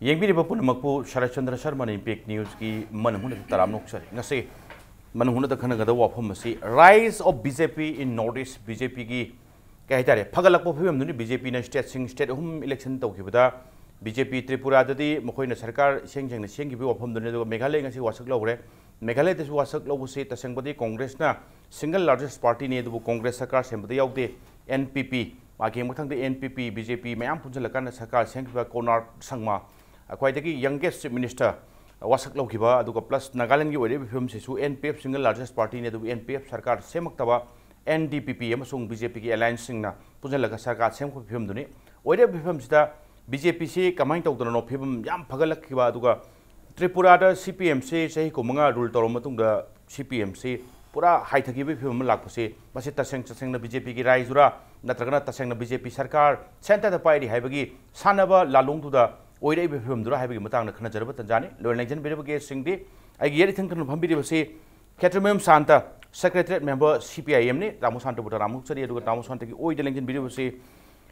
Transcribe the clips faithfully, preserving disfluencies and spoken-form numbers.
ꯌꯦꯡꯕꯤꯔꯤꯕ ꯄꯨꯝꯅꯃꯛꯄꯨ ꯁꯔꯠ ꯆꯟꯗ꯭ꯔ ꯁꯔꯃꯅ ꯏꯝꯄꯦꯛ ꯅ꯭ꯌꯨꯁꯀꯤ ꯃꯅꯨꯡ ꯍꯨꯠꯅ ꯇꯔꯥꯝꯅ ꯑꯣꯛꯆꯔꯤ꯫ ꯉꯁꯤ ꯃꯅꯨꯡ ꯍꯨꯠꯅ ꯈꯟꯅꯒꯗꯕ ꯋꯥꯐꯝ ꯑꯁꯤ Rise of B J P in North East, B J Pꯒꯤ ꯀꯩ ꯍꯥꯏꯇꯥꯔꯦ, ꯐꯒꯠꯂꯛꯄ ꯐꯤꯕꯝꯗꯨꯅꯤ꯫ B J Pꯅ state ꯁꯤꯡ, state ꯑꯍꯨꯝ election ꯇꯧꯈꯤꯕꯗ B J P ꯇ꯭ꯔꯤꯄꯨꯔꯥꯗꯗꯤ ꯃꯈꯣꯏꯅ ꯁꯔꯀꯥꯔ ꯏꯁꯦꯡ ꯁꯦꯡꯅ ꯁꯦꯝꯈꯤꯕꯒꯤ ꯋꯥꯐꯝꯗꯨꯅꯤ꯫ ꯑꯗꯨꯒ ꯃꯦꯘꯥꯂꯌ ꯉꯁꯤ ꯋꯥꯁꯛ ꯂꯧꯈ꯭ꯔꯦ꯫ ꯃꯦꯘꯥꯂꯌꯗꯁꯨ ꯋꯥꯁꯛ ꯂꯧꯕꯁꯤ ꯇꯁꯦꯡꯕꯗꯤ ꯀꯣꯡꯒ꯭ꯔꯦꯁꯅ single largest partyꯅꯤ, ꯑꯗꯨꯕꯨ ꯀꯣꯡꯒ꯭ꯔꯦꯁ ꯁꯔꯀꯥꯔ ꯁꯦꯝꯕꯗ ꯌꯥꯎꯗꯦ꯫ N P P, ꯃꯥꯒꯤ ꯃꯊꯪꯗ N P P, B J P ꯃꯌꯥꯝ ꯄꯨꯟꯁꯤꯜꯂꯀꯥꯟꯗ ꯁꯔꯀꯥꯔ ꯁꯦꯝꯈꯤꯕ ꯀꯣꯅꯥꯔꯗ ꯁꯪꯃꯥ, ꯈ꯭ꯋꯥꯏꯗꯒꯤ youngest chief minister, ꯋꯥꯁꯛ ꯂꯧꯈꯤꯕ, ꯑꯗꯨꯒ plus ꯅꯥꯒꯥꯂꯦꯟꯒꯤ ꯑꯣꯏꯔꯤꯕ ꯐꯤꯕꯝꯁꯤꯁꯨ N P F single largest partyꯅꯤ, ꯑꯗꯨꯕꯨ N P F ꯁꯔꯀꯥꯔ ꯁꯦꯝꯃꯛꯇꯕ N D P P ꯑꯃꯁꯨꯡ B J Pꯒꯤ allianceꯁꯤꯡꯅ ꯄꯨꯟꯁꯤꯜꯂꯒ ꯁꯔꯀꯥꯔ ꯁꯦꯝꯈꯤꯕ ꯐꯤꯕꯝꯗꯨꯅꯤ꯫ ꯑꯣꯏꯔꯤꯕ ꯐꯤꯕꯝꯁꯤꯗ B J Pꯁꯤ ꯀꯃꯥꯏꯅ ꯇꯧꯗꯅꯅꯣ ꯐꯤꯕꯝ ꯌꯥꯝ ꯐꯒꯠꯂꯛꯈꯤꯕ, ꯑꯗꯨꯒ ꯇ꯭ꯔꯤꯄꯨꯔꯥꯗ C P Mꯁꯤ ꯆꯍꯤ ꯀꯨꯟꯃꯉꯥ rule ꯇꯧꯔꯕ ꯃꯇꯨꯡꯗ C P Mꯁꯤ ꯄꯨꯔꯥ ꯍꯥꯏꯊꯈꯤꯕꯒꯤ ꯐꯤꯕꯝ ꯑꯃ ꯂꯥꯛꯄꯁꯤ, ꯃꯁꯤ ꯇꯁꯦꯡ ꯇꯁꯦꯡꯅ B J Pꯒꯤ ꯔꯥꯏꯖꯨꯔꯥ, ꯅꯠꯇ꯭ꯔꯒꯅ ꯇꯁꯦꯡꯅ B J P ꯁꯔꯀꯥꯔ centreꯗ ꯄꯥꯏꯔꯤ ꯍꯥꯏꯕꯒꯤ ꯁꯥꯟꯅꯕ ꯂꯥꯂꯣꯡꯗꯨꯗ ꯑꯣꯏꯔꯛꯏꯕ ꯐꯤꯕꯝꯗꯨꯔꯥ ꯍꯥꯏꯕꯒꯤ ꯃꯇꯥꯡꯗ ꯈꯟꯅꯖꯔꯕ ꯇꯟꯖꯥꯅꯤ꯫ ꯂꯣꯏꯅ ꯂꯦꯡꯖꯟꯕꯤꯔꯕ guestꯁꯤꯡꯗꯤ, ꯑꯩꯒꯤ ꯌꯦꯠ ꯏꯊꯪ ꯊꯪꯅ ꯐꯝꯕꯤꯔꯤꯕꯁꯤ Khetrimayum Santa, secretariat member C P I Mꯅꯤ꯫ ꯇꯥꯃꯣ ꯁꯥꯟꯇꯕꯨ ꯇꯔꯥꯝꯅ ꯑꯣꯛꯆꯔꯤ, ꯑꯗꯨꯒ ꯇꯥꯃꯣ ꯁꯥꯟꯇꯒꯤ ꯑꯣꯏꯗ ꯂꯦꯡꯁꯤꯟꯕꯤꯔꯤꯕꯁꯤ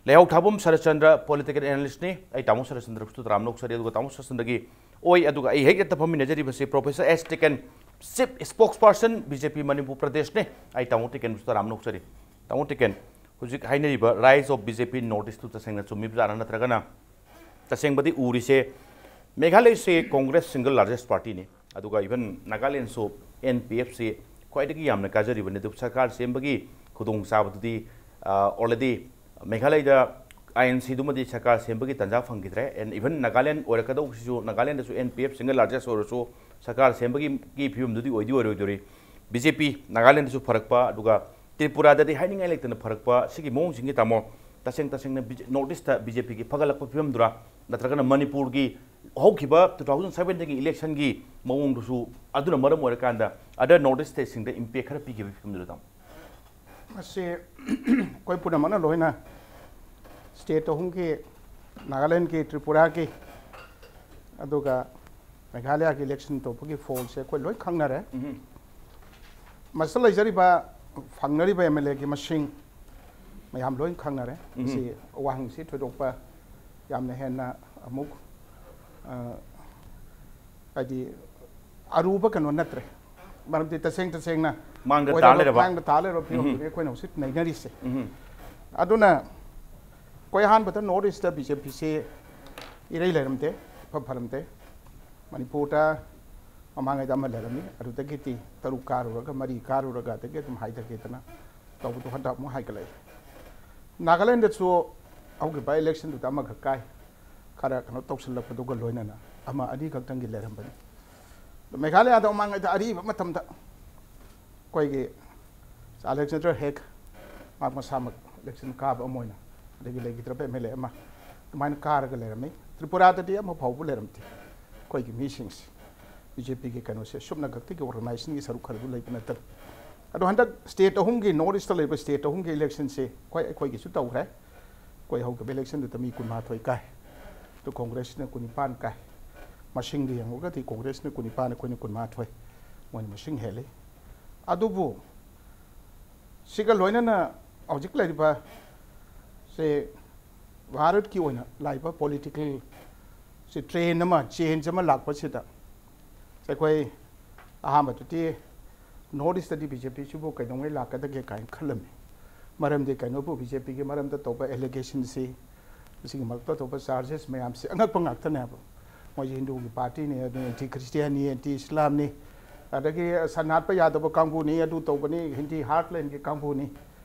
ꯂꯩꯍꯥꯎ ꯊꯥꯕꯝ ꯁꯔꯠꯆꯟꯗ꯭ꯔ, political analystꯅꯤ꯫ ꯑꯩ ꯇꯥꯃꯣ ꯁꯔꯠꯆꯟꯗ꯭ꯔꯕꯨꯁꯨ ꯇꯔꯥꯝꯅ ꯑꯣꯛꯆꯔꯤ, ꯑꯗꯨꯒ ꯇꯥꯃꯣ ꯁꯔꯠꯆꯟꯗ꯭ꯔꯒꯤ ꯑꯣꯏ, ꯑꯗꯨꯒ ꯑꯩ ꯍꯦꯛ ꯌꯦꯠꯇ ꯐꯝꯃꯤꯟꯅꯖꯔꯤꯕꯁꯤ Professor S Tiken, Chief Spokesperson B J P Manipur ꯄ꯭ꯔꯗꯦꯁꯅꯤ꯫ ꯑꯩ ꯇꯥꯃꯣ ꯇꯤꯀꯦꯟꯕꯨꯁꯨ ꯇꯔꯥꯝꯅ ꯑꯣꯛꯆꯔꯤ꯫ ꯇꯥꯃꯣ ꯇꯤꯀꯦꯟ, ꯍꯧꯖꯤꯛ ꯍꯥꯏꯅꯔꯤꯕ Rise of B J P North Eastꯇꯨ ꯇꯁꯦꯡꯅ ꯆꯨꯝꯃꯤꯕꯖꯥꯠꯅ, ꯅꯠꯇ꯭ꯔꯒꯅ ꯇꯁꯦꯡꯕꯗꯤ ꯎꯔꯤꯁꯦ ꯃꯦꯘꯥꯂꯌꯁꯦ ꯀꯣꯡꯒ꯭ꯔꯦꯁ single largest partyꯅꯤ, ꯑꯗꯨꯒ even ꯅꯥꯒꯥꯂꯦꯟꯁꯨ N P Fꯁꯤ ꯈ꯭ꯋꯥꯏꯗꯒꯤ ꯌꯥꯝꯅ ꯀꯥꯖꯔꯤꯕꯅꯤ꯫ ꯑꯗꯨꯕꯨ ꯁꯔꯀꯥꯔ ꯁꯦꯝꯕꯒꯤ ꯈꯨꯗꯣꯡꯆꯥꯕꯗꯨꯗꯤ, ꯑ, already ꯃꯦꯘꯥꯂꯌꯗ I N Cꯗꯨꯃꯗꯤ ꯁꯔꯀꯥꯔ ꯁꯦꯝꯕꯒꯤ ꯇꯥꯟꯖꯥ ꯐꯪꯈꯤꯗ꯭ꯔꯦ꯫ And even Nagaland ꯑꯣꯏꯔꯛꯀꯗꯧꯕꯁꯤꯁꯨ, ꯅꯥꯒꯥꯂꯦꯟꯗꯁꯨ N P F single largest ꯑꯣꯏꯔꯁꯨ ꯁꯔꯀꯥꯔ ꯁꯦꯝꯕꯒꯤ ꯒꯤ ꯐꯤꯕꯝꯗꯨꯗꯤ ꯑꯣꯏꯗꯤ ꯑꯣꯏꯔꯣꯏꯗꯣꯔꯤ꯫ B J P ꯅꯥꯒꯥꯂꯦꯟꯗꯁꯨ ꯐꯔꯛꯄ, ꯑꯗꯨꯒ ꯇ꯭ꯔꯤꯄꯨꯔꯥꯗꯗꯤ ꯍꯥꯏꯅꯤꯡꯉꯥꯏ ꯂꯩꯇꯅ ꯐꯔꯛꯄ꯫ ꯁꯤꯒꯤ ꯃꯑꯣꯡꯁꯤꯡꯁꯤ, ꯇꯥꯃꯣ, ꯇꯁꯦꯡ ꯇꯁꯦꯡꯅ B J, North Eastꯇ B J Pꯒꯤ ꯐꯒꯠꯂꯛꯄ ꯐꯤꯕꯝꯗꯨꯔꯥ, ꯅꯠꯇ꯭ꯔꯒꯅ ꯃꯅꯤꯄꯨꯔꯒꯤ ꯍꯧꯈꯤꯕ two thousand sevenꯗꯒꯤ electionꯒꯤ ꯃꯑꯣꯡꯗꯨꯁꯨ ꯑꯗꯨꯅ ꯃꯔꯝ ꯑꯣꯏꯔꯀꯥꯟꯗ other North East stateꯁꯤꯡꯗ impact ꯈꯔ ꯄꯤꯈꯤꯕꯒꯤ ꯐꯤꯕꯝꯗꯨꯔꯥ, ꯇꯥꯃꯣ? ꯃꯁꯤ ꯑꯩꯈꯣꯏ ꯄꯨꯝꯅꯃꯛꯅ ꯂꯣꯏꯅ state ꯑꯍꯨꯝꯒꯤ, ꯅꯥꯒꯥꯂꯦꯟꯒꯤ, ꯇ꯭ꯔꯤꯄꯨꯔꯥꯒꯤ, ꯑꯗꯨꯒ ꯃꯦꯘꯥꯂꯌꯥꯒꯤ election ꯇꯧꯕꯒꯤ fallꯁꯦ ꯑꯩꯈꯣꯏ ꯂꯣꯏ ꯈꯪꯅꯔꯦ꯫ ꯎꯝ꯫ ꯃꯁꯤꯗ ꯂꯩꯖꯔꯤꯕ, ꯐꯪꯅꯔꯤꯕ M L Aꯒꯤ ꯃꯁꯤꯡ ꯃꯌꯥꯝ ꯂꯣꯏ ꯈꯪꯅꯔꯦ꯫ ꯎꯝ꯫ ꯃꯁꯤ ꯋꯥꯍꯪꯁꯤ ꯊꯣꯏꯗꯣꯛꯄ ꯌꯥꯝꯅ ꯍꯦꯟꯅ ꯑꯃꯨꯛ ꯑ, ꯍꯥꯏꯗꯤ ꯑꯔꯨꯕ ꯀꯩꯅꯣ ꯅꯠꯇ꯭ꯔꯦ꯫ ꯃꯔꯝꯗꯤ ꯇꯁꯦꯡ ꯇꯁꯦꯡꯅ ꯃꯥꯡꯗ ꯇꯥ ꯑꯣꯏꯔꯕ- ꯂꯩꯔꯕ꯫ ꯃꯥꯡꯗ ꯇꯥ ꯂꯩꯔꯕ ꯐꯤꯕꯝꯗꯨꯅꯤ ꯑꯩꯈꯣꯏꯅ ꯍꯧꯖꯤꯛ ꯅꯩꯅꯔꯤꯁꯦ꯫ ꯑꯗꯨꯅ ꯑꯩꯈꯣꯏ ꯑꯍꯥꯟꯕꯗ ꯅꯣꯔꯠ ꯏꯁꯇ ꯕꯤ ꯖꯦ ꯄꯤꯁꯦ ꯏꯔꯩ ꯂꯩꯔꯝꯗꯦ, ꯏꯐ ꯐꯔꯝꯗꯦ꯫ ꯃꯅꯤꯄꯨꯔꯗ ꯃꯃꯥꯡꯉꯩꯗ ꯑꯃ ꯂꯩꯔꯝꯃꯤ, ꯑꯗꯨꯗꯒꯤꯗꯤ ꯇꯔꯨꯛ ꯀꯥꯔꯨꯔꯒ, ꯃꯔꯤ ꯀꯥꯔꯨꯔꯒ, ꯑꯗꯒꯤ ꯑꯗꯨꯝ ꯍꯥꯏꯊꯒꯦꯗꯅ ꯇꯧꯕꯗꯣ ꯍꯟꯗꯛ ꯑꯃꯨꯛ ꯍꯥꯏꯒꯠꯂꯛꯏ꯫ ꯅꯥꯒꯥꯂꯦꯟꯗꯁꯨ ꯍꯧꯈꯤꯕ ꯏꯂꯦꯛꯁꯟꯗꯨꯗ ꯑꯃꯈꯛ ꯀꯥꯏ, ꯈꯔ ꯀꯩꯅꯣ ꯇꯧꯁꯤꯜꯂꯛꯄꯗꯨꯒ ꯂꯣꯏꯅꯅ ꯑꯃ ꯑꯅꯤ ꯈꯛꯇꯪꯒꯤ ꯂꯩꯔꯝꯕꯅꯤ꯫ ꯑꯗꯣ ꯃꯦꯘꯥꯂꯌꯥꯗ ꯃꯃꯥꯡꯉꯩꯗ ꯑꯔꯤꯕ ꯃꯇꯝꯗ ꯑꯩꯈꯣꯏꯒꯤ ꯑꯂꯦꯛꯖꯦꯟꯗꯔ ꯍꯦꯛ ꯃꯍꯥꯛ ꯃꯁꯥꯃꯛ ꯏꯂꯦꯛꯁꯟ ꯀꯥꯕ ꯑꯃ ꯑꯣꯏꯅ, ꯑꯗꯒꯤ ꯂꯩꯈꯤꯗ꯭ꯔꯕ ꯑꯦꯝ ꯑꯦꯜ ꯑꯦ ꯑꯃ, ꯑꯗꯨꯃꯥꯏꯅ ꯀꯥꯔꯒ ꯂꯩꯔꯝꯃꯤ꯫ ꯇ꯭ꯔꯤꯄꯨꯔꯥꯗꯗꯤ ꯑꯃ ꯐꯥꯎꯕ ꯂꯩꯔꯝꯗꯦ꯫ ꯑꯩꯈꯣꯏꯒꯤ ꯃꯤꯁꯤꯡꯁꯦ ꯕꯤ ꯖꯦ ꯄꯤꯒꯤ ꯀꯩꯅꯣꯁꯦ ꯁꯨꯞꯅ ꯈꯛꯇꯒꯤ ꯑꯣꯔꯒꯅꯥꯏꯖꯦꯁꯟꯒꯤ ꯁꯔꯨꯛ ꯈꯔꯗꯨ ꯂꯩꯕ ꯅꯠꯇꯅ꯫ ꯑꯗꯣ ꯍꯟꯗꯛ ꯁ꯭ꯇꯦꯠ ꯑꯍꯨꯝꯒꯤ, ꯅꯣꯔꯠ ꯏꯁꯇ ꯂꯩꯕ ꯁ꯭ꯇꯦꯠ ꯑꯍꯨꯝꯒꯤ ꯏꯂꯦꯛꯁꯟꯁꯦ ꯑꯩꯈꯣꯏ, ꯑꯩꯈꯣꯏꯒꯤꯁꯨ ꯇꯧꯈ꯭ꯔꯦ꯫ ꯑꯩꯈꯣꯏ ꯍꯧꯈꯤꯕ ꯏꯂꯦꯛꯁꯟꯗꯨꯗ ꯃꯤ ꯀꯨꯟꯃꯥꯊꯣꯏ ꯀꯥꯏ, ꯑꯗꯨ ꯀꯣꯡꯒ꯭ꯔꯦꯁꯅ ꯀꯨꯟꯅꯤꯄꯥꯟ ꯀꯥꯏ꯫ ꯃꯁꯤꯡꯗ ꯌꯦꯡꯉꯨꯔꯒꯗꯤ ꯀꯣꯡꯒ꯭ꯔꯦꯁꯅ ꯀꯨꯟꯅꯤꯄꯥꯟ, ꯑꯩꯈꯣꯏꯅ ꯀꯨꯟꯃꯥꯊꯣꯏ, ꯃꯣꯏꯅ ꯃꯁꯤꯡ ꯍꯦꯜꯂꯤ꯫ ꯑꯗꯨꯕꯨ ꯁꯤꯒ ꯂꯣꯏꯅꯅ ꯍꯧꯖꯤꯛ ꯂꯩꯔꯤꯕ ꯁꯦ ꯚꯥꯔꯠꯀꯤ ꯑꯣꯏꯅ ꯂꯥꯛꯏꯕ ꯄꯣꯂꯤꯇꯤꯀꯦꯜ ꯁꯤ ꯇ꯭ꯔꯦꯟ ꯑꯃ, ꯆꯦꯟꯖ ꯑꯃ ꯂꯥꯛꯄꯁꯤꯗ ꯑꯩꯈꯣꯏ ꯑꯍꯥꯟꯕꯗꯗꯤ ꯅꯣꯔꯠ ꯏꯁꯇꯗꯤ ꯕꯤ ꯖꯦ ꯄꯤꯁꯤꯕꯨ ꯀꯩꯗꯧꯉꯩ ꯂꯥꯛꯀꯗꯒꯦ ꯀꯥꯏꯅ ꯈꯜꯂꯝꯃꯤ꯫ ꯃꯔꯝꯗꯤ ꯀꯩꯅꯣꯕꯨ ꯕꯤ ꯖꯦ ꯄꯤꯒꯤ ꯃꯔꯝꯗ ꯇꯧꯕ ꯑꯦꯂꯤꯒꯦꯁꯟꯁꯤ, ꯑꯁꯤꯒꯤ ꯃꯔꯛꯇ ꯇꯧꯕ ꯆꯥꯔꯖꯦꯁ ꯃꯌꯥꯝꯁꯤ ꯑꯉꯛꯄ ꯉꯥꯛꯇꯅꯦꯕ꯫ ꯃꯣꯏꯁꯤ ꯍꯤꯟꯗꯨꯒꯤ ꯄꯥꯔꯇꯤꯅꯤ, ꯑꯗꯨ ꯑꯦꯟꯇꯤ ꯈ꯭ꯔꯤꯁꯇꯤꯌꯥꯟꯅꯤ, ꯑꯦꯟꯇꯤ ꯏꯁꯂꯥꯝꯅꯤ, ꯑꯗꯒꯤ ꯁꯟ ꯍꯥꯠꯄ ꯌꯥꯗꯕ ꯀꯥꯡꯕꯨꯅꯤ, ꯑꯗꯨ ꯇꯧꯕꯅꯤ, ꯍꯤꯟꯗꯤ ꯍꯥꯔꯠꯂꯦꯟꯒꯤ ꯀꯥꯡꯕꯨꯅꯤ꯫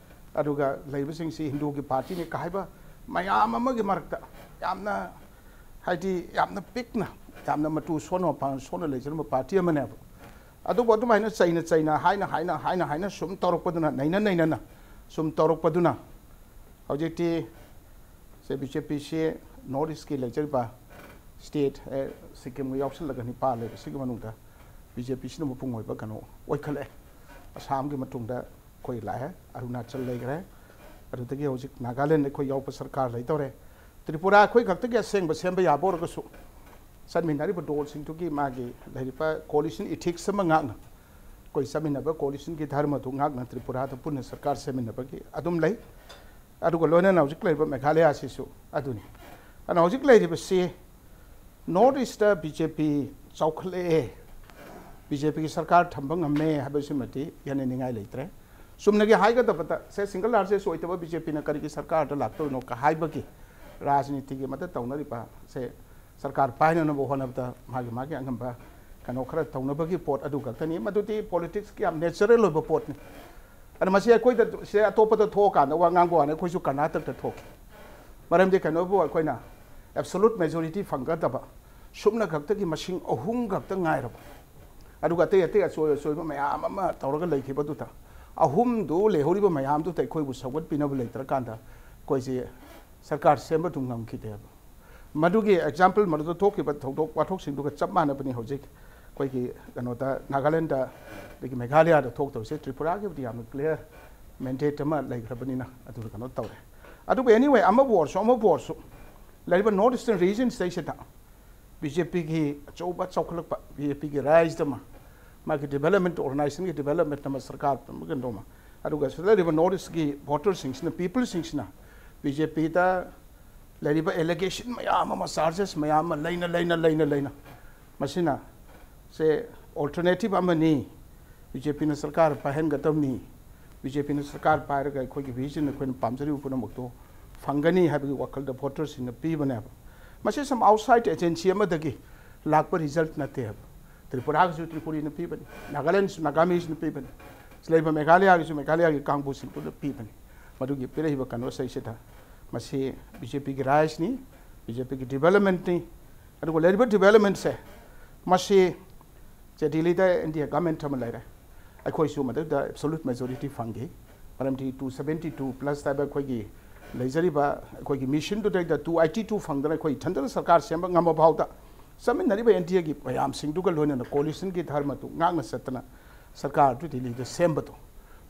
ꯑꯗꯨꯒ ꯂꯩꯕꯁꯤꯡꯁꯤ ꯍꯤꯟꯗꯨꯒꯤ ꯄꯥꯔꯇꯤꯅꯤ ꯀꯥ ꯍꯥꯏꯕ ꯃꯌꯥꯝ ꯑꯃꯒꯤ ꯃꯔꯛꯇ ꯌꯥꯝꯅ, ꯍꯥꯏꯗꯤ ꯌꯥꯝꯅ ꯄꯤꯛꯅ, ꯌꯥꯝꯅ ꯃꯇꯨ ꯁꯣꯟꯅ ꯃꯄꯥꯡꯒꯜ ꯁꯣꯟꯅ ꯂꯩꯖꯔꯝꯕ ꯄꯥꯔꯇꯤ ꯑꯃꯅꯦꯕ꯫ ꯑꯗꯨꯕꯨ ꯑꯗꯨꯃꯥꯏꯅ ꯆꯩꯅ ꯆꯩꯅ, ꯍꯥꯏꯅ ꯍꯥꯏꯅ, ꯍꯥꯏꯅ ꯍꯥꯏꯅ ꯁꯨꯝ ꯇꯧꯔꯛꯄꯗꯨꯅ, ꯅꯩꯅ ꯅꯩꯅꯅ ꯁꯨꯝ ꯇꯧꯔꯛꯄꯗꯨꯅ ꯍꯧꯖꯤꯛꯇꯤ ꯁꯦ ꯕꯤ ꯖꯦ ꯄꯤꯁꯤ ꯅꯣꯔꯠ ꯏꯁꯀꯤ ꯂꯩꯖꯔꯤꯕ ꯁ꯭ꯇꯦꯠ, ꯑꯦ, ꯁꯤꯛꯀꯤꯝꯒ ꯌꯥꯎꯁꯜꯂꯒ ꯅꯤꯄꯥꯟ ꯂꯩꯕꯁꯤꯒꯤ ꯃꯅꯨꯡꯗ ꯕꯤ ꯖꯦ ꯄꯤꯁꯤꯅ ꯃꯄꯨꯡ ꯑꯣꯏꯕ ꯀꯩꯅꯣ ꯑꯣꯏꯈꯠꯂꯛꯑꯦ꯫ ꯑꯁꯥꯝꯒꯤ ꯃꯇꯨꯡꯗ ꯑꯩꯈꯣꯏ ꯂꯥꯛꯑꯦ, ꯑꯔꯨꯅꯥꯆꯜ ꯂꯩꯈ꯭ꯔꯦ, ꯑꯗꯨꯗꯒꯤ ꯍꯧꯖꯤꯛ ꯅꯥꯒꯥꯂꯦꯟꯗ ꯑꯩꯈꯣꯏ ꯌꯥꯎꯕ ꯁꯔꯀꯥꯔ ꯂꯩꯗꯧꯔꯦ꯫ ꯇ꯭ꯔꯤꯄꯨꯔꯥ ꯑꯩꯈꯣꯏ ꯈꯛꯇꯒꯤ ꯑꯁꯦꯡꯕ ꯁꯦꯝꯕ ꯌꯥꯕ ꯑꯣꯏꯔꯒꯁꯨ ꯆꯠꯃꯤꯟꯅꯔꯤꯕ ꯗꯣꯜꯁꯤꯡꯗꯨꯒꯤ ꯃꯥꯒꯤ ꯂꯩꯔꯤꯕ ꯀꯣꯂꯤꯁꯟ ꯏꯊꯤꯛꯁ ꯑꯃ ꯉꯥꯛꯅ ꯑꯩꯈꯣꯏ ꯆꯠꯃꯤꯟꯅꯕ ꯀꯣꯂꯤꯁꯟꯒꯤ ꯙꯔꯃꯗꯨ ꯉꯥꯛꯅ ꯇ꯭ꯔꯤꯄꯨꯔꯥꯗ ꯄꯨꯟꯅ ꯁꯔꯀꯥꯔ ꯁꯦꯝꯃꯤꯟꯅꯕꯒꯤ ꯑꯗꯨꯝ ꯂꯩ꯫ ꯑꯗꯨꯒ ꯂꯣꯏꯅꯅ ꯍꯧꯖꯤꯛ ꯂꯩꯔꯤꯕ ꯃꯦꯘꯥꯂꯌꯥꯁꯤꯁꯨ ꯑꯗꯨꯅꯤ꯫ ꯑꯗꯨꯅ ꯍꯧꯖꯤꯛ ꯂꯩꯔꯤꯕꯁꯤ ꯅꯣꯔꯠ ꯏꯁꯇ ꯕꯤ ꯖꯦ ꯄꯤ ꯆꯥꯎꯈꯠꯂꯛꯑꯦ, ꯕꯤ ꯖꯦ ꯄꯤꯒꯤ ꯁꯔꯀꯥꯔ ꯊꯝꯕ ꯉꯝꯃꯦ ꯍꯥꯏꯕꯁꯤꯃꯗꯤ ꯌꯥꯅꯤꯡꯉꯥꯏ ꯂꯩꯇ꯭ꯔꯦ꯫ ꯆꯨꯝꯅꯒꯤ ꯍꯥꯏꯒꯗꯕꯗ, ꯁꯦ, ꯁꯤꯡꯒꯜ ꯂꯥꯔꯖꯦꯁ ꯑꯣꯏꯗꯕ ꯕꯤ ꯖꯦ ꯄꯤꯅ ꯀꯔꯤꯒꯤ ꯁꯔꯀꯥꯔꯗ ꯂꯥꯛꯇꯣꯏꯅꯣ ꯀ ꯍꯥꯏꯕꯒꯤ ꯔꯥꯖꯅꯤꯇꯤꯒꯤ ꯑꯃꯗ ꯇꯧꯅꯔꯤꯕ ꯁꯦ, ꯁꯔꯀꯥꯔ ꯄꯥꯏꯅꯅꯕ ꯍꯣꯠꯅꯕꯗ ꯃꯥꯒꯤ ꯃꯥꯒꯤ ꯑꯉꯝꯕ ꯀꯩꯅꯣ ꯈꯔ ꯇꯧꯅꯕꯒꯤ ꯄꯣꯠ ꯑꯗꯨ ꯈꯛꯇꯅꯤ꯫ ꯃꯗꯨꯗꯤ ꯄꯣꯂꯤꯇꯤꯛꯁꯀꯤ ꯌꯥꯝ ꯅꯦꯆꯔꯦꯜ ꯑꯣꯏꯕ ꯄꯣꯠꯅꯤ꯫ ꯑꯗꯨꯅ ꯃꯁꯤ ꯑꯩꯈꯣꯏꯗ, ꯁꯦ, ꯑꯇꯣꯞꯄꯗ ꯊꯣꯛꯑꯀꯥꯟꯗ ꯋꯥ ꯉꯥꯡꯕ ꯋꯥꯅꯤ, ꯑꯩꯈꯣꯏꯁꯨ ꯀꯔꯅꯥꯇꯛꯇ ꯊꯣꯛꯈꯤ꯫ ꯃꯔꯝꯗꯤ ꯀꯩꯅꯣꯕꯨ ꯑꯩꯈꯣꯏꯅ ꯑꯦꯕꯁꯣꯂꯨꯠ ꯃꯦꯖꯣꯔꯤꯇꯤ ꯐꯪꯒꯗꯕ ꯁꯨꯞꯅ ꯈꯛꯇꯒꯤ ꯃꯁꯤꯡ ꯑꯍꯨꯝ ꯈꯛꯇ ꯉꯥꯏꯔꯕ, ꯑꯗꯨꯒ ꯑꯇꯩ ꯑꯇꯩ ꯑꯆꯣꯏ ꯑꯆꯣꯏꯕ ꯃꯌꯥꯝ ꯑꯃ ꯇꯧꯔꯒ ꯂꯩꯈꯤꯕꯗꯨꯗ, ꯑꯍꯨꯝꯗꯨ ꯂꯩꯍꯧꯔꯤꯕ ꯃꯌꯥꯝꯗꯨꯗ ꯑꯩꯈꯣꯏꯕꯨ ꯁꯧꯒꯠꯄꯤꯅꯕ ꯂꯩꯇ꯭ꯔꯀꯥꯟꯗ ꯑꯩꯈꯣꯏꯁꯦ ꯁꯔꯀꯥꯔ ꯁꯦꯝꯕꯗꯨ ꯉꯝꯈꯤꯗꯦꯕ꯫ ꯃꯗꯨꯒꯤ ꯑꯦꯛꯖꯥꯝꯄꯜ, ꯃꯗꯨꯗ ꯊꯣꯛꯈꯤꯕ ꯊꯧꯗꯣꯛ ꯋꯥꯊꯣꯛꯁꯤꯡꯗꯨꯒ ꯆꯞ ꯃꯥꯟꯅꯕꯅꯤ꯫ ꯍꯧꯖꯤꯛ ꯑꯩꯈꯣꯏꯒꯤ ꯀꯩꯅꯣꯗ, ꯅꯥꯒꯥꯂꯦꯟꯗ, ꯑꯗꯒꯤ ꯃꯦꯘꯥꯂꯌꯥꯗ ꯊꯣꯛꯇꯧꯔꯤꯁꯦ꯫ ꯇ꯭ꯔꯤꯄꯨꯔꯥꯒꯤꯕꯨꯗꯤ ꯌꯥꯝꯅ ꯀ꯭ꯂꯤꯌꯥꯔ ꯃꯦꯟꯗꯦꯠ ꯑꯃ ꯂꯩꯈ꯭ꯔꯕꯅꯤꯅ ꯑꯗꯨꯗ ꯀꯩꯅꯣ ꯇꯧꯔꯦ꯫ ꯑꯗꯨꯕꯨ, anyway, ꯑꯃꯕꯨ ꯑꯣꯏꯔꯁꯨ ꯑꯃꯕꯨ ꯑꯣꯏꯔꯁꯨ, ꯂꯩꯔꯤꯕ ꯅꯣꯔꯠ ꯏꯁꯇꯔꯟ ꯔꯤꯖꯟꯁꯤꯗꯩꯁꯤꯗ ꯕꯤ ꯖꯦ ꯄꯤꯒꯤ ꯑꯆꯧꯕ ꯆꯥꯎꯈꯠꯂꯛꯄ, ꯕꯤ ꯖꯦ ꯄꯤꯒꯤ ꯔꯥꯏꯖ ꯑꯃ, ꯃꯥꯒꯤ ꯗꯤꯕꯦꯂꯞꯃꯦꯟ, ꯑꯣꯔꯒꯅꯥꯏꯖꯦꯁꯟꯒꯤ ꯗꯤꯕꯦꯂꯞꯃꯦꯟ ꯑꯃ, ꯁꯔꯀꯥꯔ ꯑꯃ ꯀꯩꯅꯣ ꯑꯃ, ꯑꯗꯨꯒ ꯁꯤꯗ ꯂꯩꯔꯤꯕ ꯅꯣꯔꯠ ꯏꯁꯀꯤ ꯚꯣꯇꯔꯁꯤꯡꯁꯤꯅ, ꯄꯤꯄꯜꯁꯤꯡꯁꯤꯅ ꯕꯤ ꯖꯦ ꯄꯤꯗ ꯂꯩꯔꯤꯕ ꯑꯦꯂꯤꯒꯦꯁꯟ ꯃꯌꯥꯝ ꯑꯃ, ꯆꯥꯔꯖꯦꯁ ꯃꯌꯥꯝ ꯑꯃ ꯂꯩꯅ ꯂꯩꯅ ꯂꯩꯅ ꯂꯩꯅ, ꯃꯁꯤꯅ ꯁꯦ ꯑꯣꯜꯇꯔꯅꯦꯇꯤꯚ ꯑꯃꯅꯤ, ꯕꯤ ꯖꯦ ꯄꯤꯅ ꯁꯔꯀꯥꯔ ꯄꯥꯏꯍꯟꯒꯗꯕꯅꯤ, ꯕꯤ ꯖꯦ ꯄꯤꯅ ꯁꯔꯀꯥꯔ ꯄꯥꯏꯔꯒ ꯑꯩꯈꯣꯏꯒꯤ ꯚꯤꯖꯟ, ꯑꯩꯈꯣꯏꯅ ꯄꯥꯝꯖꯔꯤꯕ ꯄꯨꯝꯅꯃꯛꯇꯣ ꯐꯪꯒꯅꯤ ꯍꯥꯏꯕꯒꯤ ꯋꯥꯈꯜꯗ ꯚꯣꯇꯔꯁꯤꯡꯅ ꯄꯤꯕꯅꯦꯕ꯫ ꯃꯁꯤ some outside agency ꯑꯃꯗꯒꯤ ꯂꯥꯛꯄ ꯔꯤꯖꯜꯠ ꯅꯠꯇꯦꯕ꯫ ꯇ꯭ꯔꯤꯄꯨꯔꯥꯒꯤꯁꯨ ꯇ꯭ꯔꯤꯄꯨꯔꯤꯅ ꯄꯤꯕꯅꯤ, ꯅꯥꯒꯥꯂꯦꯟꯗꯁꯨ ꯅꯥꯒꯥꯃꯤꯁꯅ ꯄꯤꯕꯅꯤ, ꯁꯤ ꯂꯩꯕ ꯃꯦꯘꯥꯂꯌꯥꯒꯤꯁꯨ ꯃꯦꯘꯥꯂꯌꯥꯒꯤ ꯀꯥꯡꯕꯨꯁꯤꯡꯗꯨꯅ ꯄꯤꯕꯅꯤ꯫ ꯃꯗꯨꯒꯤ ꯄꯤꯔꯛꯏꯕ ꯀꯩꯅꯣꯁꯤꯗꯩꯁꯤꯗ ꯃꯁꯤ ꯕꯤ ꯖꯦ ꯄꯤꯒꯤ ꯔꯥꯏꯖꯅꯤ, ꯕꯤ ꯖꯦ ꯄꯤꯒꯤ ꯗꯤꯕꯦꯂꯞꯃꯦꯟꯠꯅꯤ꯫ ꯑꯗꯨꯒ ꯂꯩꯔꯤꯕ ꯗꯤꯕꯦꯂꯞꯃꯦꯟꯠꯁꯦ, ꯃꯁꯤ ꯁꯦ ꯗꯤꯜꯂꯤꯗ ꯏꯟꯗꯤꯌꯥ ꯒꯃꯦꯟꯠ ꯑꯃ ꯂꯩꯔꯦ, ꯑꯩꯈꯣꯏꯁꯨ ꯃꯗꯨꯗ ꯑꯦꯕꯁꯣꯂꯨꯠ ꯃꯦꯖꯣꯔꯤꯇꯤ ꯐꯪꯈꯤ꯫ ꯃꯔꯝꯗꯤ two seventy two plus ꯍꯥꯏꯕ ꯑꯩꯈꯣꯏꯒꯤ ꯂꯩꯖꯔꯤꯕ ꯑꯩꯈꯣꯏꯒꯤ ꯃꯤꯁꯟꯗꯨꯗꯩꯗ two eighty two ꯐꯪꯗꯅ ꯑꯩꯈꯣꯏ ꯏꯊꯟꯗꯅ ꯁꯔꯀꯥꯔ ꯁꯦꯝꯕ ꯉꯝꯕ ꯐꯥꯎꯗ ꯆꯠꯃꯤꯟꯅꯔꯤꯕ ꯑꯦꯟ ꯗꯤ ꯑꯦꯒꯤ ꯃꯌꯥꯝꯁꯤꯡꯗꯨꯒ ꯂꯣꯏꯅꯅ ꯀꯣꯂꯤꯁꯟꯒꯤ ꯙꯔꯃꯗꯨ ꯉꯥꯛꯅ ꯆꯠꯇꯅ ꯁꯔꯀꯥꯔꯗꯨ ꯗꯤꯜꯂꯤꯗ ꯁꯦꯝꯕꯗꯣ,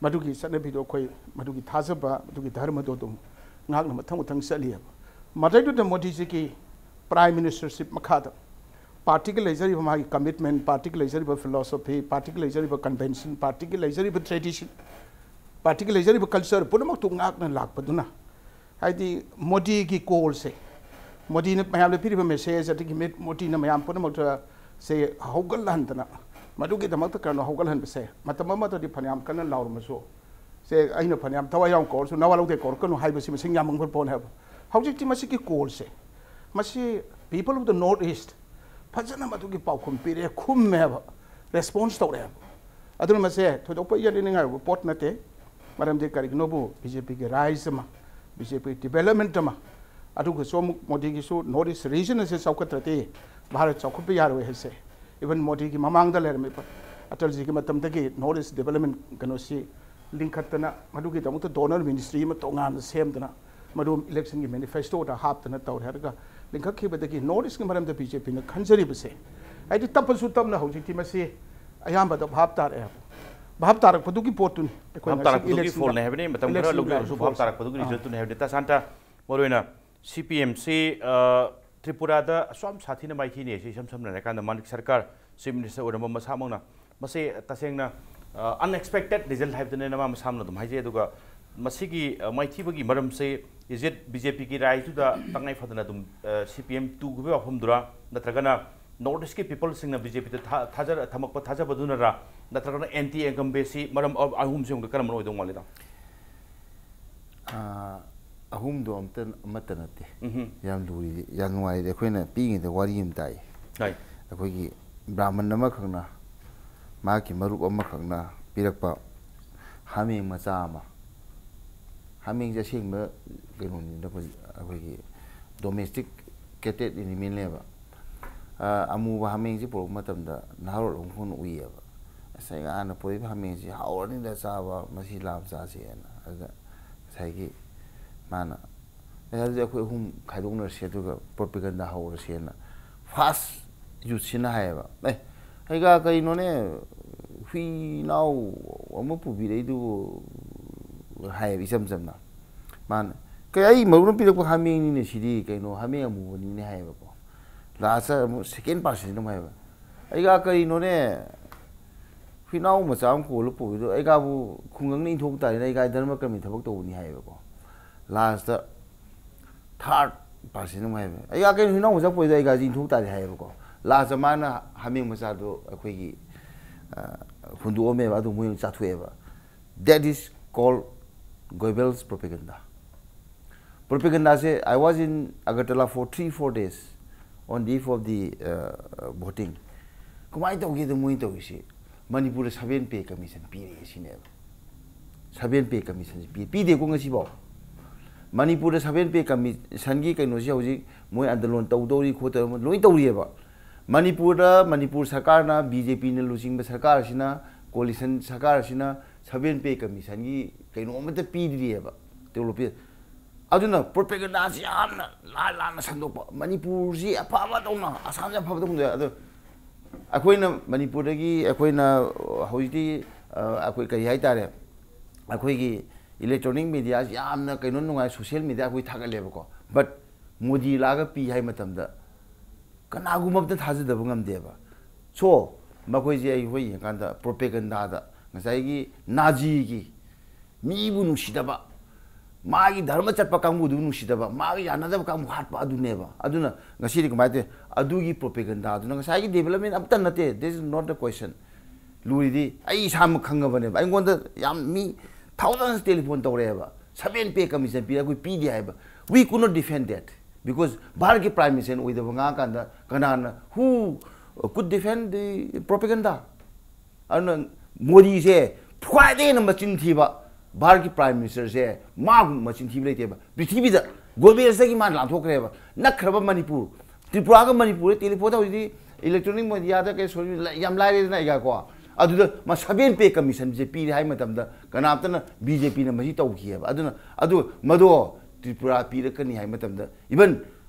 ꯃꯗꯨꯒꯤ ꯆꯠꯅꯕꯤꯗꯣ ꯑꯩꯈꯣꯏ ꯃꯗꯨꯒꯤ ꯊꯥꯖꯕ, ꯃꯗꯨꯒꯤ ꯙꯔꯃꯗꯣ ꯑꯗꯨꯝ ꯉꯥꯛꯅ ꯃꯊꯪ ꯃꯊꯪ ꯆꯠꯂꯤꯑꯕ꯫ ꯃꯗꯩꯗꯨꯗ ꯃꯣꯗꯤꯖꯤꯒꯤ ꯄ꯭ꯔꯥꯏꯝ ꯃꯤꯅꯤꯁꯇꯔꯁꯤꯞ ꯃꯈꯥꯗ ꯄꯥꯔꯇꯤꯒꯤ ꯂꯩꯖꯔꯤꯕ ꯃꯥꯒꯤ ꯀꯃꯤꯠꯃꯦꯟ, ꯄꯥꯔꯇꯤꯒꯤ ꯂꯩꯖꯔꯤꯕ ꯐꯤꯂꯣꯁꯣꯐꯤ, ꯄꯥꯔꯇꯤꯒꯤ ꯂꯩꯖꯔꯤꯕ ꯀꯟꯚꯦꯟꯁꯟ, ꯄꯥꯔꯇꯤꯒꯤ ꯂꯩꯖꯔꯤꯕ ꯇ꯭ꯔꯦꯗꯤꯁꯟ, ꯄꯥꯔꯇꯤꯒꯤ ꯂꯩꯖꯔꯤꯕ ꯀꯜꯆꯔ ꯄꯨꯝꯅꯃꯛꯇꯨ ꯉꯥꯛꯅ ꯂꯥꯛꯄꯗꯨꯅ, ꯍꯥꯏꯗꯤ ꯃꯣꯗꯤꯒꯤ ꯀꯣꯜꯁꯦ ꯃꯣꯗꯤꯅ ꯃꯌꯥꯝꯗ ꯄꯤꯔꯤꯕ ꯃꯦꯁꯦꯖ, ꯑꯗꯒꯤ ꯃꯤꯠ ꯃꯣꯗꯤꯅ ꯃꯌꯥꯝ ꯄꯨꯝꯅꯃꯛꯇ ꯁꯦ ꯍꯧꯒꯠꯍꯟꯗꯅ, ꯃꯗꯨꯒꯤꯗꯃꯛꯇ ꯀꯩꯅꯣ ꯍꯧꯒꯠꯍꯟꯕꯁꯦ, ꯃꯇꯝ ꯑꯃꯗꯗꯤ ꯐꯅꯌꯥꯝ ꯀꯟꯅ ꯂꯥꯎꯔꯝꯃꯁꯨ, ꯁꯦ ꯑꯩꯅ ꯐꯅꯌꯥꯝ ꯊꯋꯥꯏ ꯌꯥꯎꯅ ꯀꯧꯔꯁꯨ ꯅꯋꯥ ꯂꯧꯗꯦ, ꯀꯧꯔꯛꯀꯅꯨ ꯍꯥꯏꯕꯁꯤ ꯃꯁꯤꯡ ꯌꯥꯝꯃꯝꯒꯅꯤ ꯍꯥꯏꯕ꯫ ꯍꯧꯖꯤꯛꯇꯤ ꯃꯁꯤꯒꯤ ꯀꯣꯜꯁꯦ, ꯃꯁꯤ people of the North East ꯐꯖꯅ ꯃꯗꯨꯒꯤ ꯄꯥꯎꯈꯨꯝ ꯄꯤꯔꯛꯑꯦ, ꯈꯨꯝꯃꯦꯕ, ꯔꯦꯁꯄꯣꯟꯁ ꯇꯧꯔꯛꯑꯦꯕ꯫ ꯑꯗꯨꯅ ꯃꯁꯦ ꯊꯣꯏꯗꯣꯛꯄ ꯌꯦꯠꯅꯅꯤꯡꯉꯥꯏ ꯑꯣꯏꯕ ꯄꯣꯠ ꯅꯠꯇꯦ꯫ ꯃꯔꯝꯗꯤ ꯀꯔꯤꯒꯤꯅꯣꯕꯨ ꯕꯤ ꯖꯦ ꯄꯤꯒꯤ ꯔꯥꯏꯖ ꯑꯃ, ꯕꯤ ꯖꯦ ꯄꯤ ꯗꯤꯕꯦꯂꯞꯃꯦꯟꯠ ꯑꯃ, ꯑꯗꯨꯒꯁꯨ ꯑꯃꯨꯛ ꯃꯣꯗꯤꯒꯤꯁꯨ ꯅꯣꯔꯠ ꯏꯁ ꯔꯤꯖꯟ ꯑꯁꯤ ꯆꯥꯎꯈꯠꯇ꯭ꯔꯗꯤ ꯚꯥꯔꯠ ꯆꯥꯎꯈꯠꯄ ꯌꯥꯔꯣꯏ ꯍꯥꯏꯁꯦ꯫ ꯏꯚꯟ ꯃꯣꯗꯤꯒꯤ ꯃꯃꯥꯡꯗ ꯂꯩꯔꯝꯃꯤꯕ ꯑꯇꯜꯖꯤꯒꯤ ꯃꯇꯝꯗꯒꯤ ꯅꯣꯔꯠ ꯏꯁ ꯗꯤꯕꯦꯂꯞꯃꯦꯟꯠ ꯀꯩꯅꯣꯁꯤ ꯂꯤꯡꯈꯠꯇꯅ, ꯃꯗꯨꯒꯤꯗꯃꯛꯇ ꯗꯣꯅꯔ ꯃꯤꯅꯤꯁꯇ꯭ꯔꯤ ꯑꯃ ꯇꯣꯉꯥꯟꯅ ꯁꯦꯝꯗꯅ, ꯃꯗꯨ ꯏꯂꯦꯛꯁꯟꯒꯤ ꯃꯦꯅꯤꯐꯦꯁꯇꯣꯗ ꯍꯥꯞꯇꯅ ꯇꯧꯔꯦ꯫ ꯍꯥꯏꯔꯒ ꯂꯤꯡꯈꯠꯈꯤꯕꯗꯒꯤ ꯅꯣꯔꯠ ꯏꯁꯀꯤ ꯃꯔꯝꯗ ꯕꯤ ꯖꯦ ꯄꯤꯅ ꯈꯟꯖꯔꯤꯕꯁꯦ, ꯍꯥꯏꯗꯤ ꯇꯞꯄꯁꯨ ꯇꯞꯅ ꯍꯧꯖꯤꯛꯇꯤ ꯃꯁꯤ ꯑꯌꯥꯝꯕꯗ ꯚꯥꯞ ꯇꯥꯔꯛꯑꯦ꯫ ꯚꯥꯞ ꯇꯥꯔꯛꯄꯗꯨꯒꯤ ꯄꯣꯠꯇꯨꯅꯤ ꯑꯩꯈꯣꯏ ꯚꯥꯞ ꯉꯁꯤ ꯇꯥꯔꯛꯄꯗꯨꯒꯤ ꯏꯂꯦꯛꯁꯟꯗ, ꯐꯣꯜꯅꯦ ꯍꯥꯏꯕꯅꯤ, ꯃꯇꯝ ꯈꯔ ꯏꯂꯦꯛꯁꯟꯒꯤ ꯂꯧꯖꯔꯁꯨ ꯚꯥꯞ ꯐꯣꯜꯁꯦ꯫ ꯇꯥꯔꯛꯄꯗꯨꯒꯤ ꯑꯥ꯫ ꯔꯤꯖꯜꯇꯨꯅꯤ ꯍꯥꯏꯕꯅꯤ꯫ ꯇꯥ ꯁꯥꯟꯇ, ꯃꯔꯨꯑꯣꯏꯅ ꯁꯤ ꯄꯤ ꯑꯦꯝ ꯁꯤ, ꯑ, ꯇ꯭ꯔꯤꯄꯨꯔꯥꯗ ꯑꯁꯨꯛ ꯌꯥꯝ ꯁꯥꯊꯤꯅ ꯃꯥꯏꯊꯤꯅꯦ ꯁꯤ ꯏꯁꯝ ꯁꯝꯅ ꯍꯥꯏꯔꯀꯥꯟꯗ ꯃꯥꯅꯤꯛ ꯁꯔꯀꯥꯔ ꯆꯤꯐ ꯃꯤꯅꯤꯁꯇꯔ ꯑꯣꯏꯔꯝꯕ ꯃꯁꯥꯃꯛꯅ, ꯃꯁꯤ ꯇꯁꯦꯡꯅ, ꯑ, ꯑꯟꯑꯦꯛꯁꯄꯦꯛꯇꯦꯠ ꯔꯤꯖꯜ ꯍꯥꯏꯕꯗꯨꯅꯦꯅ ꯃꯥ ꯃꯁꯥꯃꯛꯅ ꯑꯗꯨꯝ ꯍꯥꯏꯖꯩ꯫ ꯑꯗꯨꯒ ꯃꯁꯤꯒꯤ, ꯑ, ꯃꯥꯏꯊꯤꯕꯒꯤ ꯃꯔꯝꯁꯦ, is it ꯕꯤ ꯖꯦ ꯄꯤꯒꯤ ꯔꯥꯏꯖꯇꯨꯗ ꯇꯉꯥꯏ ꯐꯗꯅ ꯑꯗꯨꯝ, ꯑ, ꯁꯤ ꯄꯤ ꯑꯦꯝ ꯇꯨꯈꯤꯕꯒꯤ ꯋꯥꯐꯝꯗꯨꯔꯥ, ꯅꯠꯇ꯭ꯔꯒꯅ ꯅꯣꯔꯠ ꯏꯁꯀꯤ ꯄꯤꯄꯜꯁꯤꯡꯅ ꯕꯤ ꯖꯦ ꯄꯤꯗ ꯊꯥ-, ꯊꯥꯖ-, ꯊꯝꯃꯛꯄ ꯊꯥꯖꯕꯗꯨꯅꯔꯥ, ꯅꯠꯇ꯭ꯔꯒꯅ ꯑꯦꯟꯇꯤ ꯏꯟꯀꯝꯕꯦꯟꯁꯤ? ꯃꯔꯝ ꯑ-, ꯑꯍꯨꯝꯁꯤ ꯑꯃꯨꯛꯇ ꯀꯔꯝꯕꯅ ꯑꯣꯏꯗꯧ ꯃꯥꯜꯂꯤꯗ? ꯑꯥ, ꯑꯍꯨꯝꯗꯣ ꯑꯝꯇ, ꯑꯃꯠꯇ ꯅꯠꯇꯦ꯫ ꯎꯝꯍꯨꯝ꯫ ꯌꯥꯝ ꯂꯨꯔꯤꯗꯤ, ꯌꯥꯝ ꯅꯨꯡꯉꯥꯏꯔꯤꯗꯤ, ꯑꯩꯈꯣꯏꯅ ꯄꯤꯛꯏꯉꯩꯗ ꯋꯥꯔꯤ ꯑꯃ ꯇꯥꯏ꯫ ꯍꯥꯏ꯫ ꯑꯩꯈꯣꯏꯒꯤ ꯕ꯭ꯔꯥꯍꯃꯟ ꯑꯃꯈꯛꯅ, ꯃꯍꯥꯛꯀꯤ ꯃꯔꯨꯞ ꯑꯃꯈꯛꯅ ꯄꯤꯔꯛꯄ ꯍꯥꯃꯦꯡ ꯃꯆꯥ ꯑꯃ꯫ ꯍꯥꯃꯦꯡꯁꯦ ꯑꯁꯦꯡꯕ ꯀꯩꯅꯣꯅꯤꯗ, ꯑꯩꯈꯣꯏ, ꯑꯩꯈꯣꯏꯒꯤ ꯗꯣꯃꯦꯁꯇꯤꯀꯦꯇꯦꯠ ꯑꯦꯅꯤꯃꯦꯜꯅꯦꯕ꯫ ꯑꯥ, ꯑꯃꯨꯕ ꯍꯥꯃꯦꯡꯁꯦ ꯄꯨꯔꯛꯄ ꯃꯇꯝꯗ ꯅꯍꯥꯔꯣꯜ ꯑꯃꯈꯛꯅ ꯎꯏꯌꯦꯕ꯫ "ꯑꯁ, ꯑꯩ ꯉꯍꯥꯟꯅ ꯄꯨꯔꯛꯏꯕ ꯍꯥꯃꯦꯡꯁꯤ ꯍꯥꯎꯔꯅꯤꯗ ꯆꯥꯕ, ꯃꯁꯤ ꯂꯥꯝ ꯆꯥꯁꯦꯅ"꯫ ꯑꯗꯨꯗ ꯉꯁꯥꯏꯒꯤ ꯃꯥꯅ, "ꯑꯦ, ꯑꯗꯨꯗꯤ ꯑꯩꯈꯣꯏ ꯑꯍꯨꯝ ꯈꯥꯏꯗꯣꯛꯅꯔꯁꯦ, ꯑꯗꯨꯒ ꯄ꯭ꯔꯣꯄꯦꯒꯟꯗꯥ ꯍꯧꯔꯁꯦꯅ" ꯐꯥꯔꯁ ꯌꯨꯠꯁꯤꯅ ꯍꯥꯏꯌꯦꯕ꯫ "ꯑꯦ, ꯑꯩꯒ ꯀꯩꯅꯣꯅꯦ, ꯍꯨꯏꯅꯥꯎ ꯑꯃ ꯄꯨꯕꯤꯔꯛꯏꯗꯨꯕꯨ?" ꯍꯥꯏꯌꯦꯕ ꯏꯆꯝ ꯆꯝꯅ꯫ ꯃꯥꯅ, "ꯀꯩ, ꯑꯩ ꯃꯔꯨꯞꯅ ꯄꯤꯔꯛꯄ ꯍꯥꯃꯦꯡꯅꯤꯅꯦ ꯁꯤꯗꯤ, ꯀꯩꯅꯣ, ꯍꯥꯃꯦꯡ ꯑꯃꯨꯕꯅꯤꯅꯦ" ꯍꯥꯏꯌꯦꯕꯀꯣ꯫ ꯂꯥꯁꯇ ꯑꯃꯨꯛ ꯁꯦꯀꯦꯟ ꯄꯥꯔꯁꯟꯁꯤꯅ ꯑꯃꯨꯛ ꯍꯥꯏꯕ, "ꯑꯩꯒ ꯀꯔꯤꯅꯣꯅꯦ, ꯍꯨꯏꯅꯥꯎ ꯃꯆꯥ ꯑꯃ ꯀꯣꯜꯂ ꯄꯨꯕꯤꯗꯣ, ꯑꯩꯒꯕꯨ ꯈꯨꯡꯒꯪꯅ ꯏꯟꯊꯣꯛ ꯇꯥꯔꯦꯅꯦ, ꯑꯩꯒ ꯙꯔꯃ ꯀꯔꯝꯒꯤ ꯊꯕꯛ ꯇꯧꯕꯅꯤ" ꯍꯥꯏꯌꯦꯕꯀꯣ꯫ ꯂꯥꯁꯇ ꯊꯥꯔꯠ ꯄꯥꯔꯁꯦꯟ ꯑꯃꯨꯛ ꯍꯥꯏꯕ꯫ ꯑꯩ ꯀꯩꯅꯣ ꯍꯨꯏꯅꯥꯎ ꯆꯠꯄꯩꯗꯣ ꯑꯩ ꯒꯥꯔꯤ ꯏꯟꯊꯣꯛ ꯇꯥꯔꯦ ꯍꯥꯏꯌꯦꯕꯀꯣ꯫ ꯂꯥꯁꯇ ꯃꯥꯅ ꯍꯥꯃꯦꯡ ꯃꯆꯥꯗꯣ ꯑꯩꯈꯣꯏꯒꯤ, ꯑ, ꯍꯨꯟꯗꯣꯛꯑꯝꯃꯦꯕ, ꯑꯗꯨ ꯃꯣꯏ ꯑꯃꯨꯛ ꯆꯥꯊꯣꯛꯑꯦꯕ꯫ That is called Goebbels propaganda. Propagandaꯁꯦ, I was in Agartala for three, four days on the eve of the, uh, voting. ꯀꯃꯥꯏꯅ ꯇꯧꯒꯦꯗ ꯃꯣꯏꯅ ꯇꯧꯔꯤꯁꯤ? ꯃꯅꯤꯄꯨꯔꯗ seven pay commission ꯄꯤꯔꯦ ꯁꯤꯅꯦꯕ꯫ Seven pay commissionꯁꯤ ꯄꯤ-, ꯄꯤꯗꯦꯀꯣ ꯉꯁꯤꯐꯥꯎ꯫ ꯃꯅꯤꯄꯨꯔꯗ seven pay commissionꯒꯤ ꯀꯩꯅꯣꯁꯤ ꯍꯧꯖꯤꯛ ꯃꯣꯏ ꯑꯟꯗꯂꯣꯟ ꯇꯧꯗꯧꯔꯤ ꯈꯣꯠꯇꯧꯔꯤ ꯂꯣꯏ ꯇꯧꯔꯤꯑꯕ꯫ ꯃꯅꯤꯄꯨꯔꯗ, ꯃꯅꯤꯄꯨꯔ ꯁꯔꯀꯥꯔꯅ, BJPꯅ ꯂꯨꯆꯤꯡꯕ ꯁꯔꯀꯥꯔꯁꯤꯅ, coalition ꯁꯔꯀꯥꯔꯁꯤꯅ seven pay commissionꯒꯤ ꯀꯩꯅꯣ ꯑꯃꯠꯇ ꯄꯤꯗ꯭ꯔꯤꯑꯕ, ꯇꯣꯂꯣꯞ ꯄꯤ-, ꯑꯗꯨꯅ propagandaꯁꯤ ꯌꯥꯝꯅ ꯂꯥꯟ ꯂꯥꯟꯅ ꯁꯟꯗꯣꯛꯄ, ꯃꯅꯤꯄꯨꯔꯁꯤ ꯑꯐꯕ ꯇꯧꯅ, ꯑꯁꯥꯝꯁꯤ ꯑꯐꯕ ꯇꯧꯅ꯫ ꯑꯗꯣ ꯑꯩꯈꯣꯏꯅ ꯃꯅꯤꯄꯨꯔꯗꯒꯤ ꯑꯩꯈꯣꯏꯅ ꯍꯧꯖꯤꯛꯇꯤ, ꯑ, ꯑꯩꯈꯣꯏ ꯀꯔꯤ ꯍꯥꯏꯇꯥꯔꯦ, ꯑꯩꯈꯣꯏꯒꯤ electronic mediaꯁꯤ ꯌꯥꯝꯅ ꯀꯩꯅꯣ ꯅꯨꯡꯉꯥꯏ, social media ꯑꯩꯈꯣꯏ ꯊꯥꯒꯠꯂꯦꯕꯀꯣ, but ꯃꯣꯗꯤ ꯂꯥꯛꯑꯒ ꯄꯤ ꯍꯥꯏ ꯃꯇꯝꯗ ꯀꯅꯥꯒꯨꯝꯕ ꯑꯝꯇ ꯊꯥꯖꯗꯕ ꯉꯝꯗꯦꯕ꯫ So, ꯃꯈꯣꯏꯁꯦ ꯑꯩꯈꯣꯏ ꯌꯦꯡꯀꯥꯟꯗ propagandaꯗ ꯉꯁꯥꯏꯒꯤ ꯅꯥꯖꯤꯒꯤ ꯃꯤꯕꯨ ꯅꯨꯡꯁꯤꯗꯕ, ꯃꯥꯒꯤ ꯙꯔꯃ ꯆꯠꯄ ꯀꯥꯡꯕꯨꯗꯨ ꯅꯨꯡꯁꯤꯗꯕ, ꯃꯥꯒ ꯌꯥꯅꯗꯕ ꯀꯥꯡꯕꯨ ꯍꯥꯠꯄ ꯑꯗꯨꯅꯦꯕ꯫ ꯑꯗꯨꯅ ꯉꯁꯤꯗꯤ ꯀꯃꯥꯏꯅ ꯇꯧꯋꯤ? ꯑꯗꯨꯒꯤ propagandaꯗꯨꯅ ꯉꯁꯥꯏꯒꯤ development ꯑꯃꯠꯇ ꯅꯠꯇꯦ, this is not the question꯫ ꯂꯨꯔꯤꯗꯤ ꯑꯩ ꯏꯁꯥꯃꯛ ꯈꯪꯉꯕꯅꯦꯕ, ꯑꯩꯉꯣꯟꯗ ꯌꯥꯝ ꯃꯤ thousands telephone ꯇꯧꯔꯛꯑꯦꯕ, seven pay commission ꯄꯤꯔꯦ, ꯑꯩꯈꯣꯏ ꯄꯤꯗꯦ ꯍꯥꯏꯕ꯫ We could not defend that because ꯚꯥꯔꯠꯀꯤ Prime Minister ꯑꯣꯏꯗꯕ ꯉꯥꯡꯉꯀꯥꯟꯗ ꯀꯅꯥꯅ, who could defend the propaganda? ꯑꯗꯨꯅ ꯃꯣꯗꯤꯁꯦ ꯈ꯭ꯋꯥꯏꯗꯒꯤ ꯍꯦꯟꯅ ꯃꯆꯤꯟ ꯊꯤꯕ, ꯚꯥꯔꯠꯀꯤ Prime Ministerꯁꯦ ꯃꯥꯒꯨꯝꯕ ꯃꯆꯤꯟ ꯊꯤꯕ ꯂꯩꯇꯦꯕ ꯄ꯭ꯔꯤꯊꯤꯕꯤꯗ꯫ Goebbelsꯇꯒꯤ ꯃꯥꯅ ꯂꯥꯟꯊꯣꯛꯈ꯭ꯔꯦꯕ꯫ ꯅꯛꯈ꯭ꯔꯕ ꯃꯅꯤꯄꯨꯔ, ꯇ꯭ꯔꯤꯄꯨꯔꯥꯒ ꯃꯅꯤꯄꯨꯔꯒ telephone ꯍꯧꯖꯤꯛꯇꯤ electronic mediaꯗ ꯀꯩ ꯁꯣ-, ꯌꯥꯝ ꯂꯥꯏꯔꯦꯗꯅ ꯑꯩꯒꯀꯣ꯫ ꯑꯗꯨꯗ ꯃꯥ seven pay commissionꯁꯦ ꯄꯤꯔꯦ ꯍꯥꯏ ꯃꯇꯝꯗ ꯀꯅꯥꯝꯇꯅ, BJPꯅ ꯃꯁꯤ ꯇꯧꯈꯤꯑꯕ꯫ ꯑꯗꯨꯅ ꯑꯗꯨ ꯃꯗꯣ ꯇ꯭ꯔꯤꯄꯨꯔꯥ ꯄꯤꯔꯛꯀꯅꯤ ꯍꯥꯏ ꯃꯇꯝꯗ, even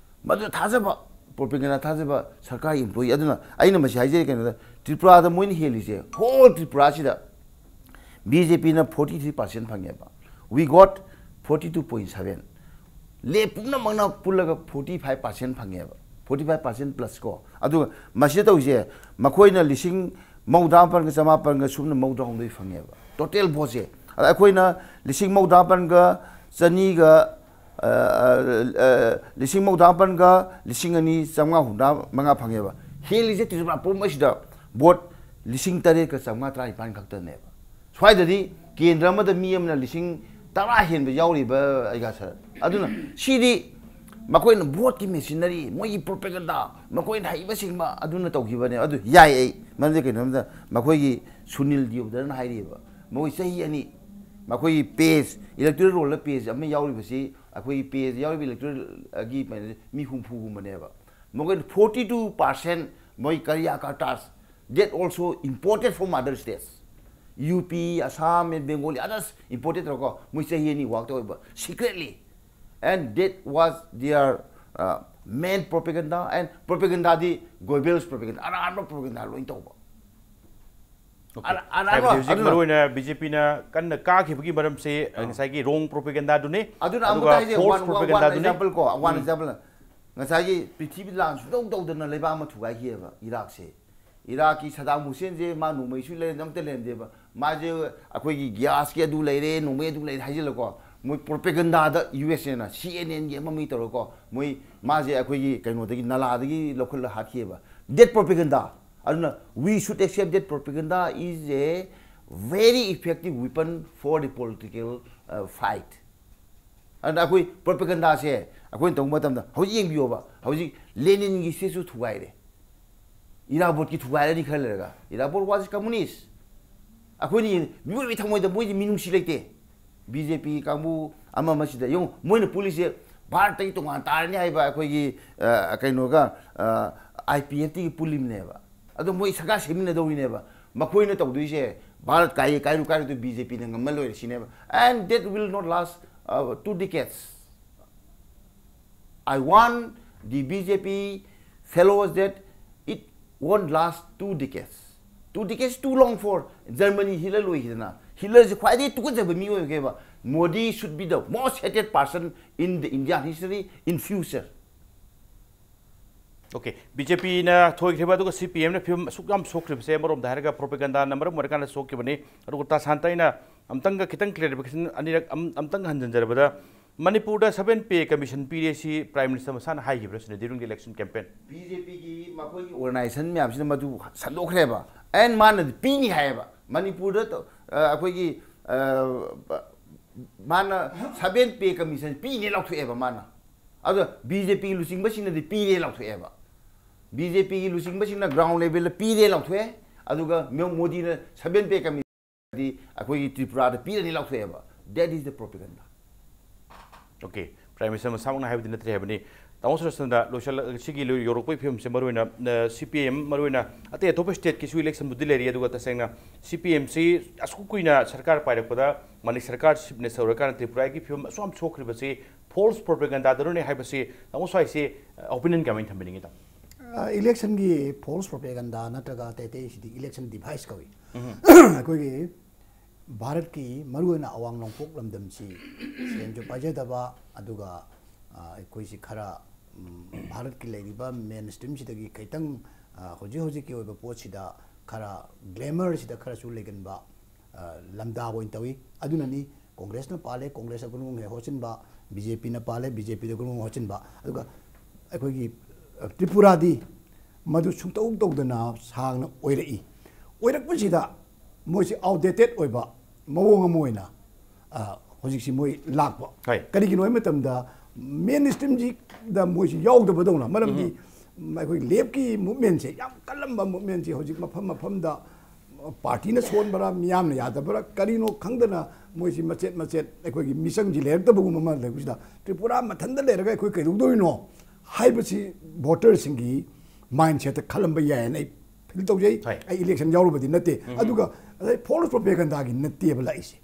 ꯃꯗꯨ ꯊꯥꯖꯕ, propaganda ꯊꯥꯖꯕ ꯁꯔꯀꯥꯔꯒꯤ employee꯫ ꯑꯗꯨꯅ ꯑꯩꯅ ꯃꯁꯤ ꯍꯥꯏꯖꯔꯤ ꯀꯩꯅꯣꯗ, ꯇ꯭ꯔꯤꯄꯨꯔꯥꯗ ꯃꯣꯏꯅ ꯍꯦꯜꯂꯤꯁꯦ, whole ꯇ꯭ꯔꯤꯄꯨꯔꯥꯁꯤꯗ BJPꯅ forty three percent ꯐꯪꯉꯦꯕ, we got forty two point seven꯫ ꯂꯦꯞ ꯄꯨꯝꯅꯃꯛꯅ ꯄꯨꯜꯂꯒ forty five percent ꯐꯪꯉꯦꯕ, forty five percent plus ꯀꯣ꯫ ꯑꯗꯨꯒ ꯃꯁꯤꯗ ꯇꯧꯔꯤꯁꯦ, ꯃꯈꯣꯏꯅ ꯂꯤꯁꯤꯡ ꯃꯧꯗ꯭ꯔꯥ ꯃꯥꯄꯟꯒ ꯆꯃꯥꯄꯟꯒ ꯁꯨꯞꯅ ꯃꯧꯗ꯭ꯔꯥ ꯍꯨꯝꯗꯣꯏ ꯐꯪꯉꯦꯕ, total voteꯁꯦ꯫ ꯑꯗ ꯑꯩꯈꯣꯏꯅ ꯂꯤꯁꯤꯡ ꯃꯧꯗ꯭ꯔꯥ ꯃꯥꯄꯟꯒ ꯆꯅꯤꯒ ꯑ, ꯑ, ꯑ, ꯂꯤꯁꯤꯡ ꯃꯧꯗ꯭ꯔꯥ ꯃꯥꯄꯟꯒ ꯂꯤꯁꯤꯡ ꯑꯅꯤ ꯆꯥꯝꯃꯉꯥ ꯍꯨꯝꯗ꯭ꯔꯥ ꯃꯉꯥ ꯐꯪꯉꯦꯕ꯫ ꯍꯦꯜꯂꯤꯁꯦ ꯇ꯭ꯔꯤꯄꯨꯔꯥ ꯄꯨꯝꯕꯁꯤꯗ ꯚꯣꯠ ꯂꯤꯁꯤꯡ ꯇꯔꯦꯠꯀ ꯆꯥꯝꯃꯉꯥ ꯇꯔꯥꯅꯤꯄꯥꯟ ꯈꯛꯇꯅꯦꯕ꯫ ꯁ꯭ꯋꯥꯏꯗꯗꯤ ꯀꯦꯟꯗ꯭ꯔ ꯑꯃꯗ ꯃꯤ ꯑꯃꯅ ꯂꯤꯁꯤꯡ ꯇꯔꯥ ꯍꯦꯟꯕ ꯌꯥꯎꯔꯤꯕ ꯑꯩꯒ ꯁꯥꯔ꯫ ꯑꯗꯨꯅ ꯁꯤꯗꯤ ꯃꯈꯣꯏꯅ ꯚꯣꯠꯀꯤ ꯃꯦꯁꯤꯅꯔꯤ, ꯃꯣꯏꯒꯤ ꯄ꯭ꯔꯣꯄꯦꯒꯟꯗꯥ, ꯃꯈꯣꯏꯅ ꯍꯩꯕ ꯁꯤꯡꯕ ꯑꯗꯨꯅ ꯇꯧꯈꯤꯕꯅꯦ꯫ ꯑꯗꯨ ꯌꯥꯏ, ꯑꯩ ꯃꯔꯝꯗꯤ ꯀꯩꯅꯣ ꯍꯥꯏꯕꯗ ꯃꯈꯣꯏꯒꯤ ꯁꯨꯅꯤꯜ ꯗꯤꯌꯣꯗꯔꯅ ꯍꯥꯏꯔꯤꯑꯕ, ꯃꯈꯣꯏ ꯆꯍꯤ ꯑꯅꯤ ꯃꯈꯣꯏꯒꯤ ꯄꯦꯖ, ꯏꯂꯦꯛꯇꯣꯔꯦꯜ ꯔꯣꯜꯗ ꯄꯦꯖ ꯑꯃ ꯌꯥꯎꯔꯤꯕꯁꯤ, ꯑꯩꯈꯣꯏꯒꯤ ꯄꯦꯖ ꯌꯥꯎꯔꯤꯕ ꯏꯂꯦꯛꯇꯣꯔꯦꯜꯒꯤ ꯃꯤ ꯍꯨꯝꯐꯨꯒꯨꯝꯕꯅꯦꯕ꯫ ꯃꯈꯣꯏꯅ forty two percent ꯃꯣꯏ ꯀꯔꯤꯌꯥ ꯀꯥꯔꯇꯥꯁ, that also imported from other states, U P, Assam, Bengali, others imported ꯇꯧꯔꯀꯣ, ꯃꯣꯏ ꯆꯍꯤ ꯑꯅꯤ ꯋꯥꯛ ꯇꯧꯋꯦꯕ secretly, and that was their uh, main propaganda, and ꯄ꯭ꯔꯣꯄꯦꯒꯟꯗꯥꯗꯤ ꯒꯣꯏꯕꯦꯜꯁ ꯄ꯭ꯔꯣꯄꯦꯒꯟꯗꯥ, ꯑꯔꯥꯟꯕ ꯄ꯭ꯔꯣꯄꯦꯒꯟꯗꯥ ꯂꯣꯏ ꯇꯧꯕ꯫ ꯑꯔꯥ-, ꯑꯔꯥꯟꯕ-, ꯍꯥꯏꯕꯗꯤ ꯍꯧꯖꯤꯛ ꯑꯗꯨꯅ ꯃꯔꯨꯑꯣꯏꯅ ꯕꯤ ꯖꯦ ꯄꯤꯅ ꯀꯟꯅ ꯀꯥꯈꯤꯕꯒꯤ ꯃꯔꯝꯁꯦ, ꯑ, ꯉꯁꯥꯏꯒꯤ ꯔꯣꯡ ꯄ꯭ꯔꯣꯄꯦꯒꯟꯗꯥꯗꯨꯅꯤ꯫ ꯑꯗꯨꯅ ꯑꯃꯨꯛꯀ ꯑꯗꯨꯒ ꯍꯥꯏꯁꯦ, false one, one, one propaganda-ꯗꯨꯅꯤ꯫ Example ꯀꯣ, one example, ꯉꯁꯥꯏꯒꯤ ꯄ꯭ꯔꯤꯊꯤꯕꯤ ꯂꯥꯟ ꯁꯨꯡꯇꯧ ꯇꯧꯗꯅ ꯂꯩꯕꯥꯛ ꯑꯃ ꯊꯨꯒꯥꯏꯈꯤꯑꯕ ꯏꯔꯥꯛꯁꯦ꯫ ꯏꯔꯥꯛꯀꯤ ꯁꯗꯥꯝ ꯍꯨꯁꯦꯟꯁꯦ ꯃꯥ ꯅꯣꯡꯃꯩꯁꯨ ꯂꯩꯔꯝꯗꯦ, ꯑꯝꯇ ꯂꯩꯔꯝꯗꯦꯕ꯫ ꯃꯥꯁꯦ ꯑꯩꯈꯣꯏꯒꯤ ꯒ꯭ꯌꯥꯁꯀꯤ ꯑꯗꯨ ꯂꯩꯔꯦ, ꯅꯣꯡꯃꯩ ꯑꯗꯨ ꯂꯩꯔꯦ ꯍꯥꯏꯖꯤꯜꯂꯀꯣ, ꯃꯣꯏ ꯄ꯭ꯔꯣꯄꯦꯒꯟꯗꯥꯗ ꯌꯨ ꯑꯦꯁ ꯑꯦꯅ, ꯁꯤ ꯑꯦꯟ ꯑꯦꯟꯒꯤ ꯑꯃ ꯃꯤ ꯇꯧꯔꯀꯣ, ꯃꯣꯏ, ꯃꯥꯁꯦ ꯑꯩꯈꯣꯏꯒꯤ ꯀꯩꯅꯣꯗꯒꯤ, ꯅꯂꯥꯗꯒꯤ ꯂꯧꯈꯠꯂ ꯍꯥꯠꯈꯤꯑꯕ꯫ That propaganda. ꯑꯗꯨꯅ we should accept that propaganda is a very effective weapon for the political, uh, fight. ꯑꯗꯨꯅ ꯑꯩꯈꯣꯏ ꯄ꯭ꯔꯣꯄꯦꯒꯟꯗꯥꯁꯦ ꯑꯩꯈꯣꯏꯅ ꯇꯧꯕ ꯃꯇꯝꯗ, ꯍꯧꯖꯤꯛ ꯌꯦꯡꯕꯤꯌꯣꯕ, ꯍꯧꯖꯤꯛ ꯂꯦꯅꯤꯟꯒꯤ ꯁ꯭ꯇꯦꯆꯨ ꯊꯨꯒꯥꯏꯔꯦ, ꯏꯔꯥꯕꯣꯠꯀꯤ ꯊꯨꯒꯥꯏꯔꯅꯤ ꯈꯔ ꯂꯩꯔꯒ꯫ ꯏꯔꯥꯕꯣꯠ was communist. ꯑꯩꯈꯣꯏꯅ ꯌꯦꯡ-, ꯃꯤꯑꯣꯏꯕꯒꯤ ꯊꯃꯣꯏꯗ ꯃꯣꯏꯗꯤ ꯃꯤꯅꯨꯡꯁꯤ ꯂꯩꯇꯦ꯫ ꯕꯤ ꯖꯦ ꯄꯤ ꯀꯥꯡꯕꯨ ꯑꯃ ꯑꯃꯁꯤꯗ ꯌꯦꯡꯉꯨ, ꯃꯣꯏꯅ ꯄꯨꯜꯂꯤꯁꯦ ꯚꯥꯔꯠꯇꯒꯤ ꯇꯣꯉꯥꯟ ꯇꯥꯔꯅꯤ ꯍꯥꯏꯕ ꯑꯩꯈꯣꯏꯒꯤ, ꯑ, ꯀꯩꯅꯣꯒ, ꯑ, ꯑꯥꯏ ꯄꯤ ꯑꯦꯐꯇꯒꯤ ꯄꯨꯜꯂꯤꯕꯅꯦꯕ꯫ ꯑꯗꯣ ꯃꯣꯏ ꯁꯔꯀꯥꯔ ꯁꯦꯝꯃꯤꯟꯅꯗꯧꯔꯤꯅꯦꯕ꯫ ꯃꯈꯣꯏꯅ ꯇꯧꯗꯣꯏꯁꯦ, ꯚꯥꯔꯠ ꯀꯥꯏ ꯀꯥꯏꯔꯨ ꯀꯥꯏꯔꯨꯗꯣ ꯕꯤ ꯖꯦ ꯄꯤꯅ ꯉꯝꯃ ꯂꯣꯏꯔꯦ ꯁꯤꯅꯦꯕ꯫ And that will not last, uh, two decades. I warn the B J P fellows that it won't last two decades. Two decades too long for Germany. Hitler ꯂꯣꯏꯈꯤꯗꯅ, ꯍꯤꯠꯂꯔꯁꯦ ꯈ꯭ꯋꯥꯏꯗꯒꯤ ꯇꯨꯀꯠꯆꯕ ꯃꯤ ꯑꯣꯏꯈ꯭ꯔꯦꯕ꯫ Modi should be the most hated person in the Indian history in future. Okay, B J ꯄꯤꯅ ꯊꯣꯏꯈ꯭ꯔꯤꯕ ꯑꯗꯨꯒ ꯁꯤ ꯄꯤ ꯑꯦꯝꯅ ꯐꯤꯕꯝ ꯑꯁꯨꯛ ꯌꯥꯝ ꯁꯣꯛꯈ꯭ꯔꯤꯕꯁꯦ ꯑꯃꯔꯣꯝꯗ ꯍꯥꯏꯔꯒ ꯄ꯭ꯔꯣꯄꯦꯒꯟꯗꯥꯅ ꯃꯔꯝ ꯑꯣꯏꯔꯀꯥꯟꯗ ꯁꯣꯛꯈꯤꯕꯅꯤ꯫ ꯑꯗꯨꯒ ꯇꯥꯁꯥꯟꯇ ꯑꯩꯅ ꯑꯝꯇꯪꯒ ꯈꯤꯇꯪ ꯀ꯭ꯂꯦꯔꯤꯐꯤꯀꯦꯁꯟ ꯑꯅꯤꯔꯛ ꯑꯝ-, ꯑꯝꯇꯪ ꯍꯟꯖꯤꯟꯖꯔꯕꯗ, ꯃꯅꯤꯄꯨꯔꯗ seven pay commission ꯄꯤꯔꯦ ꯁꯤ Prime Minister ꯃꯁꯥꯅ ꯍꯥꯏꯈꯤꯕ꯭ꯔꯥ ꯁꯤꯅ during the election campaign? B J ꯄꯤꯒꯤ ꯃꯈꯣꯏꯒꯤ organization ꯃꯌꯥꯝꯁꯤꯅ ꯃꯗꯨ ꯁꯟꯗꯣꯛꯈ꯭ꯔꯦꯕ꯫ ꯑꯦꯟ ꯃꯥꯅꯗꯤ ꯄꯤꯅꯤ ꯍꯥꯏꯌꯦꯕ꯫ ꯃꯅꯤꯄꯨꯔꯗ ꯇ- ꯑ, ꯑꯩꯈꯣꯏꯒꯤ ꯑ, ꯕ- ꯃꯥꯅ seven pay commission ꯄꯤꯅꯦ ꯂꯥꯎꯊꯣꯛꯑꯦꯕ ꯃꯥꯅ꯫ ꯑꯗꯣ ꯕꯤ ꯖꯦ ꯄꯤ ꯂꯨꯆꯤꯡꯕꯁꯤꯡꯅꯗꯤ ꯄꯤꯔꯦ ꯂꯥꯎꯊꯣꯛꯑꯦꯕ꯫ ꯕꯤ ꯖꯦ ꯄꯤꯒꯤ ꯂꯨꯆꯤꯡꯕꯁꯤꯡꯅ ground levelꯗ ꯄꯤꯔꯦ ꯂꯥꯎꯊꯣꯛꯑꯦ꯫ ꯑꯗꯨꯒ ꯃꯣ- ꯃꯣꯗꯤꯅ seven pay commission ꯗꯤ ꯑꯩꯈꯣꯏꯒꯤ ꯇ꯭ꯔꯤꯄꯨꯔꯥꯗ ꯄꯤꯔꯅꯤ ꯂꯥꯎꯊꯣꯛꯑꯦꯕ꯫ That is the propaganda. Okay, Prime Minister ꯃꯁꯥꯃꯛꯅ ꯍꯥꯏꯕꯗꯤ ꯅꯠꯇ꯭ꯔꯦ ꯍꯥꯏꯕꯅꯤ꯫ ꯇꯥꯃꯣ ꯁꯨꯔꯆꯟꯗ꯭ꯔ, ꯂꯣꯏꯁꯤꯜꯂ- ꯁꯤꯒꯤ ꯂꯣꯏ- ꯌꯧꯔꯛꯄꯒꯤ ꯐꯤꯕꯝꯁꯦ ꯃꯔꯨꯑꯣꯏꯅ, ꯑ, C P I M ꯃꯔꯨꯑꯣꯏꯅ ꯑꯇꯩ ꯑꯇꯣꯞꯄ stateꯀꯤꯁꯨ election ꯕꯨꯗꯤ ꯂꯩꯔꯤ, ꯑꯗꯨꯒ ꯇꯁꯦꯡꯅ C P I M ꯁꯤ ꯑꯁꯨꯛ ꯀꯨꯏꯅ ꯁꯔꯀꯥꯔ ꯄꯥꯏꯔꯛꯄꯗ ꯃꯅꯤ ꯁꯔꯀꯥꯔ Chief Minister ꯑꯣꯏꯔꯀꯥꯟꯗ ꯇ꯭ꯔꯤꯄꯨꯔꯥꯒꯤ ꯐꯤꯕꯝ ꯑꯁꯨꯛ ꯌꯥꯝ ꯁꯣꯛꯈ꯭ꯔꯤꯕꯁꯤ false propagandaꯗꯨꯅꯅꯦ ꯍꯥꯏꯕꯁꯤ ꯇꯥꯃꯣ ꯁ꯭ꯋꯥꯏꯁꯤ, ꯑ, opinion ꯀꯃꯥꯏꯅ ꯊꯝꯕꯤꯅꯤꯡꯉꯤ ꯇꯥꯃꯣ? ꯏꯂꯦꯛꯁꯟꯒꯤ false propaganda ꯅꯠꯇ꯭ꯔꯒ ꯑꯇꯩ ꯑꯇꯩꯁꯤꯗꯤ election device ꯀꯧꯏ꯫ ꯑꯩꯈꯣꯏꯒꯤ ꯚꯥꯔꯠꯀꯤ ꯃꯔꯨꯑꯣꯏꯅ ꯑꯋꯥꯡ ꯅꯣꯡꯄꯣꯛ ꯂꯝꯗꯝꯁꯤ ꯁꯦꯟꯁꯨ ꯄꯥꯏꯖꯗꯕ, ꯑꯗꯨꯒ ꯑ, ꯑꯩꯈꯣꯏꯁꯤ ꯈꯔ ꯎꯝ, ꯚꯥꯔꯠꯀꯤ ꯂꯩꯔꯤꯕ main streamꯁꯤꯗꯒꯤ ꯈꯤꯇꯪ ꯑ, ꯍꯧꯖꯤꯛ ꯍꯧꯖꯤꯛꯀꯤ ꯑꯣꯏꯕ ꯄꯣꯠꯁꯤꯗ ꯈꯔ glamourꯁꯤꯗ ꯈꯔꯁꯨ ꯂꯩꯒꯟꯕ ꯑ, ꯂꯝꯗꯥ ꯑꯣꯏꯅ ꯇꯧꯏ꯫ ꯑꯗꯨꯅꯅꯤ ꯀꯣꯡꯒ꯭ꯔꯦꯁꯅ ꯄꯥꯜꯂꯦ, ꯀꯣꯡꯒ꯭ꯔꯦꯁꯅ ꯒꯨꯔꯨꯡ ꯍꯦꯛ ꯍꯣꯠꯆꯤꯟꯕ, ꯕꯤ ꯖꯦ ꯄꯤꯅ ꯄꯥꯜꯂꯦ, ꯕꯤ ꯖꯦ ꯄꯤꯗ ꯒꯨꯔꯨꯡ ꯍꯣꯠꯆꯤꯟꯕ꯫ ꯑꯗꯨꯒ ꯑꯩꯈꯣꯏꯒꯤ ꯑ, ꯇ꯭ꯔꯤꯄꯨꯔꯥꯗꯤ ꯃꯗꯨ ꯁꯨꯡꯇꯧ ꯇꯧꯗꯅ ꯁꯥꯡꯅ ꯑꯣꯏꯔꯛꯏ꯫ ꯑꯣꯏꯔꯛꯄꯁꯤꯗ ꯃꯣꯏꯁꯤ outdated ꯑꯣꯏꯕ ꯃꯑꯣꯡ ꯑꯃ ꯑꯣꯏꯅ ꯑ, ꯍꯧꯖꯤꯛꯁꯤ ꯃꯣꯏ ꯂꯥꯛꯄ꯫ ꯍꯣꯏ꯫ ꯀꯔꯤꯒꯤꯅꯣ ꯍꯥꯏꯕ ꯃꯇꯝꯗ main streamꯁꯤꯗ ꯃꯣꯏꯁꯤ ꯌꯥꯎꯗꯕꯗꯧꯅ, ꯃꯔꯝꯗꯤ ꯎꯝ, ꯑꯩꯈꯣꯏ leftꯀꯤ movementꯁꯦ ꯌꯥꯝ ꯀꯜꯂꯝꯕ movementꯁꯦ ꯍꯧꯖꯤꯛ ꯃꯐꯝ ꯃꯐꯝꯗ partyꯅ ꯁꯣꯟꯕꯔꯥ, ꯃꯤꯌꯥꯝꯅ ꯌꯥꯗꯕꯔꯥ, ꯀꯔꯤꯅꯣ ꯈꯪꯗꯅ ꯃꯣꯏꯁꯤ ꯃꯆꯦꯠ ꯃꯆꯦꯠ ꯑꯩꯈꯣꯏꯒꯤ ꯃꯤꯆꯪꯁꯤ ꯂꯩꯔꯛꯇꯕꯒꯨꯝꯕ ꯑꯃ ꯂꯩꯕꯁꯤꯗ ꯇ꯭ꯔꯤꯄꯨꯔꯥ ꯃꯊꯟꯇ ꯂꯩꯔꯒ ꯑꯩꯈꯣꯏ ꯀꯩꯗꯧꯗꯣꯏꯅꯣ ꯍꯥꯏꯕꯁꯤ voterꯁꯤꯡꯒꯤ mindsetꯇ ꯈꯜꯂꯝꯕ ꯌꯥꯏꯅ ꯑꯩ feel ꯇꯧꯖꯩ꯫ ꯍꯣꯏ꯫ ꯑꯩ election ꯌꯥꯎꯔꯨꯕꯗꯤ ꯅꯠꯇꯦ꯫ ꯑꯗꯨꯒ ꯉꯁꯥꯏ false propagandaꯒꯤ ꯅꯠꯇꯦꯕ ꯂꯥꯛꯏꯁꯦ꯫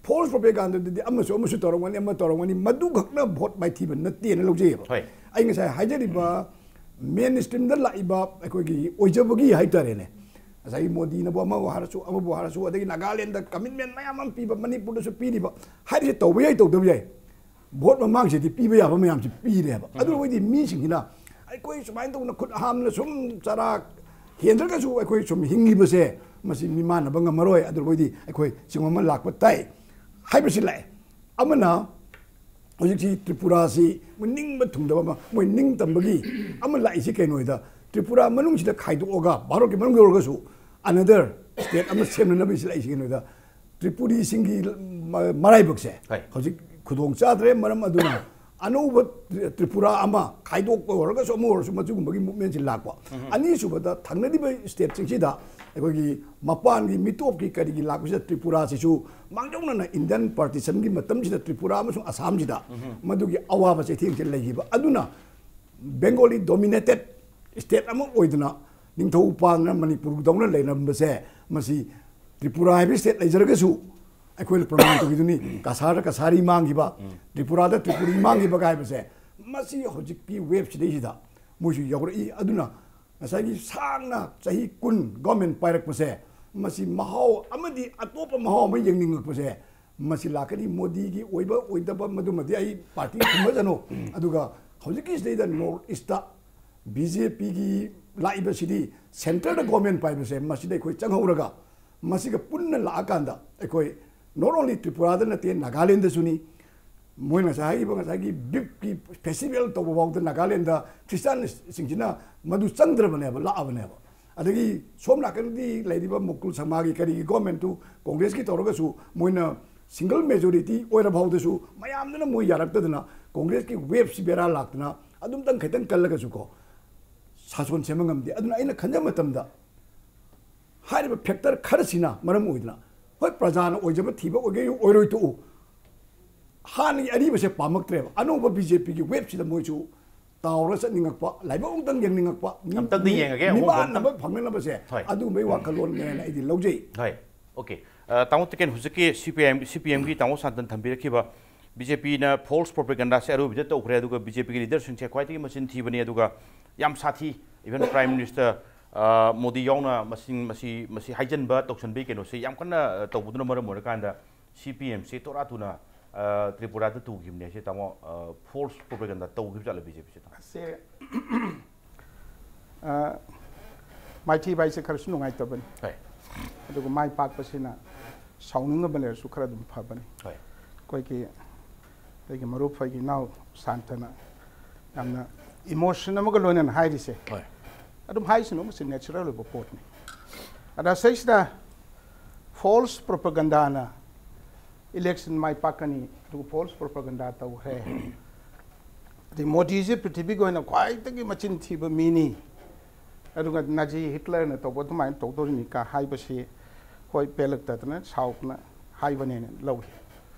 False propagandꯗꯨꯗꯤ ꯑꯃꯁꯨ ꯑꯃꯁꯨ ꯇꯧꯔꯝꯒꯅꯤ, ꯑꯃ ꯇꯧꯔꯝꯒꯅꯤ, ꯃꯗꯨꯈꯛꯅ vote ꯃꯥꯏꯊꯤꯕ ꯅꯠꯇꯦꯅ ꯂꯧꯖꯩꯌꯦꯕ꯫ ꯍꯣꯏ꯫ ꯑꯩ ꯉꯁꯥꯏ ꯍꯥꯏꯖꯔꯤꯕ main streamꯗ ꯂꯥꯛꯏꯕ ꯑꯩꯈꯣꯏꯒꯤ ꯑꯣꯏꯖꯕꯒꯤ ꯍꯥꯏꯇꯥꯔꯦꯅꯦ, ꯉꯁꯥꯏꯒꯤ ꯃꯣꯗꯤꯅꯕꯨ ꯑꯃꯕꯨ ꯍꯥꯏꯔꯁꯨ, ꯑꯃꯕꯨ ꯍꯥꯏꯔꯁꯨ, ꯑꯗꯒꯤ ꯅꯥꯒꯥꯂꯦꯟꯗ commitment ꯃꯌꯥꯝ ꯑꯃ ꯄꯤꯕ, ꯃꯅꯤꯄꯨꯔꯗꯁꯨ ꯄꯤꯔꯤꯕ ꯍꯥꯏꯔꯤꯁꯦ ꯇꯧꯕ ꯌꯥꯏ, ꯇꯧꯗꯕ ꯌꯥꯏ꯫ Vote ꯃꯃꯥꯡꯁꯤꯗꯤ ꯄꯤꯕ ꯌꯥꯕ ꯃꯌꯥꯝꯁꯤ ꯄꯤꯔꯦꯕ꯫ ꯑꯗꯨ ꯑꯣꯏꯗꯤ ꯃꯤꯁꯤꯡꯁꯤꯅ ꯑꯩꯈꯣꯏ ꯁꯨꯃꯥꯏꯅ ꯇꯧꯅ ꯈꯨꯠ ꯍꯥꯝꯅ ꯁꯨꯝ ꯆꯔꯥ ꯍꯦꯟꯗ꯭ꯔꯒꯁꯨ ꯑꯩꯈꯣꯏ ꯁꯨꯝ ꯍꯤꯡꯂꯤꯕꯁꯦ ꯃꯁꯤ ꯃꯤꯃꯥꯟꯅꯕ ꯉꯝꯃꯔꯣꯏ, ꯑꯗꯨ ꯑꯣꯏꯗꯤ ꯑꯩꯈꯣꯏ ꯁꯤꯒꯨꯝꯕ ꯑꯃ ꯂꯥꯛꯄ ꯇꯥꯏ ꯍꯥꯏꯕꯁꯤ ꯂꯥꯛꯑꯦ꯫ ꯑꯃꯅ ꯍꯧꯖꯤꯛꯁꯤ ꯇ꯭ꯔꯤꯄꯨꯔꯥꯁꯤ ꯃꯣꯏ ꯅꯤꯡꯕ ꯊꯨꯡꯗꯕ ꯑꯃ, ꯃꯣꯏ ꯅꯤꯡ ꯇꯝꯕꯒꯤ ꯑꯃ ꯂꯥꯛꯏꯁꯤ ꯀꯩꯅꯣ ꯍꯥꯏꯗ, ꯇ꯭ꯔꯤꯄꯨꯔꯥ ꯃꯅꯨꯡꯁꯤꯗ ꯈꯥꯏꯗꯣꯛꯑꯒ, ꯚꯥꯔꯠꯀꯤ ꯃꯅꯨꯡꯗ ꯑꯣꯏꯔꯒꯁꯨ another state ꯑꯃ ꯁꯦꯝꯅꯅꯕ ꯁꯤ ꯂꯥꯛꯏꯁꯤ ꯀꯩꯅꯣ ꯍꯥꯏꯗ, ꯇ꯭ꯔꯤꯄꯨꯔꯤꯁꯤꯡꯒꯤ ꯃ-, ꯃꯔꯥꯏꯕꯛꯁꯦ ꯍꯣꯏ꯫ ꯍꯧꯖꯤꯛ ꯈꯨꯗꯣꯡ ꯆꯥꯗ꯭ꯔꯦ꯫ ꯃꯔꯝ ꯑꯗꯨꯅ ꯑꯅꯧꯕ ꯇ꯭ꯔꯤ-, ꯇ꯭ꯔꯤꯄꯨꯔꯥ ꯑꯃ ꯈꯥꯏꯗꯣꯛꯄ ꯑꯣꯏꯔꯒꯁꯨ, ꯑꯃ ꯑꯣꯏꯔꯁꯨ, ꯃꯗꯨꯒꯨꯝꯕꯒꯤ movement ꯁꯤ ꯂꯥꯛꯄ꯫ ꯑꯅꯤꯁꯨꯕꯗ, ꯊꯪꯅꯔꯤꯕ state ꯁꯤꯡꯁꯤꯗ ꯑꯩꯈꯣꯏꯒꯤ ꯃꯄꯥꯟꯒꯤ ꯃꯤꯇꯣꯞꯀꯤ ꯀꯔꯤꯒꯤ ꯂꯥꯛꯄꯁꯤꯗ ꯇ꯭ꯔꯤꯄꯨꯔꯥꯁꯤꯁꯨ ꯃꯥꯡꯖꯧꯅꯅ Indian partition ꯒꯤ ꯃꯇꯝꯁꯤꯗ ꯇ꯭ꯔꯤꯄꯨꯔꯥ ꯑꯃꯁꯨꯡ ꯑꯁꯥꯝꯁꯤꯗ ꯃꯗꯨꯒꯤ ꯑꯋꯥꯕ ꯆꯩꯊꯦꯡꯁꯦ ꯂꯩꯈꯤꯕ꯫ ꯑꯗꯨꯅ Bengali dominated state ꯑꯃ ꯑꯣꯏꯗꯅ ꯅꯤꯡꯊꯧ ꯄꯥꯟꯗꯅ ꯃꯅꯤꯄꯨꯔꯗꯧꯅ ꯂꯩꯔꯝꯕꯁꯦ, ꯃꯁꯤ ꯇ꯭ꯔꯤꯄꯨꯔꯥ ꯍꯥꯏꯕ state ꯂꯩꯖꯔꯒꯁꯨ, ꯑꯩꯈꯣꯏꯅ ꯄ꯭ꯔꯃꯥꯟ ꯇꯧꯈꯤꯗꯨꯅꯤ, ꯀꯁꯥꯔꯗ ꯀꯁꯥꯔꯤ ꯃꯥꯡꯈꯤꯕ, ꯇ꯭ꯔꯤꯄꯨꯔꯥꯗ ꯇ꯭ꯔꯤꯄꯨꯔꯤ ꯃꯥꯡꯈꯤꯕ ꯀꯥꯏꯕꯁꯦ, ꯃꯁꯤ ꯍꯧꯖꯤꯛꯀꯤ wave ꯁꯤꯗꯩꯁꯤꯗ ꯃꯣꯏꯁꯨ ꯌꯧꯔꯛꯏ꯫ ꯑꯗꯨꯅ ꯉꯁꯥꯏꯒꯤ ꯁꯥꯡꯅ ꯆꯍꯤ ꯀꯨꯟ government ꯄꯥꯏꯔꯛꯄꯁꯦ, ꯃꯁꯤ ꯃꯍꯥꯎ ꯑꯃꯗꯤ ꯑꯇꯣꯞꯄ ꯃꯍꯥꯎ ꯑꯃ ꯌꯦꯡꯅꯤꯡꯉꯛꯄꯁꯦ, ꯃꯁꯤ ꯂꯥꯛꯀꯅꯤ꯫ ꯃꯣꯗꯤꯒꯤ ꯑꯣꯏꯕ ꯑꯣꯏꯗꯕ ꯃꯗꯨꯃꯗꯤ ꯑꯩ party ꯈꯨꯝꯃꯖꯅꯨ꯫ ꯑꯗꯨꯒ ꯍꯧꯖꯤꯛꯀꯤꯁꯤꯗꯩꯗ North East ꯇ BJP ꯒꯤ ꯂꯥꯛꯏꯕꯁꯤꯗꯤ centre ꯗ government ꯄꯥꯏꯕꯁꯦ, ꯃꯁꯤꯗ ꯑꯩꯈꯣꯏ ꯆꯪꯍꯧꯔꯒ ꯃꯁꯤꯒ ꯄꯨꯟꯅ ꯂꯥꯛꯑꯀꯥꯟꯗ ꯑꯩꯈꯣꯏ not only ꯇ꯭ꯔꯤꯄꯨꯔꯥꯗ ꯅꯠꯇꯦ, ꯅꯥꯒꯥꯂꯦꯟꯗꯁꯨꯅꯤ꯫ ꯃꯣꯏꯅ ꯉꯁꯥꯏ ꯍꯥꯏꯈꯤꯕ ꯉꯁꯥꯏꯒꯤ ꯕꯤꯞꯀꯤ festival ꯇꯧꯕ ꯐꯥꯎꯗ ꯅꯥꯒꯥꯂꯦꯟꯗ ꯈ꯭ꯔꯤꯁꯇꯥꯟꯁꯤꯡꯁꯤꯅ ꯃꯗꯨ ꯆꯪꯗ꯭ꯔꯕꯅꯦꯕ, ꯂꯥꯛꯑꯕꯅꯦꯕ꯫ ꯑꯗꯒꯤ ꯁꯣꯝ ꯅꯥꯀꯟꯒꯤ ꯂꯩꯔꯤꯕ ꯃꯨꯀꯨꯜ ꯁꯪꯃꯥꯒꯤ ꯀꯔꯤꯒꯤ government ꯇꯨ ꯀꯣꯡꯒ꯭ꯔꯦꯁꯀꯤ ꯇꯧꯔꯒꯁꯨ ꯃꯣꯏꯅ single majority ꯑꯣꯏꯔ ꯐꯥꯎꯗꯁꯨ ꯃꯌꯥꯝꯗꯨꯅ ꯃꯣꯏ ꯌꯥꯔꯛꯇꯗꯅ ꯀꯣꯡꯒ꯭ꯔꯦꯁꯀꯤ wave ꯁꯤ ꯕꯦꯔꯥ ꯂꯥꯛꯇꯅ ꯑꯗꯨꯝꯇꯪ ꯈꯤꯇꯪ ꯀꯜꯂꯒꯁꯨꯀꯣ ꯁꯥꯁꯣꯟ ꯁꯦꯝꯕ ꯉꯝꯗꯦ꯫ ꯑꯗꯨꯅ ꯑꯩꯅ ꯈꯟꯖꯕ ꯃꯇꯝꯗ ꯍꯥꯏꯔꯤꯕ factor ꯈꯔꯁꯤꯅ ꯃꯔꯝ ꯑꯣꯏꯗꯅ, ꯍꯣꯏ, ꯄ꯭ꯔꯖꯥꯅ ꯑꯣꯏꯖꯕ ꯊꯤꯕ ꯑꯣꯏꯒꯦ ꯑꯣꯏꯔꯣꯏ ꯇꯣꯛꯎ, ꯍꯥꯟꯅꯒꯤ ꯑꯔꯤꯕꯁꯦ ꯄꯥꯝꯃꯛꯇ꯭ꯔꯦꯕ꯫ ꯑꯅꯧꯕ BJP ꯒꯤ wave ꯁꯤꯗ ꯃꯣꯏꯁꯨ ꯇꯥꯎꯔ ꯆꯠꯅꯤꯡꯉꯛꯄ, ꯂꯥꯏꯕꯛ ꯑꯃꯨꯛꯇꯪ ꯌꯦꯡꯅꯤꯡꯉꯛꯄ, ꯃꯤ-, ꯑꯝꯇꯪꯗꯤ ꯃꯤ-, ꯌꯦꯡꯉꯒꯦ, ꯑꯍꯣꯡꯕ ꯃꯤꯃꯥꯟ ꯑꯝꯇꯪ꯫ ꯑꯃ ꯐꯪꯅꯅꯕꯁꯦ ꯍꯣꯏ꯫ ꯑꯗꯨꯒꯨꯝꯕꯒꯤ ꯋꯥꯈꯜꯂꯣꯟꯅꯦꯅ ꯑꯩꯗꯤ ꯂꯧꯖꯩ꯫ ꯍꯣꯏ꯫ Okay꯫ ꯑ, ꯇꯥꯃꯣ ꯇꯤꯀꯦꯟ, ꯍꯧꯖꯤꯛꯀꯤ CPIM, CPM ꯒꯤ ꯇꯥꯃꯣ ꯁꯥꯟꯇꯟ ꯊꯝꯕꯤꯔꯛꯈꯤꯕ, BJP ꯅ false propaganda ꯁꯦ ꯑꯔꯣꯏꯕꯗ ꯇꯧꯈ꯭ꯔꯦ, ꯑꯗꯨꯒ BJP ꯒꯤ leader ꯁꯤꯡꯁꯦ ꯈ꯭ꯋꯥꯏꯗꯒꯤ ꯃꯆꯤꯟ ꯊꯤꯕꯅꯤ, ꯑꯗꯨꯒ ꯌꯥꯝ ꯁꯥꯊꯤ, even Prime Minister, ꯑ, ꯃꯣꯗꯤ ꯌꯥꯎꯅ ꯃꯁꯤꯡ-, ꯃꯁꯤ, ꯃꯁꯤ ꯍꯥꯏꯖꯟꯕ ꯇꯧꯁꯟꯕꯒꯤ ꯀꯩꯅꯣꯁꯦ ꯌꯥꯝ ꯀꯟꯅ, ꯑ, ꯇꯧꯕꯗꯨꯅ ꯃꯔꯝ ꯑꯣꯏꯔꯀꯥꯟꯗ CPM ꯁꯦ ꯇꯣꯔꯥ ꯇꯨꯅ, ꯑ, ꯇ꯭ꯔꯤꯄꯨꯔꯥꯗ ꯇꯨꯈꯤꯕꯅꯦ ꯁꯦ, ꯇꯥꯃꯣ, ꯑ, false propaganda ꯇꯧꯈꯤꯕ ꯖꯥꯠꯂ BJP ꯁꯦ, ꯇꯥꯃꯣ? ꯑꯁꯦ, ꯑ, ꯃꯥꯏꯊꯤꯕ ꯍꯥꯏꯁꯦ ꯈꯔꯁꯨ ꯅꯨꯡꯉꯥꯏꯇꯕꯅꯤ꯫ ꯍꯣꯏ꯫ ꯑꯗꯨꯒ ꯃꯥꯏ ꯄꯥꯛꯄꯁꯤꯅ ꯁꯥꯎꯅꯤꯡꯕ ꯂꯩꯔꯁꯨ ꯈꯔ ꯑꯗꯨꯝ ꯐꯕꯅꯤ꯫ ꯍꯣꯏ꯫ ꯑꯩꯈꯣꯏꯒꯤ ꯑꯩꯒꯤ ꯃꯔꯨꯞ, ꯑꯩꯒꯤ ꯏꯅꯥꯎ ꯁꯥꯟꯇꯅ ꯌꯥꯝꯅ ꯏꯃꯣꯁꯟ ꯑꯃꯒ ꯂꯣꯏꯅꯅ ꯍꯥꯏꯔꯤꯁꯦ꯫ ꯍꯣꯏ꯫ ꯑꯗꯨꯝ ꯍꯥꯏꯁꯅꯨ, ꯃꯁꯤ ꯅꯦꯆꯔꯦꯜ ꯑꯣꯏꯕ ꯄꯣꯠꯅꯤ꯫ ꯑꯗ ꯁꯤꯁꯤꯗ ꯐꯣꯜꯁ ꯄ꯭ꯔꯣꯄꯒꯟꯗꯥꯅ ꯏꯂꯦꯛꯁꯟ ꯃꯥꯏ ꯄꯥꯛꯀꯅꯤ, ꯑꯗꯨꯒ ꯐꯣꯜꯁ ꯄ꯭ꯔꯣꯄꯒꯟꯗꯥ ꯇꯧꯈ꯭ꯔꯦ꯫ ꯑꯗꯩ ꯃꯣꯗꯤꯁꯦ ꯄ꯭ꯔꯤꯊꯤꯕꯤꯒꯤ ꯑꯣꯏꯅ ꯈ꯭ꯋꯥꯏꯗꯒꯤ ꯃꯆꯤꯟ ꯊꯤꯕ ꯃꯤꯅꯤ, ꯑꯗꯨꯒ ꯅꯥꯖꯤ ꯍꯤꯠꯂꯔꯅ ꯇꯧꯕ ꯑꯗꯨꯃꯥꯏꯅ ꯇꯧꯗꯣꯔꯤꯅꯤ ꯀ ꯍꯥꯏꯕꯁꯤ ꯍꯣꯏ ꯄꯦꯜꯂꯛꯇꯗꯅ ꯁꯥꯎꯗꯅ ꯍꯥꯏꯕꯅꯦꯅ ꯂꯧꯏ꯫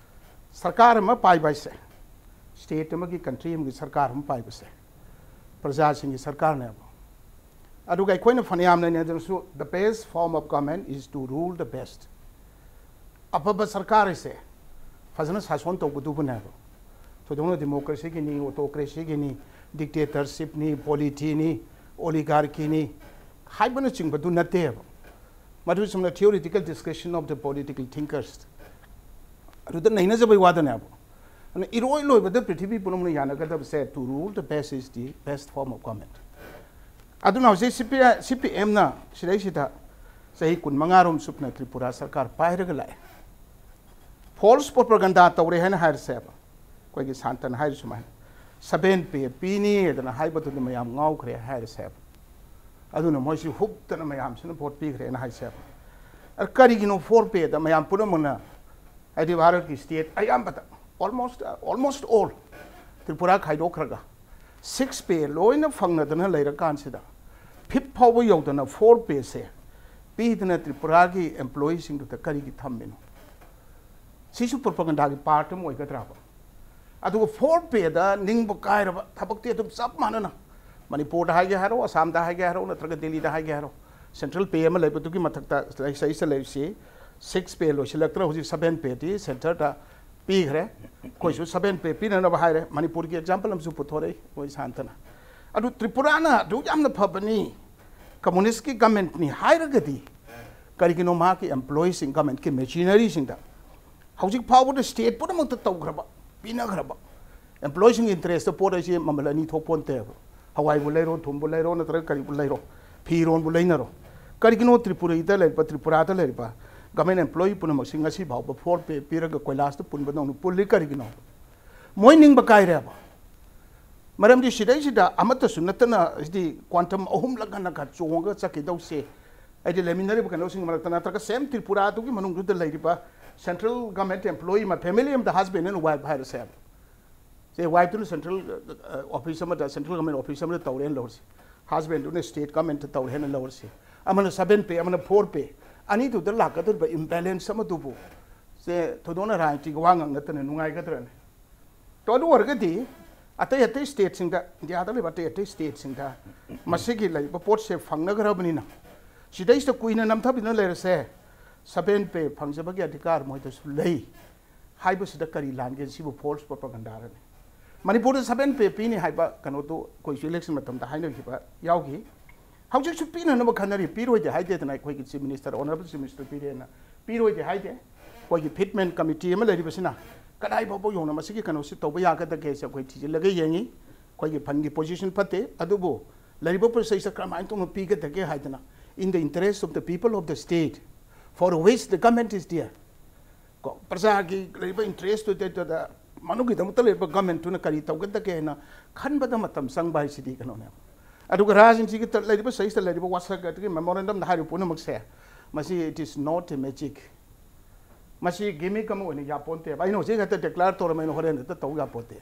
ꯁꯔꯀꯥꯔ ꯑꯃ ꯄꯥꯏꯕ ꯍꯥꯏꯁꯦ, ꯁ꯭ꯇꯦꯠ ꯑꯃꯒꯤ, ꯀꯟꯇ꯭ꯔꯤ ꯑꯃꯒꯤ ꯁꯔꯀꯥꯔ ꯑꯃ ꯄꯥꯏꯕꯁꯦ ꯄ꯭ꯔꯖꯥꯁꯤꯡꯒꯤ ꯁꯔꯀꯥꯔꯅꯦꯕ꯫ ꯑꯗꯨꯒ ꯑꯩꯈꯣꯏꯅ ꯐꯅꯌꯥꯝꯅ ꯅꯩꯅꯗ꯭ꯔꯁꯨ, the best form of government is to rule the best. ꯑꯐꯕ ꯁꯔꯀꯥꯔ ꯍꯥꯏꯁꯦ ꯐꯖꯅ ꯁꯥꯁꯣꯟ ꯇꯧꯕꯗꯨꯕꯨꯅꯦꯕ꯫ ꯊꯣꯏꯗꯣꯛꯅ ꯗꯤꯃꯣꯀ꯭ꯔꯦꯁꯤꯒꯤꯅꯤ, ꯑꯣꯇꯣꯀ꯭ꯔꯦꯁꯤꯒꯤꯅꯤ, ꯗꯤꯛꯇꯦꯇꯔꯁꯤꯞꯅꯤ, ꯄꯣꯂꯤꯊꯤꯅꯤ, ꯑꯣꯂꯤꯒꯥꯔꯀꯤꯅꯤ ꯍꯥꯏꯕꯅꯆꯤꯡꯕꯗꯨ ꯅꯠꯇꯦꯕ꯫ ꯃꯗꯨ ꯆꯨꯝꯅ theoretical discussion of the political thinkers, ꯑꯗꯨꯗ ꯅꯩꯅꯖꯕꯩ ꯋꯥꯗꯅꯦꯕ꯫ ꯑꯗꯨꯅ ꯏꯔꯣꯏ ꯂꯣꯏꯕꯗ ꯄ꯭ꯔꯤꯊꯤꯕꯤ ꯄꯨꯝꯅꯃꯛꯅ ꯌꯥꯅꯒꯗꯕꯁꯦ, to rule the best is the best form of government. ꯑꯗꯨꯅ ꯍꯧꯖꯤꯛ ꯁꯤ ꯄꯤ, ꯁꯤ ꯄꯤ ꯑꯦꯝꯅ ꯁꯤꯗꯩꯁꯤꯗ ꯆꯍꯤ ꯀꯨꯟꯃꯉꯥꯔꯣꯝ ꯆꯨꯞꯅ ꯇ꯭ꯔꯤꯄꯨꯔꯥ ꯁꯔꯀꯥꯔ ꯄꯥꯏꯔꯒ ꯂꯥꯛꯑꯦ꯫ ꯐꯣꯜꯁ ꯄ꯭ꯔꯣꯄꯒꯟꯗꯥ ꯇꯧꯔꯦ ꯍꯥꯏꯅ ꯍꯥꯏꯔꯁꯦꯕ꯫ ꯑꯩꯈꯣꯏꯒꯤ ꯁꯥꯟꯇꯅ ꯍꯥꯏꯔꯤ ꯁꯨꯃꯥꯏꯅ, ꯁꯚꯦꯟ ꯄꯦ ꯄꯤꯅꯤ ꯍꯥꯏꯗꯅ ꯍꯥꯏꯕꯗꯨꯗ ꯃꯌꯥꯝ ꯉꯥꯎꯈ꯭ꯔꯦ ꯍꯥꯏꯔꯁꯦꯕ꯫ ꯑꯗꯨꯅ ꯃꯣꯏꯁꯤ ꯍꯨꯞꯇꯅ ꯃꯌꯥꯝꯁꯤꯅ ꯚꯣꯠ ꯄꯤꯈ꯭ꯔꯦꯅ ꯍꯥꯏꯁꯦꯕ꯫ ꯑꯗ ꯀꯔꯤꯒꯤꯅꯣ ꯐꯣꯔ ꯄꯦꯗ ꯃꯌꯥꯝ ꯄꯨꯝꯅꯃꯛꯅ, ꯍꯥꯏꯗꯤ ꯚꯥꯔꯠꯀꯤ ꯁ꯭ꯇꯦꯠ ꯑꯌꯥꯝꯕꯗ, almost, almost all, ꯇ꯭ꯔꯤꯄꯨꯔꯥ ꯈꯥꯏꯗꯣꯛꯈ꯭ꯔꯒ ꯁꯤꯛꯁ ꯄꯦ ꯂꯣꯏꯅ ꯐꯪꯅꯗꯅ ꯂꯩꯔꯀꯥꯟꯁꯤꯗ, ꯐꯤꯐ ꯐꯥꯎꯕ ꯌꯧꯗꯅ ꯐꯣꯔ ꯄꯦꯁꯦ ꯄꯤꯗꯅ ꯇ꯭ꯔꯤꯄꯨꯔꯥꯒꯤ ꯑꯦꯝꯄ꯭ꯂꯣꯌꯤꯁꯤꯡꯗꯨꯗ ꯀꯔꯤꯒꯤ ꯊꯝꯃꯤꯅꯣ? ꯁꯤꯁꯨ ꯄ꯭ꯔꯣꯄꯒꯟꯗꯥꯒꯤ ꯄꯥꯔꯠ ꯑꯃ ꯑꯣꯏꯒꯗ꯭ꯔꯥꯕ? ꯑꯗꯨꯒ ꯐꯣꯔ ꯄꯦꯗ ꯅꯤꯡꯕ ꯀꯥꯏꯔꯕ ꯊꯕꯛꯇꯤ ꯑꯗꯨꯝ ꯆꯞ ꯃꯥꯟꯅꯅ, ꯃꯅꯤꯄꯨꯔꯗ ꯍꯥꯏꯒꯦ ꯍꯥꯏꯔꯣ, ꯑꯁꯥꯝꯗ ꯍꯥꯏꯒꯦ ꯍꯥꯏꯔꯣ, ꯅꯠꯇ꯭ꯔꯒ ꯗꯦꯜꯂꯤꯗ ꯍꯥꯏꯒꯦ ꯍꯥꯏꯔꯣ, ꯁꯦꯟꯇ꯭ꯔꯦꯜ ꯄꯦ ꯑꯃ ꯂꯩꯕꯗꯨꯒꯤ ꯃꯊꯛꯇ ꯂꯩꯁ-, ꯂꯩꯁ-, ꯂꯩꯔꯤꯁꯤ ꯁꯤꯛꯁ ꯄꯦ ꯂꯣꯏꯁꯤꯜꯂꯛꯇ꯭ꯔ, ꯍꯧꯖꯤꯛ ꯁꯚꯦꯟ ꯄꯦꯗꯤ ꯁꯦꯟꯇꯔꯗ ꯄꯤꯈ꯭ꯔꯦ꯫ ꯑꯩꯈꯣꯏꯁꯨ ꯁꯚꯦꯟ ꯄꯦ ꯄꯤꯅꯅꯕ ꯍꯥꯏꯔꯦ꯫ ꯃꯅꯤꯄꯨꯔꯒꯤ ꯑꯦꯛꯖꯥꯝꯄꯜ ꯑꯃꯁꯨ ꯄꯨꯊꯣꯔꯛꯏ ꯃꯣꯏ ꯁꯥꯟꯇꯅ꯫ ꯑꯗꯨ ꯇ꯭ꯔꯤꯄꯨꯔꯥꯅ ꯑꯗꯨ ꯌꯥꯝꯅ ꯐꯕꯅꯤ, ꯀꯝꯃꯨꯅꯤꯁ꯭ꯠꯀꯤ ꯒꯃꯦꯟꯠꯅꯤ ꯍꯥꯏꯔꯒꯗꯤ ꯀꯔꯤꯒꯤꯅꯣ ꯃꯍꯥꯛꯀꯤ ꯑꯦꯝꯄ꯭ꯂꯣꯌꯤꯁꯤꯡ, ꯒꯃꯦꯟꯠꯀꯤ ꯃꯦꯆꯤꯅꯔꯤꯁꯤꯡꯗ ꯍꯧꯖꯤꯛ ꯐꯥꯎꯕꯗ ꯁ꯭ꯇꯦꯠ ꯄꯨꯝꯅꯃꯛꯇ ꯇꯧꯈ꯭ꯔꯕ, ꯄꯤꯅꯈ꯭ꯔꯕ, ꯑꯦꯝꯄ꯭ꯂꯣꯌꯤꯁꯤꯡꯒꯤ ꯏꯟꯇꯔꯦꯁꯇ ꯄꯣꯠ ꯍꯥꯏꯁꯤ ꯃꯃꯜ ꯑꯅꯤ ꯊꯣꯛꯄ ꯅꯠꯇꯦꯕ꯫ ꯍꯋꯥꯏꯕꯨ ꯂꯩꯔꯣ, ꯊꯨꯝꯕꯨ ꯂꯩꯔꯣ, ꯅꯠꯇ꯭ꯔꯒ ꯀꯔꯤꯕꯨ ꯂꯩꯔꯣ, ꯐꯤꯔꯣꯟꯕꯨ ꯂꯩꯅꯔꯣ, ꯀꯔꯤꯒꯤꯅꯣ ꯇ꯭ꯔꯤꯄꯨꯔꯥꯗ ꯂꯩꯔꯤꯕ, ꯇ꯭ꯔꯤꯄꯨꯔꯥꯗ ꯂꯩꯔꯤꯕ ꯒꯃꯦꯟꯠ ꯑꯦꯝꯄ꯭ꯂꯣꯌꯤ ꯄꯨꯝꯅꯃꯛꯁꯤ ꯉꯁꯤ ꯐꯥꯎꯕ ꯐꯣꯔ ꯄꯦ ꯄꯤꯔꯒ ꯀꯣꯏꯂꯥꯁꯇ ꯄꯨꯟꯕꯗꯧꯅ ꯄꯨꯜꯂꯤ? ꯀꯔꯤꯒꯤꯅꯣ? ꯃꯣꯏ ꯅꯤꯡꯕ ꯀꯥꯏꯔꯦꯕ꯫ ꯃꯔꯝꯗꯤ ꯁꯤꯗꯩꯁꯤꯗ ꯑꯃꯠꯇꯁꯨ ꯅꯠꯇꯅ ꯁꯤꯗꯤ quantum ꯑꯍꯨꯝꯂꯛ ꯍꯟꯅ ꯈꯔ ꯆꯣꯡꯉꯒ ꯆꯠꯈꯤꯗꯧꯁꯦ, ꯍꯥꯏꯗꯤ ꯂꯩꯃꯤꯟꯅꯔꯤꯕ ꯀꯩꯅꯣꯁꯤꯡꯒꯤ ꯃꯔꯛꯇ ꯅꯠꯇ꯭ꯔꯒ same ꯇ꯭ꯔꯤꯄꯨꯔꯥꯗꯨꯒꯤ ꯃꯅꯨꯡꯗꯨꯗ ꯂꯩꯔꯤꯕ central government employee ꯑꯃ, family ꯑꯃꯗ husband and wife ꯍꯥꯏꯔꯁꯦꯕ꯫ Say, wife ꯇꯨꯅ central office ꯑꯃꯗ, central government office ꯑꯃꯗ ꯇꯧꯔꯦꯅ ꯂꯧꯔꯁꯤ, husband ꯗꯨꯅ state government ꯇ ꯇꯧꯔꯦꯅ ꯂꯧꯔꯁꯤ, ꯑꯃꯅ seven pay, ꯑꯃꯅ four pay, ꯑꯅꯤꯗꯨꯗ ꯂꯥꯛꯀꯗꯧꯔꯤꯕ imbalance ꯑꯃꯗꯨꯕꯨ, ꯁꯦ, ꯊꯣꯏꯗꯣꯛꯅ ꯔꯥꯖꯅꯤꯇꯤꯒꯤ ꯋꯥ ꯉꯥꯡ ꯅꯠꯇꯅ ꯅꯨꯡꯉꯥꯏꯒꯗ꯭ꯔꯅꯦ? ꯇꯣ, ꯑꯗꯨ ꯑꯣꯏꯔꯒꯗꯤ ꯑꯇꯩ ꯑꯇꯩ state ꯁꯤꯡꯗ, ꯏꯟꯗꯤꯌꯥꯗ ꯂꯩꯕ ꯑꯇꯩ ꯑꯇꯩ state ꯁꯤꯡꯗ ꯃꯁꯤꯒꯤ ꯂꯩꯔꯤꯕ ꯄꯣꯠꯁꯦ ꯐꯪꯅꯈ꯭ꯔꯕꯅꯤꯅ, ꯁꯤꯗꯩꯁꯤꯗ ꯀꯨꯏꯅ ꯅꯝꯊꯕꯤꯗꯨꯅ ꯂꯩꯔꯁꯦ, seven pay ꯐꯪꯖꯕꯒꯤ ꯑꯙꯤꯀꯥꯔ ꯃꯣꯏꯗꯁꯨ ꯂꯩ ꯍꯥꯏꯕꯁꯤꯗ ꯀꯔꯤ ꯂꯥꯟꯒꯦ? ꯁꯤꯕꯨ false propaganda ꯔꯅꯤ꯫ ꯃꯅꯤꯄꯨꯔꯗ seven pay ꯄꯤꯅꯤ ꯍꯥꯏꯕ ꯀꯩꯅꯣꯗꯨ ꯑꯩꯈꯣꯏꯁꯨ election ꯃꯇꯝꯗ ꯍꯥꯏꯅꯈꯤꯕ ꯌꯥꯎꯈꯤ꯫ ꯍꯧꯖꯤꯛꯁꯨ ꯄꯤꯅꯅꯕ ꯈꯟꯅꯔꯤ, ꯄꯤꯔꯣꯏꯗꯦ ꯍꯥꯏꯗꯦꯗꯅ꯫ ꯑꯩꯈꯣꯏꯒꯤ Chief Minister, Honourable Chief Minister ꯄꯤꯔꯦꯅ, ꯄꯤꯔꯣꯏꯗꯦ ꯍꯥꯏꯗꯦ꯫ ꯑꯩꯈꯣꯏꯒꯤ fitment committee ꯑꯃ ꯂꯩꯔꯤꯕꯁꯤꯅ ꯀꯗꯥꯏ ꯐꯥꯎꯕ ꯌꯧꯅ ꯃꯁꯤꯒꯤ ꯀꯩꯅꯣꯁꯤ ꯇꯧꯕ ꯌꯥꯒꯗꯒꯦꯁꯦ ꯑꯩꯈꯣꯏ ꯊꯤꯖꯤꯜꯂꯒ ꯌꯦꯡꯉꯤ꯫ ꯑꯩꯈꯣꯏꯒꯤ fund ꯒꯤ position ꯐꯠꯇꯦ, ꯑꯗꯨꯕꯨ ꯂꯩꯔꯤꯕ ꯄꯩꯁꯥꯁꯦ ꯀꯔꯝꯍꯥꯏꯅ ꯇꯧꯅ ꯄꯤꯒꯗꯒꯦ ꯍꯥꯏꯗꯅ, in the interest of the people of the state for which the government is there, ꯀꯣ, ꯄ꯭ꯔꯖꯥꯒꯤ ꯂꯩꯔꯤꯕ interest ꯇꯨꯗ ꯃꯅꯨꯡꯒꯤꯗꯃꯛꯇ ꯂꯩꯔꯤꯕ government ꯇꯨꯅ ꯀꯔꯤ ꯇꯧꯒꯗꯒꯦ ꯍꯥꯏꯅ ꯈꯟꯕꯗ ꯃꯇꯝ ꯆꯪꯕ ꯍꯥꯏꯁꯤꯗꯤ ꯀꯩꯅꯣꯅꯦꯕ꯫ ꯑꯗꯨꯒ ꯔꯥꯖꯅꯤꯇꯤꯒꯤ ꯇ-, ꯂꯩꯔꯤꯕ ꯁꯩꯁꯤꯗ ꯂꯩꯔꯤꯕ ꯋꯥꯁꯛ ꯑꯗꯒꯤ memorandum ꯗ ꯍꯥꯏꯔꯤꯕ ꯄꯨꯝꯅꯃꯛꯁꯦ, ꯃꯁꯤ it is not a magic꯫ ꯃꯁꯤ gimmick ꯑꯃ ꯑꯣꯏꯅ ꯌꯥꯄꯣꯟꯇꯦꯕ꯫ ꯑꯩꯅ ꯍꯧꯖꯤꯛ ꯍꯦꯛꯇ declare ꯇꯧꯔꯝꯃꯦꯅ ꯍꯣꯔꯦꯟ ꯍꯦꯛꯇ ꯇꯧ ꯌꯥꯄꯣꯟꯇꯦ꯫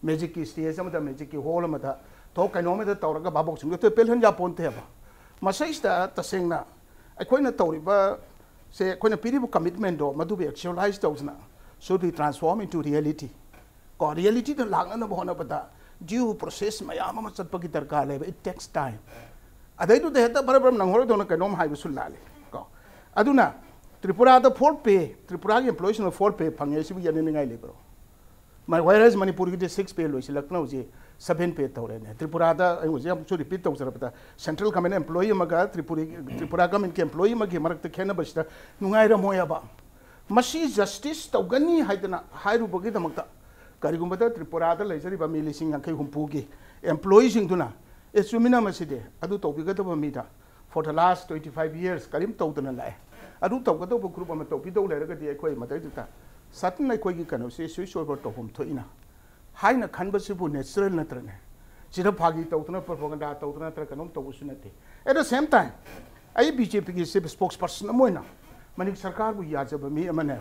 Magic ꯀꯤ stage ꯑꯃꯗ, magic ꯀꯤ hall ꯑꯃꯗ ꯊꯣꯛ ꯀꯩꯅꯣꯝ ꯍꯦꯛꯇ ꯇꯧꯔꯒ ꯚꯥꯕꯣꯛꯁꯤꯡꯗꯣ ꯍꯦꯛꯇ ꯄꯦꯜꯍꯟ ꯌꯥꯄꯣꯟꯇꯦꯕ꯫ ꯃꯁꯩꯁꯤꯗ ꯇꯁꯦꯡꯅ ꯑꯩꯈꯣꯏꯅ ꯇꯧꯔꯤꯕ ꯁꯦ, ꯑꯩꯈꯣꯏꯅ ꯄꯤꯔꯤꯕ commitment ꯗꯣ ꯃꯗꯨꯕꯨ actualize ꯇꯧꯗꯨꯅ should be transform into reality꯫ ꯀꯣ, reality ꯗ ꯂꯥꯛꯅꯅꯕ ꯍꯣꯠꯅꯕꯗ due process ꯃꯌꯥꯝ ꯑꯃ ꯆꯠꯄꯒꯤ ꯗꯔꯀꯥꯔ ꯂꯩꯕ, it takes time꯫ ꯑꯗꯩꯗꯨꯗ ꯍꯦꯛꯇ ꯕꯔ ꯕꯔ ꯅꯪꯍꯧꯔꯣꯏꯗꯧꯅ ꯀꯩꯅꯣꯝ ꯍꯥꯏꯕꯁꯨ ꯂꯥꯜꯂꯤ꯫ ꯀꯣ, ꯑꯗꯨꯅ ꯇ꯭ꯔꯤꯄꯨꯔꯥꯗ four pay, ꯇ꯭ꯔꯤꯄꯨꯔꯥꯒꯤ employee ꯁꯤꯡꯅ four pay ꯐꯪꯉꯦ, ꯁꯤꯕꯨ ꯌꯥꯅꯤꯡꯅꯤꯡꯉꯥꯏ ꯂꯩꯕ꯭ꯔꯣ? ꯃ-, whereas ꯃꯅꯤꯄꯨꯔꯒꯤꯗꯤ six pay ꯂꯣꯏꯁꯤꯜꯂꯛꯇꯅ ꯍꯧꯖꯤꯛ seven pay ꯇꯧꯔꯦꯅꯦ꯫ ꯇ꯭ꯔꯤꯄꯨꯔꯥꯗ ꯑꯩ ꯍꯧꯖꯤꯛ ꯑꯃꯨꯛꯁꯨ repeat ꯇꯧꯖꯔꯕꯗ, central government employee ꯑꯃꯒ ꯇ꯭ꯔꯤꯄꯨꯔꯤ-, ꯇ꯭ꯔꯤꯄꯨꯔꯥ government ꯀꯤ employee ꯑꯃꯒꯤ ꯃꯔꯛꯇ ꯈꯦꯠꯅꯕꯁꯤꯗ ꯅꯨꯡꯉꯥꯏꯔꯝꯃꯣꯏ ꯍꯥꯏꯕ꯫ ꯃꯁꯤ justice ꯇꯧꯒꯅꯤ ꯍꯥꯏꯗꯅ ꯍꯥꯏꯔꯨꯕꯒꯤꯗꯃꯛꯇ, ꯀꯔꯤꯒꯨꯝꯕꯗ ꯇ꯭ꯔꯤꯄꯨꯔꯥꯗ ꯂꯩꯖꯔꯤꯕ ꯃꯤ ꯂꯤꯁꯤꯡ ꯌꯥꯡꯈꯩ ꯍꯨꯝꯐꯨꯒꯤ employee ꯁꯤꯡꯗꯨꯅ, "ꯑꯦ, ꯆꯨꯝꯃꯤꯅ ꯃꯁꯤꯗꯤ, ꯑꯗꯨ ꯇꯧꯕꯤꯒꯗꯕ ꯃꯤꯗ for the last twenty five years ꯀꯔꯤꯝ ꯇꯧꯗꯅ ꯂꯥꯛꯑꯦ, ꯑꯗꯨ ꯇꯧꯒꯗꯧꯕ group ꯑꯃ ꯇꯧꯕꯤꯗꯧ ꯂꯩꯔꯒꯗꯤ ꯑꯩꯈꯣꯏ ꯃꯗꯩꯗꯨꯗ sudden ꯑꯩꯈꯣꯏꯒꯤ ꯀꯩꯅꯣꯁꯤ switch over ꯇꯧꯐꯝ ꯊꯣꯛꯏꯅ" ꯍꯥꯏꯅ ꯈꯟꯕꯁꯤꯕꯨ natural ꯅꯠꯇ꯭ꯔꯅꯦ? ꯁꯤꯗ ꯐꯥꯒꯤ ꯇꯧꯗꯅ, propaganda ꯇꯧꯗꯅ ꯅꯠꯇ꯭ꯔꯒ ꯀꯩꯅꯣꯝ ꯇꯧꯕꯁꯨ ꯅꯠꯇꯦ꯫ At the same time, ꯑꯩ BJPꯒꯤ chief spokesperson ꯑꯃ ꯑꯣꯏꯅ ꯃꯅꯤꯛ ꯁꯔꯀꯥꯔꯕꯨ ꯌꯥꯖꯕ ꯃꯤ ꯑꯃꯅꯦ꯫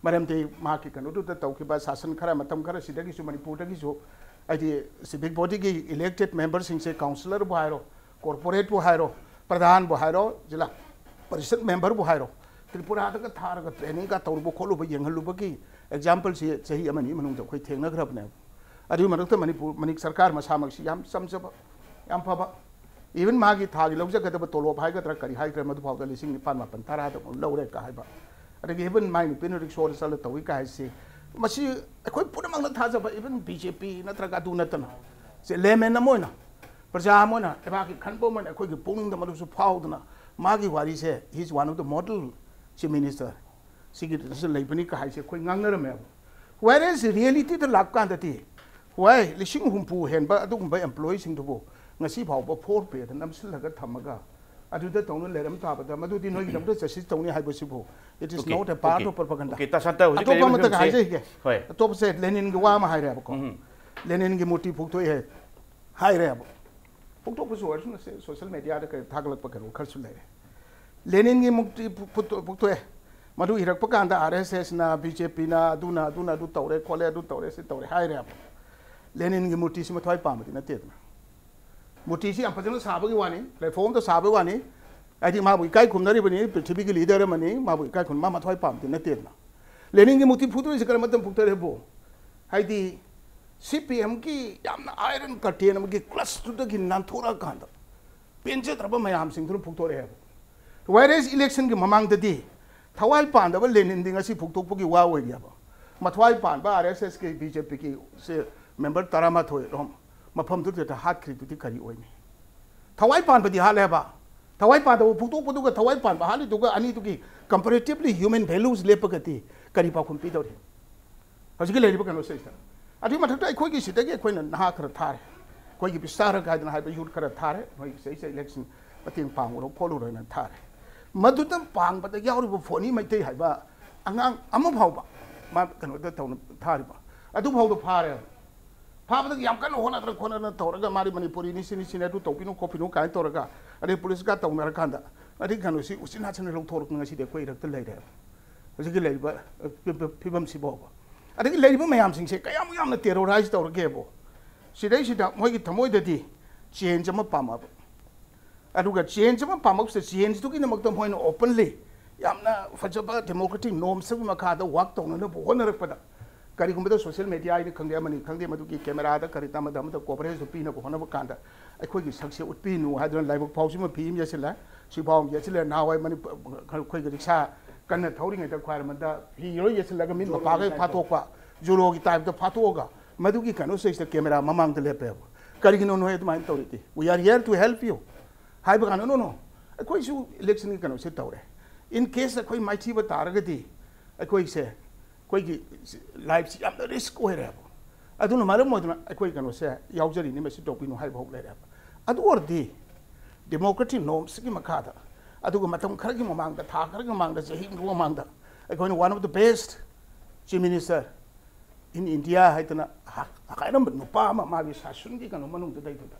ꯃꯔꯝꯗꯤ ꯃꯍꯥꯛꯀꯤ ꯀꯩꯅꯣꯗꯨꯗ ꯇꯧꯈꯤꯕ ꯁꯥꯁꯟ ꯈꯔ, ꯃꯇꯝ ꯈꯔ ꯁꯤꯗꯒꯤꯁꯨ ꯃꯅꯤꯄꯨꯔꯗꯒꯤꯁꯨ ꯍꯥꯏꯗꯤ civic bodyꯒꯤ elected memberꯁꯤꯡꯁꯦ, councillorꯕꯨ ꯍꯥꯏꯔꯣ, corporateꯄꯨ ꯍꯥꯏꯔꯣ, ꯄ꯭ꯔꯙꯥꯟꯕꯨ ꯍꯥꯏꯔꯣ, ꯖꯤꯂꯥ ꯄꯔꯤꯁꯠ memberꯕꯨ ꯍꯥꯏꯔꯣ, ꯇ꯭ꯔꯤꯄꯨꯔꯥꯗꯒ ꯊꯥꯔꯒ trainingꯒ ꯇꯧꯔꯨꯕ ꯈꯣꯠꯂꯨꯕ ꯌꯦꯡꯍꯜꯂꯨꯕꯒꯤ exampleꯁꯤ ꯆꯍꯤ ꯑꯃꯅꯤ ꯃꯅꯨꯡꯗ ꯑꯩꯈꯣꯏ ꯊꯦꯡꯅꯈ꯭ꯔꯕꯅꯦꯕ꯫ ꯑꯗꯨꯒꯤ ꯃꯔꯛꯇ ꯃꯅꯤꯄꯨꯔ, ꯃꯅꯤꯛ ꯁꯔꯀꯥꯔ ꯃꯁꯥꯃꯛꯁꯤ ꯌꯥꯝ ꯆꯝꯖꯕ, ꯌꯥꯝ ꯐꯕ, even ꯃꯥꯒꯤ ꯊꯥꯒꯤ ꯂꯧꯖꯒꯗꯕ ꯇꯣꯂꯣꯞ ꯍꯥꯏꯒꯗ꯭ꯔꯥ ꯀꯔꯤ ꯍꯥꯏꯒꯗ꯭ꯔꯥ, ꯃꯗꯨꯐꯥꯎꯗ ꯂꯤꯁꯤꯡ ꯅꯤꯄꯥꯟ, ꯃꯥꯄꯟ, ꯇꯔꯥꯗ ꯑꯃꯨꯛ ꯂꯧꯔꯦ ꯀ ꯍꯥꯏꯕ꯫ ꯑꯗꯒꯤ even ꯃꯥꯏ ꯅꯨꯄꯤꯅ ꯔꯤꯛꯁꯣꯗ ꯆꯠꯂ ꯇꯧꯏ ꯀ ꯍꯥꯏꯁꯤ, ꯃꯁꯤ ꯑꯩꯈꯣꯏ ꯄꯨꯝꯅꯃꯛꯅ ꯊꯥꯖꯕ, even BJP ꯅꯠꯇ꯭ꯔꯒ ꯑꯗꯨ ꯅꯠꯇꯅ, ꯁꯦ layman ꯑꯃ ꯑꯣꯏꯅ, ꯄ꯭ꯔꯖꯥ ꯑꯃ ꯑꯣꯏꯅ ꯂꯩꯕꯥꯛꯀꯤ ꯈꯟꯕ ꯑꯃ ꯑꯣꯏꯅ ꯑꯩꯈꯣꯏꯒꯤ ꯄꯨꯛꯅꯤꯡꯗ ꯃꯗꯨꯁꯨ ꯐꯥꯎꯗꯅ ꯃꯥꯒꯤ ꯋꯥꯔꯤꯁꯦ, he is one of the model chief minister, ꯁꯤꯒꯤꯗꯁꯨ ꯂꯩꯕꯅꯤ ꯀ ꯍꯥꯏꯁꯦ ꯑꯩꯈꯣꯏ ꯉꯥꯡꯅꯔꯝꯃꯦꯕ꯫ Whereas realityꯗ ꯂꯥꯛꯀꯥꯟꯗꯗꯤ, ꯍꯣꯏ, ꯂꯤꯁꯤꯡ ꯍꯨꯝꯐꯨ ꯍꯦꯟꯕ ꯑꯗꯨꯒꯨꯝꯕ employeeꯁꯤꯡꯗꯨꯕꯨ ꯉꯁꯤ ꯐꯥꯎꯕ four payꯗ ꯅꯝꯁꯤꯜꯂꯒ ꯊꯝꯃꯒ ꯑꯗꯨꯗ ꯇꯧꯅ ꯂꯩꯔꯝ ꯇꯥꯕꯗ, ꯃꯗꯨꯗꯤ ꯅꯣꯏꯒꯤꯗꯃꯛꯇ justice ꯇꯧꯅꯤ ꯍꯥꯏꯕꯁꯤꯕꯨ, it is Okay, not a part okay. of propaganda. Okay, ꯇꯥ ꯁꯥꯟꯇ, ꯍꯧꯖꯤꯛ ꯑꯇꯣꯞꯄ ꯂꯩꯔꯤꯕ ꯑꯃꯠꯇ ꯐꯤꯕꯝꯁꯦ ꯍꯥꯏꯖꯈꯤꯒꯦ꯫ ꯍꯣꯏ꯫ ꯑꯇꯣꯞꯄꯁꯦ ꯂꯦꯅꯤꯟꯒꯤ ꯋꯥ ꯑꯃ ꯍꯥꯏꯔꯦꯕꯀꯣ꯫ ꯎꯝ꯫ ꯂꯦꯅꯤꯟꯒꯤ ꯃꯨꯔꯇꯤ ꯐꯨꯛꯇꯣꯛꯑꯦ ꯍꯥꯏꯔꯦꯕ꯫ ꯐꯣꯡꯗꯣꯛꯄꯁꯨ ꯑꯣꯏꯔꯁꯨ ꯉꯁꯤ social mediaꯗ ꯀꯩ ꯊꯥꯒꯠꯂꯛꯄ ꯀꯩꯅꯣ ꯈꯔꯁꯨ ꯂꯩꯔꯦ꯫ ꯂꯦꯅꯤꯟꯒꯤ ꯃꯨꯔꯇꯤ ꯐꯨ-, ꯐꯨꯠꯇꯣ-, ꯐꯨꯛꯇꯣꯛꯑꯦ꯫ ꯃꯗꯨ ꯏꯔꯛꯄ ꯀꯥꯟꯗ RSSꯅ, BJPꯅ ꯑꯗꯨꯅ, ꯑꯗꯨꯅ ꯑꯗꯨ ꯇꯧꯔꯦ ꯈꯣꯠꯂꯦ, ꯑꯗꯨ ꯇꯧꯔꯦ, ꯁꯤ ꯇꯧꯔꯦ ꯍꯥꯏꯔꯦꯕ꯫ ꯂꯦꯅꯤꯟꯒꯤ ꯃꯨꯔꯇꯤꯁꯤ ꯃꯊ꯭ꯋꯥꯏ ꯄꯥꯟꯕꯗꯤ ꯅꯠꯇꯦꯗꯅ꯫ ꯃꯨꯔꯇꯤꯁꯤ ꯌꯥꯝ ꯐꯖꯅ ꯁꯥꯕꯒꯤ ꯋꯥꯅꯤ, platformꯗ ꯁꯥꯕꯒꯤ ꯋꯥꯅꯤ꯫ ꯍꯥꯏꯗꯤ ꯃꯥꯕꯨ ꯏꯀꯥꯏ ꯈꯨꯝꯅꯔꯤꯕꯅꯤ, ꯄ꯭ꯔꯤꯊꯤꯕꯤꯒꯤ leader ꯑꯃꯅꯤ, ꯃꯥꯕꯨ ꯏꯀꯥꯏ ꯈꯨꯝ-, ꯃꯥ ꯃꯊ꯭ꯋꯥꯏ ꯄꯥꯟꯕꯗꯤ ꯅꯠꯇꯦꯗꯅ꯫ ꯂꯦꯅꯤꯟꯒꯤ ꯃꯨꯔꯇꯤ ꯐꯨꯛꯇꯣꯛꯏꯁꯤ ꯀꯔꯝꯕ ꯃꯇꯝ ꯐꯨꯛꯇꯣꯔꯛꯑꯦꯕꯨ? ꯍꯥꯏꯗꯤ CPMꯒꯤ ꯌꯥꯝꯅ iron curtain ꯑꯃꯒꯤ clutchꯇꯨꯗꯒꯤ ꯅꯥꯟꯊꯣꯔꯛꯑꯀꯥꯟꯗ ꯄꯦꯟꯖꯗ꯭ꯔꯕ ꯃꯌꯥꯝꯁꯤꯡꯗꯨꯅ ꯐꯨꯛꯇꯣꯔꯛꯑꯦꯕ꯫ Whereas electionꯒꯤ ꯃꯃꯥꯡꯗꯗꯤ ꯊꯋꯥꯏ ꯄꯥꯟꯗꯕ ꯂꯦꯅꯤꯟꯗꯤ ꯉꯁꯤ ꯐꯨꯛꯇꯣꯛꯄꯒꯤ ꯋꯥ ꯑꯣꯏꯔꯤꯑꯕ꯫ ꯃꯊ꯭ꯋꯥꯏ ꯄꯥꯟꯕ RSSꯀꯤ, BJPꯒꯤ ꯁꯦ member ꯇꯔꯥꯃꯥꯊꯣꯏ ꯔꯣꯝ ꯃꯐꯝꯗꯨꯗ ꯍꯥꯠꯈ꯭ꯔꯤꯗꯨꯗꯤ ꯀꯔꯤ ꯑꯣꯏꯅꯤ? ꯊꯋꯥꯏ ꯄꯥꯟꯕꯗꯤ ꯍꯥꯠꯂꯦꯕ꯫ ꯊꯋꯥꯏ ꯄꯥꯟꯗꯕ ꯐꯨꯛꯇꯣꯛꯄꯗꯨꯒ ꯊꯋꯥꯏ ꯄꯥꯟꯕ ꯍꯥꯠꯂꯤꯗꯨꯒ ꯑꯅꯤꯗꯨꯒꯤ comparatively human values ꯂꯦꯞꯄꯒꯗꯤ ꯀꯔꯤ ꯄꯥꯎꯈꯨꯝ ꯄꯤꯗꯧꯔꯤ? ꯍꯧꯖꯤꯛꯀꯤ ꯂꯩꯔꯤꯕ ꯀꯩꯅꯣꯁꯤꯗꯩꯁꯤꯗ꯫ ꯑꯗꯨꯒꯤ ꯃꯊꯛꯇ ꯑꯩꯈꯣꯏꯒꯤ ꯁꯤꯗꯒꯤ ꯑꯩꯈꯣꯏꯅ ꯅꯍꯥ ꯈꯔ ꯊꯥꯔꯦ꯫ ꯑꯩꯈꯣꯏꯒꯤ ꯕꯤꯁꯇꯥꯔ ꯍꯥꯏꯗꯅ ꯍꯥꯏꯕ youth ꯈꯔ ꯊꯥꯔꯦ꯫ ꯅꯣꯏꯒꯤ ꯁꯤꯗꯩꯁꯤꯗ election ꯃꯇꯦꯡ ꯄꯥꯡꯉꯨꯔꯣ ꯈꯣꯠꯂꯨꯔꯣꯅ ꯊꯥꯔꯦ꯫ ꯃꯗꯨꯗ ꯄꯥꯡꯕꯗ ꯌꯥꯎꯔꯤꯕ ꯐꯣꯅꯤ ꯃꯩꯇꯩ ꯍꯥꯏꯕ ꯑꯉꯥꯡ ꯑꯃ ꯐꯥꯎꯕ ꯃꯥ ꯀꯩꯅꯣꯗ ꯇꯧꯅ ꯊꯥꯔꯤꯕ꯫ ꯑꯗꯨꯐꯥꯎꯗ ꯐꯥꯔꯦ꯫ ꯐꯥꯕꯗꯒꯤ ꯌꯥꯝ ꯀꯟꯅ ꯍꯣꯠꯅꯗꯅ ꯈꯣꯠꯅꯗꯅ ꯇꯧꯔꯒ ꯃꯥꯗꯤ ꯃꯅꯤꯄꯨꯔꯤꯅꯤ, ꯁꯤꯅꯤ ꯁꯤꯅꯤ, ꯑꯗꯨ ꯇꯧꯕꯤꯅꯨ ꯈꯣꯠꯄꯤꯅꯨ ꯀꯥꯏꯅ ꯇꯧꯔꯒ, ꯑꯗꯩ ꯄꯨꯂꯤꯁꯀ ꯇꯧꯅꯔꯀꯥꯟꯗ, ꯑꯗꯩ ꯀꯩꯅꯣꯁꯤ ꯎꯆꯤꯟ ꯅꯥꯆꯤꯟꯅ ꯂꯧꯊꯣꯔꯛꯇꯅ ꯉꯁꯤꯗꯤ ꯑꯩꯈꯣꯏ ꯏꯔꯛꯇ ꯂꯩꯔꯦ꯫ ꯍꯧꯖꯤꯛꯀꯤ ꯂꯩꯔꯤꯕ, ꯑ, ꯐꯤ-, ꯐꯤ-, ꯐꯤꯕꯝꯁꯤꯐꯥꯎꯕ꯫ ꯑꯗꯒꯤ ꯂꯩꯔꯤꯕ ꯃꯌꯥꯝꯁꯤꯡꯁꯦ ꯀꯌꯥꯃꯨꯛ ꯌꯥꯝꯅ terrorize ꯇꯧꯔꯒꯦꯕꯨ, ꯁꯤꯗꯩꯁꯤꯗ ꯃꯣꯏꯒꯤ ꯊꯃꯣꯏꯗꯗꯤ change ꯑꯃ ꯄꯥꯝꯃꯕ꯫ ꯑꯗꯨꯒ change ꯑꯃ ꯄꯥꯝꯃꯛꯄꯁꯤꯗ, changeꯗꯨꯒꯤꯗꯃꯛꯇ ꯃꯣꯏꯅ openly ꯌꯥꯝꯅ ꯐꯖꯕ democratic normsꯒꯤ ꯃꯈꯥꯗ work ꯇꯧꯅꯅꯕ ꯍꯣꯠꯅꯔꯛꯄꯗ, ꯀꯔꯤꯒꯨꯝꯕꯗ social media ꯍꯥꯏꯅ ꯈꯪꯗꯦ, ꯑꯃꯅꯤ ꯈꯪꯗꯦ, ꯃꯗꯨꯒꯤ cameraꯗ ꯀꯔꯤꯗ ꯑꯃꯗ ꯑꯃꯗ coverage ꯄꯤꯅꯕ ꯍꯣꯠꯅꯕ ꯀꯥꯟꯗ, ꯑꯩꯈꯣꯏꯒꯤ ꯁꯛꯁꯦ ꯎꯠꯄꯤꯅꯨ ꯍꯥꯏꯗꯨꯅ ꯂꯥꯏꯕꯛ ꯐꯥꯎꯁꯤꯃ ꯐꯤ ꯑꯃ ꯌꯦꯠꯁꯤꯜꯂꯦ, ꯁꯤꯐꯥꯎ ꯑꯃ ꯌꯦꯠꯁꯤꯜꯂꯦ꯫ ꯅꯍꯥꯟꯋꯥꯏ ꯃꯅꯤꯄꯨꯔ, ꯑꯩꯈꯣꯏꯒꯤ ꯔꯤꯛꯁꯥ ꯀꯟꯅ ꯊꯧꯔꯤꯉꯩꯗ ꯈ꯭ꯋꯥꯏꯔꯝꯕꯟꯗ ꯐꯤ ꯂꯣꯏ ꯌꯦꯠꯁꯤꯜꯂꯒ ꯃꯤꯠ ꯃꯄꯥꯒꯩ ꯐꯥꯠꯇꯣꯛꯄ, ꯖꯨꯂꯣꯒꯤ typeꯇ ꯐꯥꯠꯇꯣꯛꯑꯒ, ꯃꯗꯨꯒꯤ ꯀꯩꯅꯣ ꯁꯤꯗꯩꯁꯤꯗ camera ꯃꯃꯥꯡꯗ ꯂꯦꯞꯄꯦꯕ꯫ ꯀꯔꯤꯒꯤꯅꯣ ꯅꯣꯏ ꯑꯗꯨꯃꯥꯏꯅ ꯇꯧꯔꯤꯗꯤ? "We are here to help you" ꯍꯥꯏꯕ ꯀꯥꯟꯗ, "No, no, ꯑꯩꯈꯣꯏꯁꯨ electionꯒꯤ ꯀꯩꯅꯣꯁꯦ ꯇꯧꯔꯦ, in case ꯑꯩꯈꯣꯏ ꯃꯥꯏꯊꯤꯕ ꯇꯥꯔꯒꯗꯤ ꯑꯩꯈꯣꯏꯁꯦ, ꯑꯩꯈꯣꯏꯒꯤ lifeꯁꯤ ꯌꯥꯝꯅ risk ꯑꯣꯏꯔꯦꯕ, ꯑꯗꯨꯅ ꯃꯔꯝ ꯑꯣꯏꯗꯅ ꯑꯩꯈꯣꯏ ꯀꯩꯅꯣꯁꯦ ꯌꯥꯎꯖꯔꯤꯅꯤ, ꯃꯁꯤ ꯇꯧꯕꯤꯅꯨ" ꯍꯥꯏꯕ ꯍꯧꯔꯛ ꯂꯩꯔꯦꯕ꯫ ꯑꯗꯨ ꯑꯣꯏꯔꯗꯤ democratic normsꯀꯤ ꯃꯈꯥꯗ, ꯑꯗꯨꯒ ꯃꯇꯝ ꯈꯔꯒꯤ ꯃꯃꯥꯡꯗ, ꯊꯥ ꯈꯔꯒꯤ ꯃꯃꯥꯡꯗ, ꯆꯍꯤ ꯑꯃꯒꯤ ꯃꯃꯥꯡꯗ ꯑꯩꯈꯣꯏꯅ one of the best chief minister in India ꯍꯥꯏꯗꯅ ꯍꯥ-, ꯍꯥꯏꯔꯝꯕ ꯅꯨꯄꯥ ꯑꯃ ꯃꯥꯒꯤ ꯁꯥꯁꯟꯒꯤ ꯀꯩꯅꯣ ꯃꯅꯨꯡꯗꯨꯗꯩꯗꯨꯗ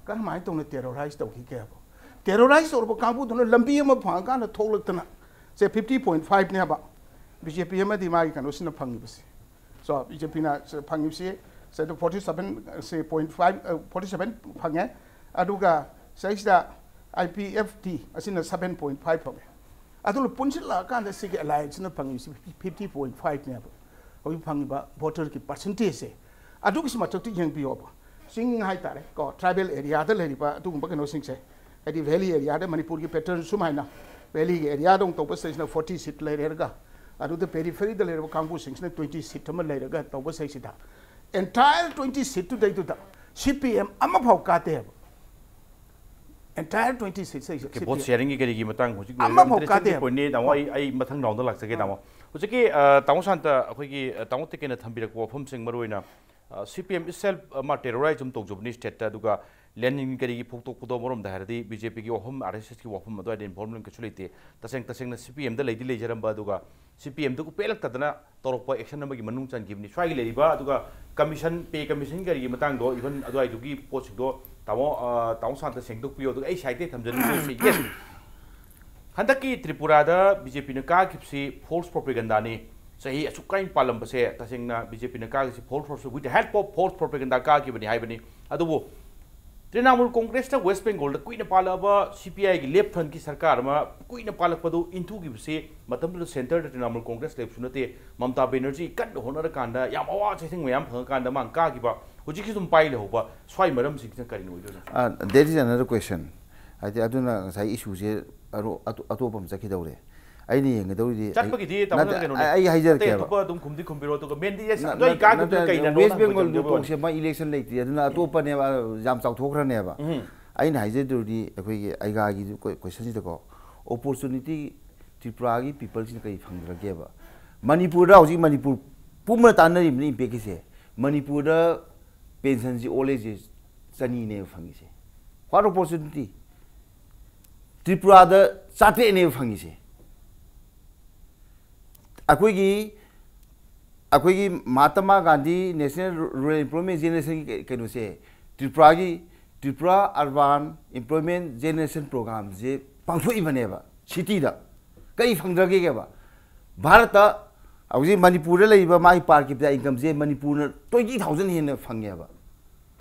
ꯀꯔꯝꯍꯥꯏꯅ ꯇꯧꯅ terrorize ꯇꯧꯈꯤꯒꯦ ꯍꯥꯏꯕ? Terrorize ꯇꯧꯔꯕ ꯀꯥꯡꯕꯨꯗꯨꯅ ꯂꯝꯕꯤ ꯑꯃ ꯐꯪꯉꯀꯥꯟꯗ ꯊꯣꯛꯂꯛꯇꯅ, ꯁꯦ, fifty point fiveꯅꯦꯕ BJP ꯑꯃꯗꯤ ꯃꯥꯒꯤ ꯀꯩꯅꯣꯁꯤꯅ ꯐꯪꯉꯤꯕꯁꯦ꯫ So, BJPꯅ ꯐꯪꯉꯤꯕꯁꯤ, ꯁꯦ, forty seven, ꯁꯦ, point five, forty seven ꯐꯪꯉꯦ꯫ ꯑꯗꯨꯒ ꯁꯤꯗꯩꯁꯤꯗ IPFT ꯑꯁꯤꯅ seven point five ꯐꯪꯉꯦ꯫ ꯑꯗꯨꯅ ꯄꯨꯟꯁꯤꯜꯂꯛꯑꯀꯥꯟꯗ ꯁꯤꯒꯤ allianceꯅ ꯐꯪꯉꯤꯁꯤ fifty point fiveꯅꯦꯕ꯫ ꯍꯧꯖꯤꯛ ꯐꯪꯉꯤꯕ voterꯒꯤ percentageꯁꯦ꯫ ꯑꯗꯨꯒꯤꯁꯨ ꯃꯊꯛꯇ ꯌꯦꯡꯕꯤꯌꯣꯕ꯫ ꯆꯤꯡ ꯍꯥꯏꯇꯥꯔꯦ ꯀꯣ, tribal areaꯗ ꯂꯩꯔꯤꯕ ꯑꯗꯨꯒꯨꯝꯕ ꯀꯩꯅꯣꯁꯤꯡꯁꯦ, ꯍꯥꯏꯗꯤ valley areaꯗ ꯃꯅꯤꯄꯨꯔꯒꯤ pattern ꯁꯨꯃꯥꯏꯅ valleyꯒꯤ areaꯗ ꯑꯃꯨꯛ ꯇꯧꯕ ꯁꯤꯗꯩꯁꯤꯅ forty seat ꯂꯩꯔꯦꯔꯒ, ꯑꯗꯨꯗ peripheryꯗ ꯂꯩꯔꯤꯕ ꯀꯥꯡꯕꯨꯁꯤꯡꯁꯤꯅ twenty seat ꯑꯃ ꯂꯩꯔꯒ ꯇꯧꯕ ꯁꯤꯗꯩꯁꯤꯗ, entire twenty seatꯇꯨꯗꯩꯗꯨꯗ CPM ꯑꯃꯐꯥꯎ ꯀꯥꯗꯦꯕ꯫ Entire twenty seat ꯁꯤꯗꯩꯁꯤꯗ Okay, vote CPM sharingꯒꯤ ꯀꯔꯤꯒꯤ ꯃꯇꯥꯡ ꯍꯧꯖꯤꯛ ꯑꯃꯐꯥꯎ interestingꯒꯤ ꯀꯥꯗꯦꯕ꯫ Pointꯅꯦ, ꯇꯥꯃꯣ꯫ ꯑꯩ, ꯑꯩ ꯃꯊꯪ roundꯗ ꯂꯥꯛꯆꯒꯦ, ꯇꯥꯃꯣ꯫ ꯍꯧꯖꯤꯛꯀꯤ, ꯑ, ꯇꯥꯃꯣ ꯁꯥꯟꯇ, ꯑꯩꯈꯣꯏꯒꯤ, ꯑ, ꯇꯥꯃꯣ ꯇꯤꯀꯦꯟꯅ ꯊꯝꯕꯤꯔꯛꯄ ꯋꯥꯐꯝꯁꯤꯡ, ꯃꯔꯨꯑꯣꯏꯅ, ꯑ, CPM itself, ꯑ, ꯃꯥ terrorize ꯑꯗꯨꯝ ꯇꯧꯖꯕꯅꯤ stateꯇ, ꯑꯗꯨꯒ ꯂꯦꯅꯤꯟ ꯀꯔꯤꯒꯤ ꯐꯣꯡꯗꯣꯛꯄꯗꯣ ꯑꯃꯔꯣꯝꯗ ꯍꯥꯏꯔꯗꯤ ꯕꯤ ꯖꯦ ꯄꯤꯒꯤ ꯋꯥꯐꯝ, ꯑꯥꯔ ꯑꯦꯁ ꯑꯦꯁꯀꯤ ꯋꯥꯐꯝ ꯑꯗꯨꯋꯥꯏꯗ ꯏꯟꯚꯣꯜꯕꯃꯦꯟ ꯀꯩꯁꯨ ꯂꯩꯇꯦ꯫ ꯇꯁꯦꯡ ꯇꯁꯦꯡꯅ ꯁꯤ ꯄꯤ ꯑꯦꯝꯗ ꯂꯩꯗꯤ ꯂꯩꯖꯔꯝꯕ, ꯑꯗꯨꯒ ꯁꯤ ꯄꯤ ꯑꯦꯝꯗꯨ ꯄꯦꯜꯂꯛꯇꯗꯅ ꯇꯧꯔꯛꯄ ꯑꯦꯛꯁꯟ ꯑꯃꯒꯤ ꯃꯅꯨꯡ ꯆꯟꯈꯤꯕꯅꯤ꯫ ꯁ꯭ꯋꯥꯏꯒꯤ ꯂꯩꯔꯤꯕ, ꯑꯗꯨꯒ ꯀꯃꯤꯁꯟ, ꯄꯦ ꯀꯃꯤꯁꯟ ꯀꯔꯤꯒꯤ ꯃꯇꯥꯡꯗꯣ, ꯏꯚꯟ ꯑꯗꯨꯋꯥꯏꯗꯨꯒꯤ ꯄꯣꯠꯁꯤꯡꯗꯣ ꯇꯥꯃꯣ, ꯑ, ꯇꯥꯃꯣ ꯁꯥꯟꯇ ꯁꯦꯡꯗꯣꯛꯄꯤꯌꯣ꯫ ꯑꯗꯨꯒ ꯑꯩ ꯁꯥꯏꯠꯇꯩ ꯊꯝꯖꯅꯤꯡꯕ ꯁꯤ, ꯌꯦꯁ, ꯍꯟꯗꯛꯀꯤ ꯇ꯭ꯔꯤꯄꯨꯔꯥꯗ ꯕꯤ ꯖꯦ ꯄꯤꯅ ꯀꯥꯈꯤꯕꯁꯤ ꯐꯣꯜꯁ ꯄ꯭ꯔꯣꯄꯦꯒꯟꯗꯥꯅꯤ꯫ ꯆꯍꯤ ꯑꯁꯨꯛ ꯀꯥꯏꯅ ꯄꯥꯜꯂꯝꯕꯁꯦ ꯇꯁꯦꯡꯅ ꯕꯤ ꯖꯦ ꯄꯤꯅ ꯀꯥꯈꯤꯕꯁꯤ false propaganda, with the help of false propaganda ꯀꯥꯈꯤꯕꯅꯤ ꯍꯥꯏꯕꯅꯤ꯫ ꯑꯗꯨꯕꯨ ꯇ꯭ꯔꯤꯅꯥꯃꯨꯜ ꯀꯣꯡꯒ꯭ꯔꯦꯁꯇ ꯋꯦꯁ ꯕꯦꯡꯒꯣꯜꯗ ꯀꯨꯏꯅ ꯄꯥꯜꯂꯛꯑꯕ ꯁꯤ ꯄꯤ ꯑꯥꯏꯒꯤ ꯂꯦꯐ ꯐ꯭ꯔꯟꯠꯀꯤ ꯁꯔꯀꯥꯔ ꯑꯃ ꯀꯨꯏꯅ ꯄꯥꯜꯂꯛꯄꯗꯨ ꯏꯟꯊꯨꯈꯤꯕꯁꯤ, ꯃꯇꯝꯗꯨꯗ ꯁꯦꯟꯇꯔꯗ ꯇ꯭ꯔꯤꯅꯥꯃꯨꯜ ꯀꯣꯡꯒ꯭ꯔꯦꯁ ꯂꯩꯕꯁꯨ ꯅꯠꯇꯦ, ꯃꯃꯇꯥ ꯕꯦꯅꯔꯖꯤ ꯀꯟꯅ ꯍꯣꯠꯅꯔꯀꯥꯟꯗ ꯌꯥꯝ ꯑꯋꯥ ꯆꯩꯊꯦꯡ ꯃꯌꯥꯝ ꯐꯪꯉꯀꯥꯟꯗ ꯃꯥꯅ ꯀꯥꯈꯤꯕ, ꯍꯧꯖꯤꯛꯁꯨ ꯑꯗꯨꯝ ꯄꯥꯏ ꯂꯩꯍꯧꯕ, ꯁ꯭ꯋꯥꯏ ꯃꯔꯝꯁꯤꯡꯁꯤꯅ ꯀꯔꯤꯅ ꯑꯣꯏꯗꯣꯏꯅꯣ? Uh, that is another question. ꯍꯥꯏꯗꯤ ꯑꯗꯨꯅ ꯉꯁꯥꯏ ꯏꯁꯨꯁꯦ ꯑꯔꯣ-, ꯑꯇꯣ-, ꯑꯇꯣꯞꯄ ꯑꯃ ꯆꯠꯈꯤꯗꯧꯔꯦ꯫ ꯑꯩꯅ ꯌꯦꯡꯒꯗꯧꯔꯤꯗꯤ ꯑꯩ-, ꯆꯠꯄꯒꯤꯗꯤ ꯇꯥꯃꯣ ꯅꯠꯇꯦ, ꯀꯩꯅꯣꯅꯦ꯫ ꯑꯩ ꯍꯥꯏꯖꯔꯛꯀꯦꯕ꯫ ꯑꯇꯩ ꯑꯇꯣꯞꯄ ꯑꯗꯨꯝ ꯈꯨꯝꯗꯤ ꯈꯨꯝꯕꯤꯔꯣ, ꯑꯗꯨꯒ ꯃꯦꯟꯗꯤ ꯌꯦꯁ, ꯅ-, ꯑꯗꯣ ꯑꯩ ꯅꯠꯇꯦ, ꯀꯥꯈꯤꯕꯗꯨꯅ ꯅꯠꯇꯦ, ꯀꯩꯅꯣ ꯋꯦꯁ ꯅꯉꯣꯟꯗ ꯕꯦꯡꯒꯣꯜꯗꯨ ꯈꯨꯝꯖꯕꯤꯌꯣ꯫ ꯇꯣꯛꯁꯦ, ꯃꯥ ꯏꯂꯦꯛꯁꯟ ꯂꯩꯇ꯭ꯔꯤ, ꯑꯗꯨꯅ ꯑꯇꯣꯞꯄꯅꯦꯕ, ꯌꯥꯝ ꯆꯥꯎꯊꯣꯛꯈ꯭ꯔꯅꯦꯕ꯫ ꯎꯝ꯫ ꯑꯩꯅ ꯍꯥꯏꯖꯗꯧꯔꯤꯗꯤ ꯑꯩꯈꯣꯏꯒꯤ ꯑꯩꯒꯥꯒꯤ ꯀꯣꯏ-, ꯀꯣꯏꯁꯟꯁꯤꯗꯀꯣ, ꯑꯣꯄꯣꯔꯆꯨꯅꯤꯇꯤ ꯇ꯭ꯔꯤꯄꯨꯔꯥꯒꯤ ꯄꯤꯄꯜꯁꯤꯅ ꯀꯔꯤ ꯐꯪꯗ꯭ꯔꯒꯦꯕ? ꯃꯅꯤꯄꯨꯔꯗ ꯍꯧꯖꯤꯛ ꯃꯅꯤꯄꯨꯔ ꯄꯨꯝꯕꯅ ꯇꯥꯟꯅꯔꯤꯕꯅꯤ ꯏꯝꯄꯦꯛꯀꯤꯁꯦ꯫ ꯃꯅꯤꯄꯨꯔꯗ ꯄꯦꯟꯁꯟꯁꯤ, ꯑꯣꯜ ꯑꯦꯖꯁꯤ ꯆꯅꯤꯅꯦꯕ ꯐꯪꯉꯤꯁꯦ꯫ What opportunity? ꯇ꯭ꯔꯤꯄꯨꯔꯥꯗ ꯆꯥꯇ꯭ꯔꯦꯠꯅꯦꯕ ꯐꯪꯉꯤꯁꯦ꯫ ꯑꯩꯈꯣꯏꯒꯤ, ꯑꯩꯈꯣꯏꯒꯤ Mahatma Gandhi national rural employment ꯖꯦꯅꯦꯔꯦꯁꯟꯒꯤ ꯀꯩ-, ꯀꯩꯅꯣꯁꯦ, ꯇ꯭ꯔꯤꯄꯨꯔꯥꯒꯤ, ꯇ꯭ꯔꯤꯄꯨꯔꯥ ꯑꯔꯕꯥꯟ ꯑꯦꯝꯄ꯭ꯂꯣꯏꯃꯦꯟ ꯖꯦꯅꯦꯔꯦꯁꯟ ꯄ꯭ꯔꯣꯒ꯭ꯔꯥꯝꯁꯦ ꯄꯥꯡꯊꯣꯛꯏꯕꯅꯦꯕ ꯁꯤꯇꯤꯗ꯫ ꯀꯔꯤ ꯐꯪꯗ꯭ꯔꯒꯦꯕ? ꯚꯥꯔꯠꯇ ꯍꯧꯖꯤꯛ ꯃꯅꯤꯄꯨꯔꯗ ꯂꯩꯔꯤꯕ ꯃꯥꯒꯤ per capita incomeꯁꯦ ꯃꯅꯤꯄꯨꯔꯅ twenty thousand ꯍꯦꯟꯅ ꯐꯪꯉꯦꯕ꯫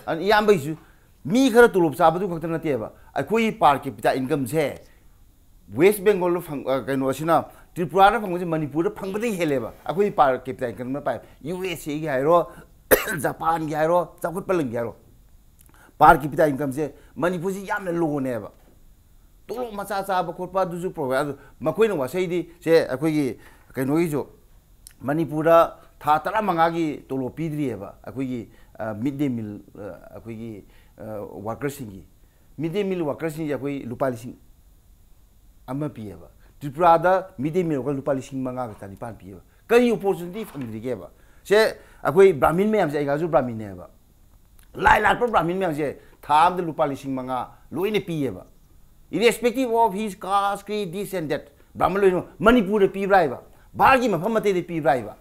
ꯑꯗꯨꯅ ꯏꯌꯥꯝꯕꯒꯤꯁꯨ ꯃꯤ ꯈꯔ ꯇꯣꯂꯣꯞ ꯆꯥꯕꯗꯨ ꯈꯛꯇ ꯅꯠꯇꯦꯕ, ꯑꯩꯈꯣꯏꯒꯤ per capita incomeꯁꯦ ꯋꯦꯁ ꯕꯦꯡꯒꯣꯜꯗ ꯐꯪ-, ꯑ, ꯀꯩꯅꯣ ꯑꯁꯤꯅ ꯇ꯭ꯔꯤꯄꯨꯔꯥꯗ ꯐꯪꯕꯁꯦ ꯃꯅꯤꯄꯨꯔꯗ ꯐꯪꯕꯗꯒꯤ ꯍꯦꯜꯂꯦꯕ꯫ ꯑꯩꯈꯣꯏꯒꯤ per capita incomeꯅ ꯄꯥꯏ, ꯌꯨ ꯑꯦꯁ ꯑꯦꯒꯤ ꯍꯥꯏꯔꯣ, ꯖꯄꯥꯟꯒꯤ ꯍꯥꯏꯔꯣ, ꯆꯥꯎꯈꯠꯄ ꯂꯝꯒꯤ ꯍꯥꯏꯔꯣ, per capita incomeꯁꯦ ꯃꯅꯤꯄꯨꯔꯁꯤ ꯌꯥꯝꯅ lowꯅꯦꯕ꯫ ꯇꯣꯂꯣꯞ ꯃꯆꯥ ꯆꯥꯕ ꯈꯣꯠꯄ ꯑꯗꯨꯁꯨ ꯄ꯭ꯔꯣꯕ꯭ꯂꯦꯝ꯫ ꯑꯗꯨ ꯃꯈꯣꯏꯅ ꯋꯥꯁꯩꯗꯤ ꯁꯦ, ꯑꯩꯈꯣꯏꯒꯤ ꯀꯩꯅꯣꯒꯤꯁꯨ ꯃꯅꯤꯄꯨꯔꯗ ꯊꯥ ꯇꯔꯥꯃꯉꯥꯒꯤ ꯇꯣꯂꯣꯞ ꯄꯤꯗ꯭ꯔꯤꯑꯕ ꯑꯩꯈꯣꯏꯒꯤ, ꯑ, ꯃꯤꯗ ꯗꯦ ꯃꯤꯜ, ꯑ, ꯑꯩꯈꯣꯏꯒꯤ, ꯑ, ꯋꯥꯔꯀꯔꯁꯤꯡꯒꯤ꯫ ꯃꯤꯗ ꯗꯦ ꯃꯤꯜ ꯋꯥꯔꯀꯔꯁꯤꯡꯁꯦ ꯑꯩꯈꯣꯏ ꯂꯨꯄꯥ ꯂꯤꯁꯤꯡ ꯑꯃ ꯄꯤꯌꯦꯕ꯫ ꯇ꯭ꯔꯤꯄꯨꯔꯥꯗ ꯃꯤꯗ ꯗꯦ ꯃꯤꯜ ꯋꯥꯔꯀꯔ ꯂꯨꯄꯥ ꯂꯤꯁꯤꯡ ꯃꯉꯥꯒ ꯆꯅꯤꯄꯥꯟ ꯄꯤꯌꯦꯕ꯫ ꯀꯔꯤ ꯑꯣꯄꯣꯔꯆꯨꯅꯤꯇꯤ ꯐꯪꯗ꯭ꯔꯤꯒꯦꯕ? ꯁꯦ, ꯑꯩꯈꯣꯏ ꯕ꯭ꯔꯥꯍꯃꯤꯟ ꯃꯌꯥꯝꯁꯦ, ꯑꯩꯒꯥꯁꯨ ꯕ꯭ꯔꯥꯍꯃꯤꯟꯅꯦꯕ꯫ ꯂꯥꯏ ꯂꯥꯠꯄ ꯕ꯭ꯔꯥꯍꯃꯤꯟ ꯃꯌꯥꯝꯁꯦ ꯊꯥ ꯑꯃꯗ ꯂꯨꯄꯥ ꯂꯤꯁꯤꯡ ꯃꯉꯥ ꯂꯣꯏꯅ ꯄꯤꯌꯦꯕ, irrespective of his caste, creed, this and that. Brahmin ꯂꯣꯏꯅꯃꯛ ꯃꯅꯤꯄꯨꯔꯗ ꯄꯤꯕ꯭ꯔꯥ ꯍꯥꯏꯕ? ꯚꯥꯔꯠꯀꯤ ꯃꯐꯝ ꯑꯇꯩꯗ ꯄꯤꯕ꯭ꯔꯥ ꯍꯥꯏꯕ?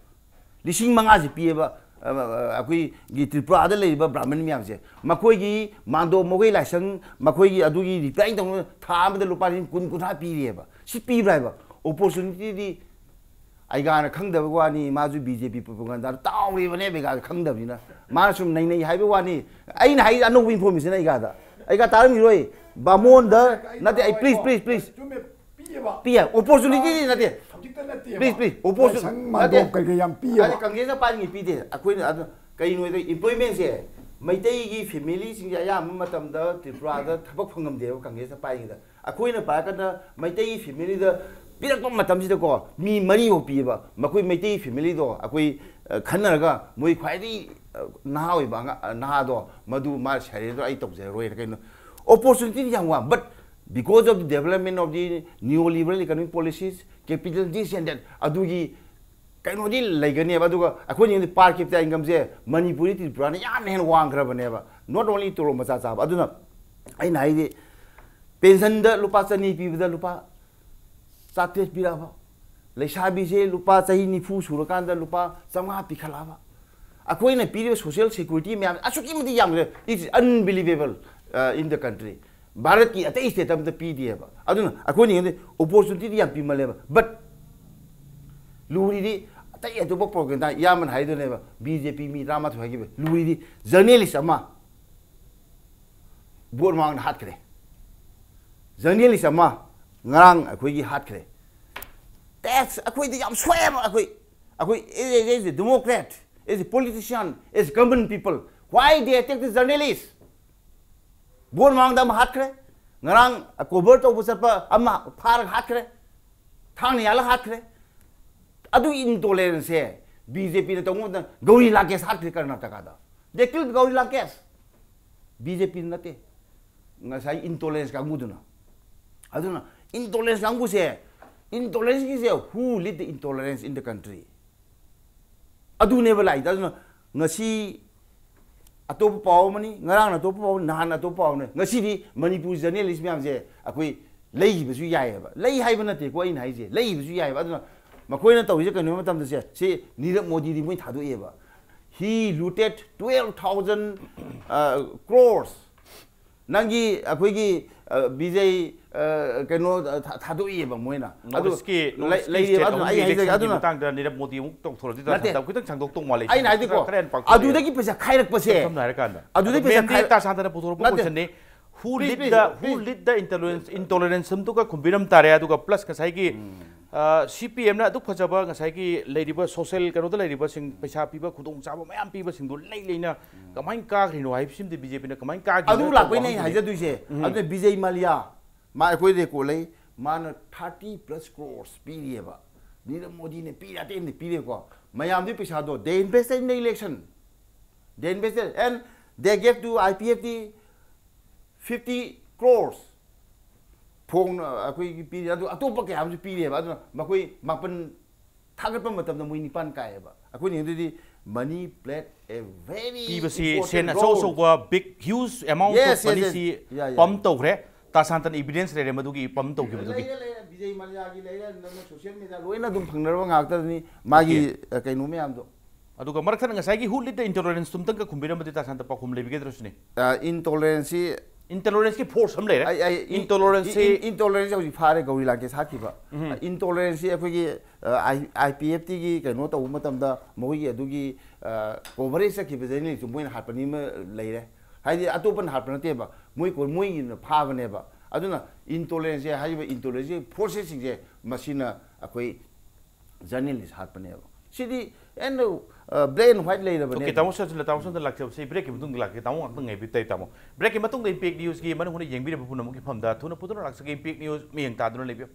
ꯂꯤꯁꯤꯡ ꯃꯉꯥꯁꯦ ꯄꯤꯌꯦꯕ, ꯑ, ꯑ, ꯑꯩꯈꯣꯏꯒꯤ ꯇ꯭ꯔꯤꯄꯨꯔꯥꯗ ꯂꯩꯔꯤꯕ ꯕ꯭ꯔꯥꯍꯃꯟ ꯃꯌꯥꯝꯁꯦ, ꯃꯈꯣꯏꯒꯤ ꯃꯥꯟꯗꯣꯞ ꯃꯈꯣꯏ ꯂꯥꯏꯁꯪ, ꯃꯈꯣꯏꯒꯤ ꯑꯗꯨꯒꯤ ꯔꯤꯄꯤꯌꯥꯔꯤꯡ ꯇꯧꯅꯕ ꯊꯥ ꯑꯃꯗ ꯂꯨꯄꯥ ꯂꯤꯁꯤꯡ ꯀꯨꯟ, ꯀꯨꯟꯊ꯭ꯔꯥ ꯄꯤꯔꯤꯑꯕ꯫ ꯁꯤ ꯄꯤꯕ꯭ꯔꯥ ꯍꯥꯏꯕ? Opportunity ꯗꯤ ꯑꯩꯒꯥꯅ ꯈꯪꯗꯕ ꯋꯥꯅꯤ, ꯃꯥꯁꯨ ꯕꯤ ꯖꯦ ꯄꯤ ꯄ꯭ꯔꯣꯄꯒꯟꯗꯥꯗ ꯇꯥꯎꯔꯤꯕꯅꯦ, ꯑꯩꯒꯥꯁꯨ ꯈꯪꯗꯕꯅꯤꯅ꯫ ꯃꯥꯅ ꯁꯨꯝ ꯅꯩꯅꯩ ꯍꯥꯏꯕ ꯋꯥꯅꯤ꯫ ꯑꯩꯅ ꯍꯥꯏ ꯑꯅꯧꯕ ꯏꯟꯐꯣꯔꯃꯦꯁꯟ ꯑꯩꯒꯥꯗ꯫ ꯑꯩꯒꯥ ꯇꯥꯔꯝꯈꯤꯔꯣꯏ꯫ ꯕꯥꯃꯣꯟꯗ ꯅꯠꯇꯦ, ꯑꯩ, please, please, please꯫ ꯆꯨꯝꯃꯦ, ꯄꯤꯌꯦꯕ꯫ ꯄꯤꯌꯦ, opportunity ꯗꯤ ꯅꯠꯇꯦ꯫ ꯍꯧꯖꯤꯛꯇ ꯅꯠꯇꯦꯕ꯫ Please, please, opportunity ꯂꯥꯏꯁꯪ, ꯅꯠꯇꯦ꯫ ꯃꯥꯟꯗꯣꯞ ꯀꯩꯀꯩ ꯌꯥꯝ ꯄꯤꯌꯦꯕ꯫ ꯑꯗ ꯀꯪꯒ꯭ꯔꯦꯁꯅ ꯄꯥꯏꯔꯤꯉꯩ ꯄꯤꯗꯦ꯫ ꯑꯩꯈꯣꯏꯅ ꯑꯗꯨ ꯀꯩꯅꯣꯗ employment ꯁꯦ ꯃꯩꯇꯩꯒꯤ family ꯁꯤꯡꯁꯦ ꯑꯌꯥꯝꯕ ꯃꯇꯝꯗ ꯇ꯭ꯔꯤꯄꯨꯔꯥꯗ ꯊꯕꯛ ꯐꯪꯉꯝꯗꯦꯕ ꯀꯪꯒ꯭ꯔꯦꯁꯅ ꯄꯥꯏꯔꯤꯉꯩꯗ꯫ ꯑꯩꯈꯣꯏꯅ ꯄꯥꯏꯔꯀꯥꯟꯗ ꯃꯩꯇꯩ family ꯗ ꯄꯤꯔꯛꯄ ꯃꯇꯝꯁꯤꯗꯀꯣ, ꯃꯤ ꯃꯔꯤꯐꯥꯎ ꯄꯤꯌꯦꯕ꯫ ꯃꯈꯣꯏ ꯃꯩꯇꯩ family ꯗꯣ ꯑꯩꯈꯣꯏ, ꯑ, ꯈꯟꯅꯔꯒ ꯃꯣꯏ ꯈ꯭ꯋꯥꯏꯗꯒꯤ, ꯑ, ꯅꯍꯥ ꯑꯣꯏꯕ ꯑꯉꯥ-, ꯑ, ꯅꯍꯥꯗꯣ, ꯃꯗꯨ ꯃꯥ surrender ꯑꯩ ꯇꯧꯖꯔꯔꯣꯏꯅ ꯀꯩꯅꯣ꯫ Opportunity ꯗꯤ ꯌꯥꯝ ꯋꯥꯡ, but because of the development of the neoliberal economic policies, capital this and that, ꯑꯗꯨꯒꯤ ꯀꯩꯅꯣꯗꯤ ꯂꯩꯒꯅꯦꯕ꯫ ꯑꯗꯨꯒ ꯑꯩꯈꯣꯏꯅ ꯌꯦꯡꯉꯗꯤ per capita income ꯁꯦ ꯃꯅꯤꯄꯨꯔꯗꯤ ꯇ꯭ꯔꯤꯄꯨꯔꯥꯅ ꯌꯥꯝꯅ ꯍꯦꯟꯅ ꯋꯥꯡꯈ꯭ꯔꯕꯅꯦꯕ, not only ꯇꯣꯂꯣꯞ ꯃꯆꯥ ꯆꯥꯕ꯫ ꯑꯗꯨꯅ ꯑꯩꯅ ꯍꯥꯏꯗꯤ, pension ꯗ ꯂꯨꯄꯥ ꯆꯅꯤ ꯄꯤꯕꯗ ꯂꯨꯄꯥ ꯆꯥꯇ꯭ꯔꯦꯠ ꯄꯤꯔꯛꯑꯕ, ꯂꯩꯁꯥꯕꯤꯁꯦ ꯂꯨꯄꯥ ꯆꯍꯤ ꯅꯤꯐꯨ ꯁꯨꯔꯀꯥꯟꯗ ꯂꯨꯄꯥ ꯆꯥꯝꯃꯉꯥ ꯄꯤꯈꯠꯂꯛꯑꯕ, ꯑꯩꯈꯣꯏꯅ ꯄꯤꯔꯤꯕ social security ꯃꯌꯥꯝ ꯑꯁꯨꯛꯀꯤ ꯃꯇꯤꯛ ꯌꯥꯝꯈ꯭ꯔꯦ, it's unbelievable, uh, in the country꯫ ꯚꯥꯔꯠꯀꯤ ꯑꯇꯩ state ꯑꯝꯇ ꯄꯤꯗꯦꯕ꯫ ꯑꯗꯨꯅ ꯑꯩꯈꯣꯏꯅ ꯌꯦꯡꯉꯗꯤ opportunity ꯗꯤ ꯌꯥꯝ ꯄꯤꯃꯜꯂꯦꯕ, but ꯂꯨꯔꯤꯗꯤ ꯑꯇꯩ ꯑꯇꯣꯞꯄ ꯄ꯭ꯔꯣꯒ꯭ꯔꯥꯝꯗ ꯏꯌꯥꯝꯕꯅ ꯍꯥꯏꯗꯣꯏꯅꯦꯕ, ꯕꯤ ꯖꯦ ꯄꯤ ꯃꯤ ꯇꯔꯥꯃꯥꯊꯣꯏ ꯍꯥꯏꯈꯤꯕ꯫ ꯂꯨꯔꯤꯗꯤ journalist ꯑꯃ vote ꯃꯃꯥꯡꯗ ꯍꯥꯠꯈ꯭ꯔꯦ, journalist ꯑꯃ ꯉꯔꯥꯡ ꯑꯩꯈꯣꯏꯒꯤ ꯍꯥꯠꯈ꯭ꯔꯦ꯫ That's ꯑꯩꯈꯣꯏꯗꯤ ꯌꯥꯝ ꯁꯣꯛꯑꯦꯕ꯫ ꯑꯩꯈꯣꯏ, ꯑꯩꯈꯣꯏ as a, as a democrat, as a politician, as a common people, why they attack the journalist? Vote ꯃꯃꯥꯡꯗ ꯑꯃ ꯍꯥꯠꯈ꯭ꯔꯦ, ꯉꯔꯥꯡ cover ꯇꯧꯕ ꯆꯠꯄ ꯑꯃ ꯐꯥꯔꯒ ꯍꯥꯠꯈ꯭ꯔꯦ, ꯊꯥꯡꯅ ꯌꯥꯜꯂꯒ ꯍꯥꯠꯈ꯭ꯔꯦ꯫ ꯑꯗꯨ intolerance ꯁꯦ ꯕꯤ ꯖꯦ ꯄꯤꯅ ꯇꯧꯕ ꯃꯇꯝꯗ ꯒꯧꯔꯤ ꯂꯥꯡꯀꯦꯁ ꯍꯥꯠꯈ꯭ꯔꯦ ꯀꯔꯅꯥꯇꯀꯥꯗ꯫ They killed Gauri Lankesh. B J P ꯅꯠꯇꯦ, ꯉꯁꯥꯏ intolerance ꯀꯥꯡꯕꯨꯗꯨꯅ꯫ ꯑꯗꯨꯅ intolerance ꯀꯥꯡꯕꯨꯁꯦ, intolerance ꯀꯤꯁꯦ, who lead the intolerance in the country? ꯑꯗꯨꯅꯦꯕ ꯂꯥꯛꯏꯗꯣ꯫ ꯑꯗꯨꯅ ꯉꯁꯤ ꯑꯇꯣꯞꯄ ꯄꯥꯎ ꯑꯃꯅꯤ, ꯉꯔꯥꯡꯅ ꯑꯇꯣꯞꯄ ꯄꯥꯎ, ꯅꯍꯥꯟ ꯑꯇꯣꯞꯄ ꯄꯥꯎꯅꯤ, ꯉꯁꯤꯗꯤ ꯃꯅꯤꯄꯨꯔ ꯖꯔꯅꯦꯂꯤꯁ ꯃꯌꯥꯝꯁꯦ ꯑꯩꯈꯣꯏ ꯂꯩꯈꯤꯕꯁꯨ ꯌꯥꯏꯑꯕ꯫ ꯂꯩ ꯍꯥꯏꯕ ꯅꯠꯇꯦꯀꯣ ꯑꯩꯅ ꯍꯥꯏꯁꯦ, ꯂꯩꯈꯤꯕꯁꯨ ꯌꯥꯏꯑꯕ꯫ ꯑꯗꯨꯅ ꯃꯈꯣꯏꯅ ꯇꯧꯔꯤꯁꯦ ꯀꯩꯅꯣ ꯃꯇꯝꯗ ꯁꯦ, ꯁꯤ ꯅꯤꯔꯕ ꯃꯣꯗꯤꯗꯤ ꯃꯣꯏ ꯊꯥꯗꯣꯛꯑꯦꯕ꯫ He looted twelve thousand crores꯫ ꯅꯪꯒꯤ ꯑꯩꯈꯣꯏꯒꯤ ꯕꯤꯖꯩ ꯀꯩꯅꯣ ꯊꯥꯗꯣꯛꯏꯑꯕ ꯃꯣꯏꯅ꯫ ꯑꯗꯨ ꯂꯩꯔꯤꯑꯕ꯫ ꯑꯗꯨꯅ ꯑꯩ ꯍꯥꯏꯖꯒꯦ, ꯑꯗꯨꯅ ꯃꯇꯥꯡꯗ ꯅꯤꯔꯕ ꯃꯣꯗꯤ ꯑꯃꯨꯛ ꯇꯧꯊꯣꯔꯛꯇꯤ ꯅꯠꯇꯦ꯫ ꯈꯤꯇꯪ ꯁꯥꯡꯗꯣꯛꯇꯧ ꯃꯥꯜꯂꯦ꯫ ꯑꯩꯅ ꯍꯥꯏꯗꯤꯀꯣ, ꯑꯗꯨꯗꯒꯤ ꯄꯩꯁꯥ ꯈꯥꯏꯔꯛꯄꯁꯦ, ꯁꯝꯅ ꯍꯥꯏꯔꯀꯥꯟꯗ ꯑꯗꯨꯗꯩ ꯄꯩꯁꯥ ꯈꯥꯏ-, ꯇꯥꯁꯥꯟꯗꯅ ꯄꯨꯊꯣꯔꯛꯄ ꯅꯠꯇꯦ꯫ ꯀꯣꯏꯁꯟꯅꯤ꯫ Who lead the, who lead the intolerance, intolerance ꯑꯃꯗꯨꯒ ꯈꯨꯝꯕꯤꯔꯝ ꯇꯥꯔꯦ꯫ ꯑꯗꯨꯒ plus ꯉꯁꯥꯏꯒꯤ ꯁꯤ ꯄꯤ ꯑꯦꯝꯅ ꯑꯗꯨꯛ ꯐꯖꯕ ꯉꯁꯥꯏꯒꯤ ꯂꯩꯔꯤꯕ social ꯀꯩꯅꯣꯗ ꯂꯩꯔꯤꯕꯁꯤꯡ ꯄꯩꯁꯥ ꯄꯤꯕ ꯈꯨꯗꯣꯡꯆꯥꯕ ꯃꯌꯥꯝ ꯄꯤꯕꯁꯤꯡꯗꯣ ꯂꯩ ꯂꯩꯅ ꯀꯃꯥꯏꯅ ꯀꯥꯈ꯭ꯔꯤꯅꯣ ꯍꯥꯏꯕꯁꯤꯃꯗꯤ ꯕꯤ ꯖꯦ ꯄꯤꯅ ꯀꯃꯥꯏꯅ ꯀꯥꯈꯤꯅꯣ ꯑꯗꯨ ꯂꯥꯛꯄꯩꯅꯦ ꯑꯩꯅ ꯍꯥꯏꯖꯗꯣꯏꯁꯦ꯫ ꯑꯗꯨꯅ ꯕꯤꯖꯩ ꯃꯥꯂꯤꯌꯥ, ꯃꯥ ꯑꯩꯈꯣꯏ record ꯂꯩ, ꯃꯥꯅ thirty plus crores ꯄꯤꯔꯤꯑꯕ꯫ ꯅꯤꯔꯕ ꯃꯣꯗꯤꯅ ꯄꯤꯔꯦ, ꯑꯇꯩ ꯑꯃꯗꯤ ꯄꯤꯔꯦꯀꯣ꯫ ꯃꯌꯥꯝꯗꯨꯒꯤ ꯄꯩꯁꯥꯗꯣ they invested in the election, they invested and they gave to I P F T fifty crores꯫ ꯐꯣꯡ ꯑꯩꯈꯣꯏꯒꯤ ꯄꯤꯔꯤ, ꯑꯗꯨ ꯑꯇꯣꯞꯄ ꯀꯌꯥ ꯑꯃꯁꯨ ꯄꯤꯔꯤꯑꯕ꯫ ꯑꯗꯨꯅ ꯃꯈꯣꯏ ꯃꯥꯄꯟ ꯊꯥꯒꯠꯄ ꯃꯇꯝꯗ ꯃꯣꯏ ꯅꯤꯄꯥꯟ ꯀꯥꯏꯑꯕ꯫ ꯑꯩꯈꯣꯏꯅ ꯌꯦꯡꯗꯣꯏꯗꯤ money played a very ꯄꯤꯕꯁꯤ important ꯁꯦꯟ ꯑꯆꯧ role꯫ ꯑꯆꯧꯕ big huge amount of Yes, yes, yes. money ꯁꯤ Yeah, yeah. pump ꯇꯧꯈ꯭ꯔꯦ꯫ ꯇꯥꯁꯥꯟꯇꯅ evidence ꯂꯩꯔꯦ ꯃꯗꯨꯒꯤ pump ꯇꯧꯈꯤꯕꯗꯨꯒꯤ꯫ ꯂꯩꯔꯦ, ꯂꯩꯔꯦ, ꯕꯤꯖꯩ ꯃꯥꯂꯤꯌꯥꯒꯤ ꯂꯩꯔꯦ, ꯅꯪꯅ social media ꯂꯣꯏꯅ ꯑꯗꯨꯝ ꯐꯪꯅꯔꯕ ꯉꯥꯛꯇꯅꯤ꯫ ꯃꯥꯒꯤ Okay. ꯑ, ꯀꯩꯅꯣ ꯃꯌꯥꯝꯗꯣ꯫ ꯑꯗꯨꯒ ꯃꯔꯛ ꯊꯠꯅ ꯉꯁꯥꯏꯒꯤ who lead the intolerance ꯇꯨꯝꯇꯪꯒ ꯈꯨꯝꯕꯤꯔꯝꯕꯗꯤ ꯇꯥꯁꯥꯟꯇ ꯄꯥꯎꯈꯨꯝ ꯂꯩꯕꯤꯒꯗ꯭ꯔꯁꯤꯅꯤ꯫ ꯑ, intolerance ꯁꯤ intolerance ꯀꯤ force ꯑꯃ ꯂꯩꯔꯦ꯫ ꯑꯩ, ꯑꯩ, ꯏꯟ-, intolerance ꯁꯤ ꯏꯟ-, intolerance ꯁꯤ ꯍꯧꯖꯤꯛ ꯐꯥꯔꯦ ꯒꯧꯔꯤ ꯂꯥꯡꯀꯦꯁ ꯍꯥꯠꯈꯤꯕ꯫ ꯎꯝ꯫ ꯑ, intolerance ꯁꯤ ꯑꯩꯈꯣꯏꯒꯤ, ꯑ, I-, I P F T ꯒꯤ ꯀꯩꯅꯣ ꯇꯧꯕ ꯃꯇꯝꯗ ꯃꯈꯣꯏꯒꯤ ꯑꯗꯨꯒꯤ, ꯑ, coverage ꯆꯠꯈꯤꯕ journalist ꯇꯨ ꯃꯣꯏꯅ ꯍꯥꯠꯄꯅꯤ ꯑꯃ ꯂꯩꯔꯦ꯫ ꯍꯥꯏꯗꯤ ꯑꯇꯣꯞꯄꯅ ꯍꯥꯠꯄ ꯅꯠꯇꯦꯕ, ꯃꯣꯏ ꯀꯣ-, ꯃꯣꯏꯒꯤꯅ ꯐꯥꯕꯅꯦꯕ꯫ ꯑꯗꯨꯅ intolerance ꯁꯦ, ꯍꯥꯏꯔꯤꯕ intolerance ꯀꯤ forces ꯁꯤꯡꯁꯦ ꯃꯁꯤꯅ ꯑꯩꯈꯣꯏ journalist ꯍꯥꯠꯄꯅꯦꯕ꯫ ꯁꯤꯗꯤ ꯑꯦꯟ, ꯑ, black and white ꯂꯩꯔꯕꯅꯦ꯫ Okay, ꯇꯥꯃꯣ ꯁꯟꯁꯤꯅ ꯇꯥꯃꯣ ꯁꯟꯗ ꯂꯥꯛꯆꯕꯁꯤ break ꯀꯤ ꯃꯇꯨꯡꯗ ꯂꯥꯛꯀꯦ꯫ ꯇꯥꯃꯣ ꯉꯥꯛꯇꯪ ꯉꯥꯏꯕꯤꯌꯨ ꯇꯥꯏ ꯇꯥꯃꯣ꯫ Break ꯀꯤ ꯃꯇꯨꯡꯗ Impact News ꯀꯤ ꯃꯅꯨꯡ ꯍꯨꯠꯅ ꯌꯦꯡꯕꯤꯔꯤꯕ ꯄꯨꯝꯅꯃꯛꯀꯤ ꯐꯝꯗ ꯊꯨꯅ ꯄꯨꯊꯣꯛꯅ ꯂꯥꯛꯆꯒꯦ꯫ Impact News ꯃꯤꯠꯌꯦꯡ ꯇꯥꯗꯨꯅ ꯂꯩꯕꯤꯌꯨ꯫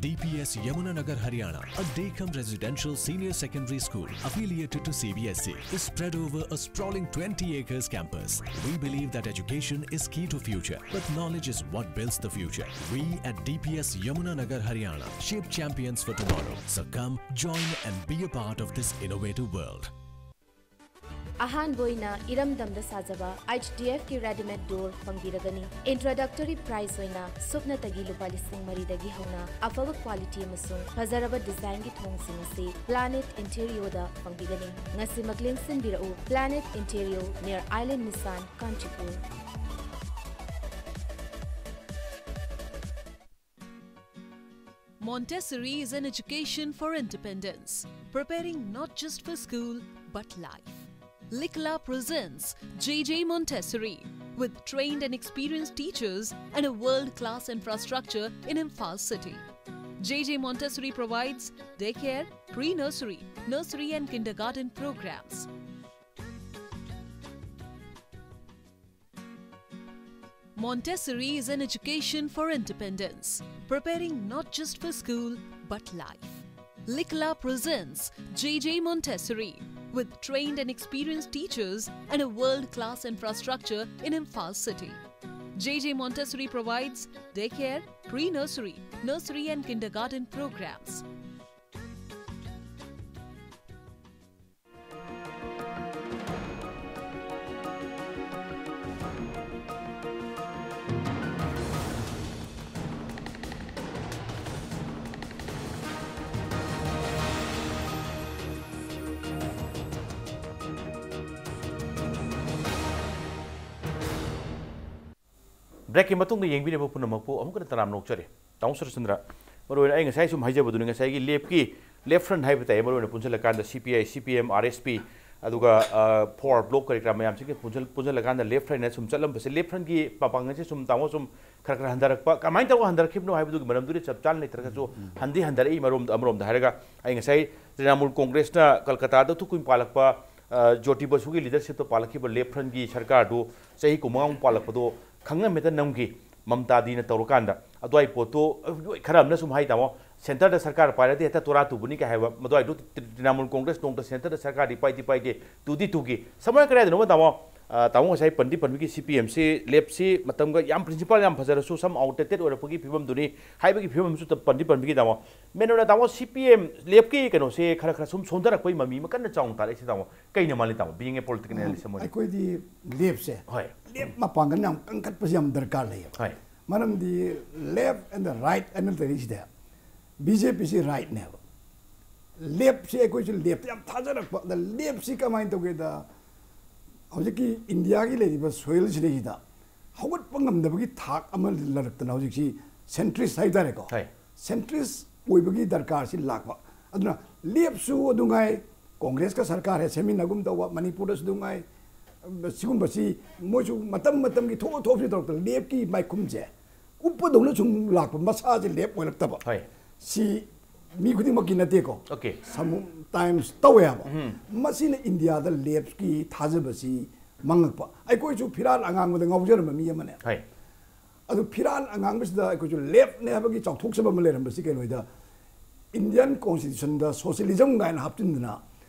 Deep P S Yamunanagar, Haryana, a Dekham Residential Senior Secondary School affiliated to C B S E is spread over a sprawling twenty acres campus. We believe that education is key to future, but knowledge is what builds the future. We at D P S Yamunanagar, Haryana shape champions for tomorrow. So come, join and be a part of this innovative world. ꯑꯍꯥꯟꯕ ꯑꯣꯏꯅ ꯏꯔꯝꯗꯝꯗ ꯁꯥꯖꯕ H D F ꯀꯤ readymade door ꯐꯪꯕꯤꯔꯒꯅꯤ꯫ Introductory price ꯑꯣꯏꯅ ꯁꯨꯞꯅꯇꯒꯤ ꯂꯨꯄꯥ ꯂꯤꯁꯤꯡ ꯃꯔꯤꯗꯒꯤ ꯍꯧꯅ ꯑꯐꯕ quality ꯑꯃꯁꯨꯡ ꯐꯖꯔꯕ design ꯒꯤ ꯊꯣꯡꯁꯤꯡ ꯑꯁꯤ Planet Interior ꯗ ꯐꯪꯕꯤꯒꯅꯤ꯫ ꯉꯁꯤꯃꯛ ꯂꯦꯡꯁꯤꯟꯕꯤꯔꯛꯎ, Planet Interior, near Island Nissan, Kanchipur. Montessori is an education for independence, preparing not just for school but life. Likla presents J J Montessori, with trained and experienced teachers and a world-class infrastructure in Imphal city. J J Montessori provides daycare, pre-nursery, nursery and kindergarten programs. Montessori is an education for independence, preparing not just for school but life. Likla presents J J Montessori, with trained and experienced teachers and a world-class infrastructure in Imphal city. J J Montessori provides daycare, pre-nursery, nursery and kindergarten programs. Break ꯀꯤ ꯃꯇꯨꯡꯗ ꯌꯦꯡꯕꯤꯔꯤꯕ ꯄꯨꯝꯅꯃꯛꯄꯨ ꯑꯃꯨꯛꯀ ꯍꯟꯅ ꯇꯔꯥꯝꯅ ꯑꯣꯛꯆꯔꯤ꯫ ꯇꯥꯃꯣ ꯁꯨꯔꯆꯟꯗ꯭ꯔ, ꯃꯔꯨꯑꯣꯏꯅ ꯑꯩ ꯉꯁꯥꯏ ꯁꯨꯝ ꯍꯥꯏꯖꯕꯗꯨꯅꯤ, ꯉꯁꯥꯏꯒꯤ left ꯀꯤ, left front ꯍꯥꯏꯕ ꯇꯥꯏ, ꯃꯔꯨꯑꯣꯏꯅ ꯄꯨꯟꯁꯤꯜꯂꯀꯥꯟꯗ C P I, C P M, R S P, ꯑꯗꯨꯒ, ꯑ, forward block ꯀꯔꯤ ꯀꯔꯥ ꯃꯌꯥꯝꯁꯤꯒ ꯄꯨꯟꯁꯤꯜ-, ꯄꯨꯟꯁꯤꯜꯂꯀꯥꯟꯗ left front ꯍꯥꯏꯅ ꯁꯨꯝ ꯆꯠꯂꯝꯕꯁꯦ, left front ꯀꯤ ꯃꯄꯥꯡꯒꯜꯁꯦ ꯁꯨꯝ, ꯇꯥꯃꯣ, ꯁꯨꯝ ꯈꯔ ꯈꯔ ꯍꯟꯊꯔꯛꯄ, ꯀꯃꯥꯏꯅ ꯇꯧꯔꯒ ꯍꯟꯊꯔꯛꯈꯤꯕꯅꯣ ꯍꯥꯏꯕꯗꯨꯒꯤ ꯃꯔꯝꯗꯨꯗꯤ ꯆꯞ ꯆꯥꯅ ꯂꯩꯇ꯭ꯔꯒꯁꯨ, ꯎꯝ, ꯎꯝ, ꯍꯟꯗꯤ ꯍꯟꯊꯔꯛꯏ꯫ ꯃꯔꯣꯝꯗ, ꯑꯃꯔꯣꯝꯗ ꯍꯥꯏꯔꯒ, ꯑꯩ ꯉꯁꯥꯏ ꯇ꯭ꯔꯤꯅꯥꯃꯨꯜ ꯀꯣꯡꯒ꯭ꯔꯦꯁꯅ ꯀꯜꯀꯇꯥꯗ ꯊꯨ ꯀꯨꯏꯅ ꯄꯥꯜꯂꯛꯄ, ꯑ, ꯖꯣꯇꯤ ꯕꯁꯨꯒꯤ leadership ꯇ ꯄꯥꯜꯂꯛꯈꯤꯕ left front ꯀꯤ ꯁꯔꯀꯥꯔꯗꯨ ꯆꯍꯤ ꯀꯨꯟꯃꯉꯥꯃꯨꯛ ꯄꯥꯜꯂꯛꯄꯗꯣ ꯈꯪꯅ ꯃꯦꯇ ꯅꯝꯈꯤ꯫ ꯃꯝꯇꯥꯗꯤꯅ ꯇꯧꯔꯀꯥꯟꯗ ꯑꯗꯨꯋꯥꯏ ꯄꯣꯠꯇꯣ, ꯑ, ꯈꯔ ꯑꯃꯅ ꯁꯨꯝ ꯍꯥꯏ, ꯇꯥꯃꯣ, ꯁꯦꯟꯇꯔꯗ ꯁꯔꯀꯥꯔ ꯄꯥꯏꯔꯗꯤ ꯍꯦꯛꯇ ꯇꯣꯔꯥ ꯇꯨꯕꯅꯤ ꯀꯥꯏ ꯍꯥꯏꯕ ꯃꯗꯨꯋꯥꯏꯗꯨ ꯇ꯭ꯔꯤ- ꯇ꯭ꯔꯤꯅꯥꯃꯨꯜ ꯀꯣꯡꯒ꯭ꯔꯦꯁ ꯅꯣꯡꯇ ꯁꯦꯟꯇꯔꯗ ꯁꯔꯀꯥꯔꯗꯤ ꯄꯥꯏꯗꯤ ꯄꯥꯏꯗꯦ, ꯇꯨꯗꯤ ꯇꯨꯒꯤ꯫ ꯁꯝꯂꯞꯅ ꯀꯗꯥꯏꯗꯅꯣ ꯇꯥꯃꯣ, ꯑ, ꯇꯥꯃꯣ ꯉꯁꯥꯏ ꯄꯟꯗꯤ ꯄꯟꯕꯤꯒꯤ ꯁꯤ ꯄꯤ ꯑꯦꯝꯁꯤ, ꯂꯦꯞꯁꯤ ꯃꯇꯝꯒ ꯌꯥꯝ ꯄ꯭ꯔꯤꯟꯁꯤꯄꯥꯜ ꯌꯥꯝ ꯐꯖꯔꯁꯨ ꯁꯝ ꯑꯥꯎꯠꯗꯦꯇꯦꯠ ꯑꯣꯏꯔꯛꯄꯒꯤ ꯐꯤꯕꯝꯗꯨꯅꯤ ꯍꯥꯏꯕꯒꯤ ꯐꯤꯕꯝ ꯑꯃꯁꯨ ꯇ- ꯄꯟꯗꯤ ꯄꯟꯕꯤꯒꯤ ꯇꯥꯃꯣ꯫ ꯃꯦꯟ ꯑꯣꯏꯅ ꯇꯥꯃꯣ ꯁꯤ ꯄꯤ ꯑꯦꯝ ꯂꯦꯞꯀꯤ ꯀꯩꯅꯣꯁꯦ ꯈꯔ ꯈꯔ ꯁꯨꯝ ꯁꯣꯟꯊꯔꯛꯄꯒꯤ ꯃꯃꯤ ꯑꯃ ꯀꯟꯅ ꯆꯥꯎꯅ ꯇꯥꯔꯛꯏꯁꯦ ꯇꯥꯃꯣ꯫ ꯀꯩꯅ ꯃꯥꯜꯂꯤ ꯇꯥꯃꯣ, being a political analyst ꯑꯃ ꯑꯣꯏꯅ? ꯑꯩꯈꯣꯏꯗꯤ ꯂꯦꯞꯁꯦ, ꯍꯣꯏ꯫ ꯂꯦꯞ ꯃꯄꯥꯡꯒꯜ ꯌꯥꯝ ꯀꯟꯈꯠꯄꯁꯦ ꯌꯥꯝ ꯗꯔꯀꯥꯔ ꯂꯩꯌꯦꯕ꯫ ꯍꯣꯏ꯫ ꯃꯔꯝꯗꯤ left and the right ꯑꯅ ꯂꯩꯔꯤꯁꯤꯗ ꯕꯤ ꯖꯦ ꯄꯤꯁꯤ ꯔꯥꯏꯠꯅꯦꯕ꯫ ꯂꯦꯞꯁꯤ ꯑꯩꯈꯣꯏꯁꯨ ꯂꯦꯞꯇ ꯌꯥꯝ ꯊꯥꯖꯔꯛꯄ꯫ ꯑꯗ ꯂꯦꯞꯁꯤ ꯀꯃꯥꯏꯅ ꯇꯧꯒꯦꯗ, ꯍꯧꯖꯤꯛꯀꯤ ꯏꯟꯗꯤꯌꯥꯒꯤ ꯂꯩꯔꯤꯕ ꯁꯣꯏꯜꯁꯤꯗꯩꯁꯤꯗ ꯍꯧꯒꯠꯄ ꯉꯝꯗꯕꯒꯤ ꯊꯥꯛ ꯑꯃ ꯂꯩꯔꯛꯇꯅ ꯍꯧꯖꯤꯛꯁꯤ ꯁꯦꯟꯇ꯭ꯔꯤꯁ ꯍꯥꯏꯇꯥꯔꯦꯀꯣ꯫ ꯍꯣꯏ꯫ ꯁꯦꯟꯇ꯭ꯔꯤꯁ ꯑꯣꯏꯕꯒꯤ ꯗꯔꯀꯥꯔꯁꯤ ꯂꯥꯛꯄ꯫ ꯑꯗꯨꯅ ꯂꯦꯞꯁꯨ ꯑꯗꯨꯉꯥꯏ, ꯀꯣꯡꯒ꯭ꯔꯦꯁꯀ ꯁꯔꯀꯥꯔ ꯍꯦꯛ ꯁꯦꯝꯃꯤꯟꯅꯒꯨꯝ ꯇꯧꯕ, ꯃꯅꯤꯄꯨꯔꯗꯁꯨ ꯑꯗꯨꯉꯥꯏ, ꯁꯤꯒꯨꯝꯕꯁꯤ ꯃꯣꯏꯁꯨ ꯃꯇꯝ ꯃꯇꯝꯒꯤ ꯊꯣꯛꯑ ꯊꯣꯛꯑꯁꯤ ꯇꯧꯔꯛꯇꯅ ꯂꯦꯞꯀꯤ ꯃꯥꯏꯈꯨꯝꯁꯦ ꯎꯞꯄꯗꯧꯅ ꯁꯨꯝ ꯂꯥꯛꯄ, ꯃꯁꯥꯁꯦ ꯂꯦꯞ ꯑꯣꯏꯔꯛꯇꯕ꯫ ꯍꯣꯏ꯫ ꯁꯤ ꯃꯤ ꯈꯨꯗꯤꯡꯃꯛꯀꯤ ꯅꯠꯇꯦꯀꯣ꯫ Okay꯫ Sometimes ꯇꯧꯋꯦ ꯍꯥꯏꯕ꯫ ꯎꯝ꯫ ꯃꯁꯤꯅ ꯏꯟꯗꯤꯌꯥꯗ ꯂꯦꯞꯀꯤ ꯊꯥꯖꯕꯁꯤ ꯃꯥꯡꯉꯛꯄ꯫ ꯑꯩꯈꯣꯏꯁꯨ ꯐꯤꯔꯥꯜ ꯑꯉꯥꯡꯕꯗ ꯉꯥꯎꯖꯔꯝꯕ ꯃꯤ ꯑꯃꯅꯦ꯫ ꯍꯣꯏ꯫ ꯑꯗꯨ ꯐꯤꯔꯥꯜ ꯑꯉꯥꯡꯕꯁꯤꯗ ꯑꯩꯈꯣꯏꯁꯨ ꯂꯦꯞꯅꯦ ꯍꯥꯏꯕꯒꯤ ꯆꯥꯎꯊꯣꯛꯆꯕ ꯑꯃ ꯂꯩꯔꯝꯕꯁꯤ ꯀꯩꯅꯣꯗ, ꯏꯟꯗꯤꯌꯥꯟ ꯀꯣꯟꯁꯇꯤꯇ꯭ꯌꯨꯁꯟꯗ ꯁꯣꯁꯤꯌꯦꯂꯤꯖꯝ ꯀꯥꯏꯅ ꯍꯥꯞꯆꯤꯟꯗꯅ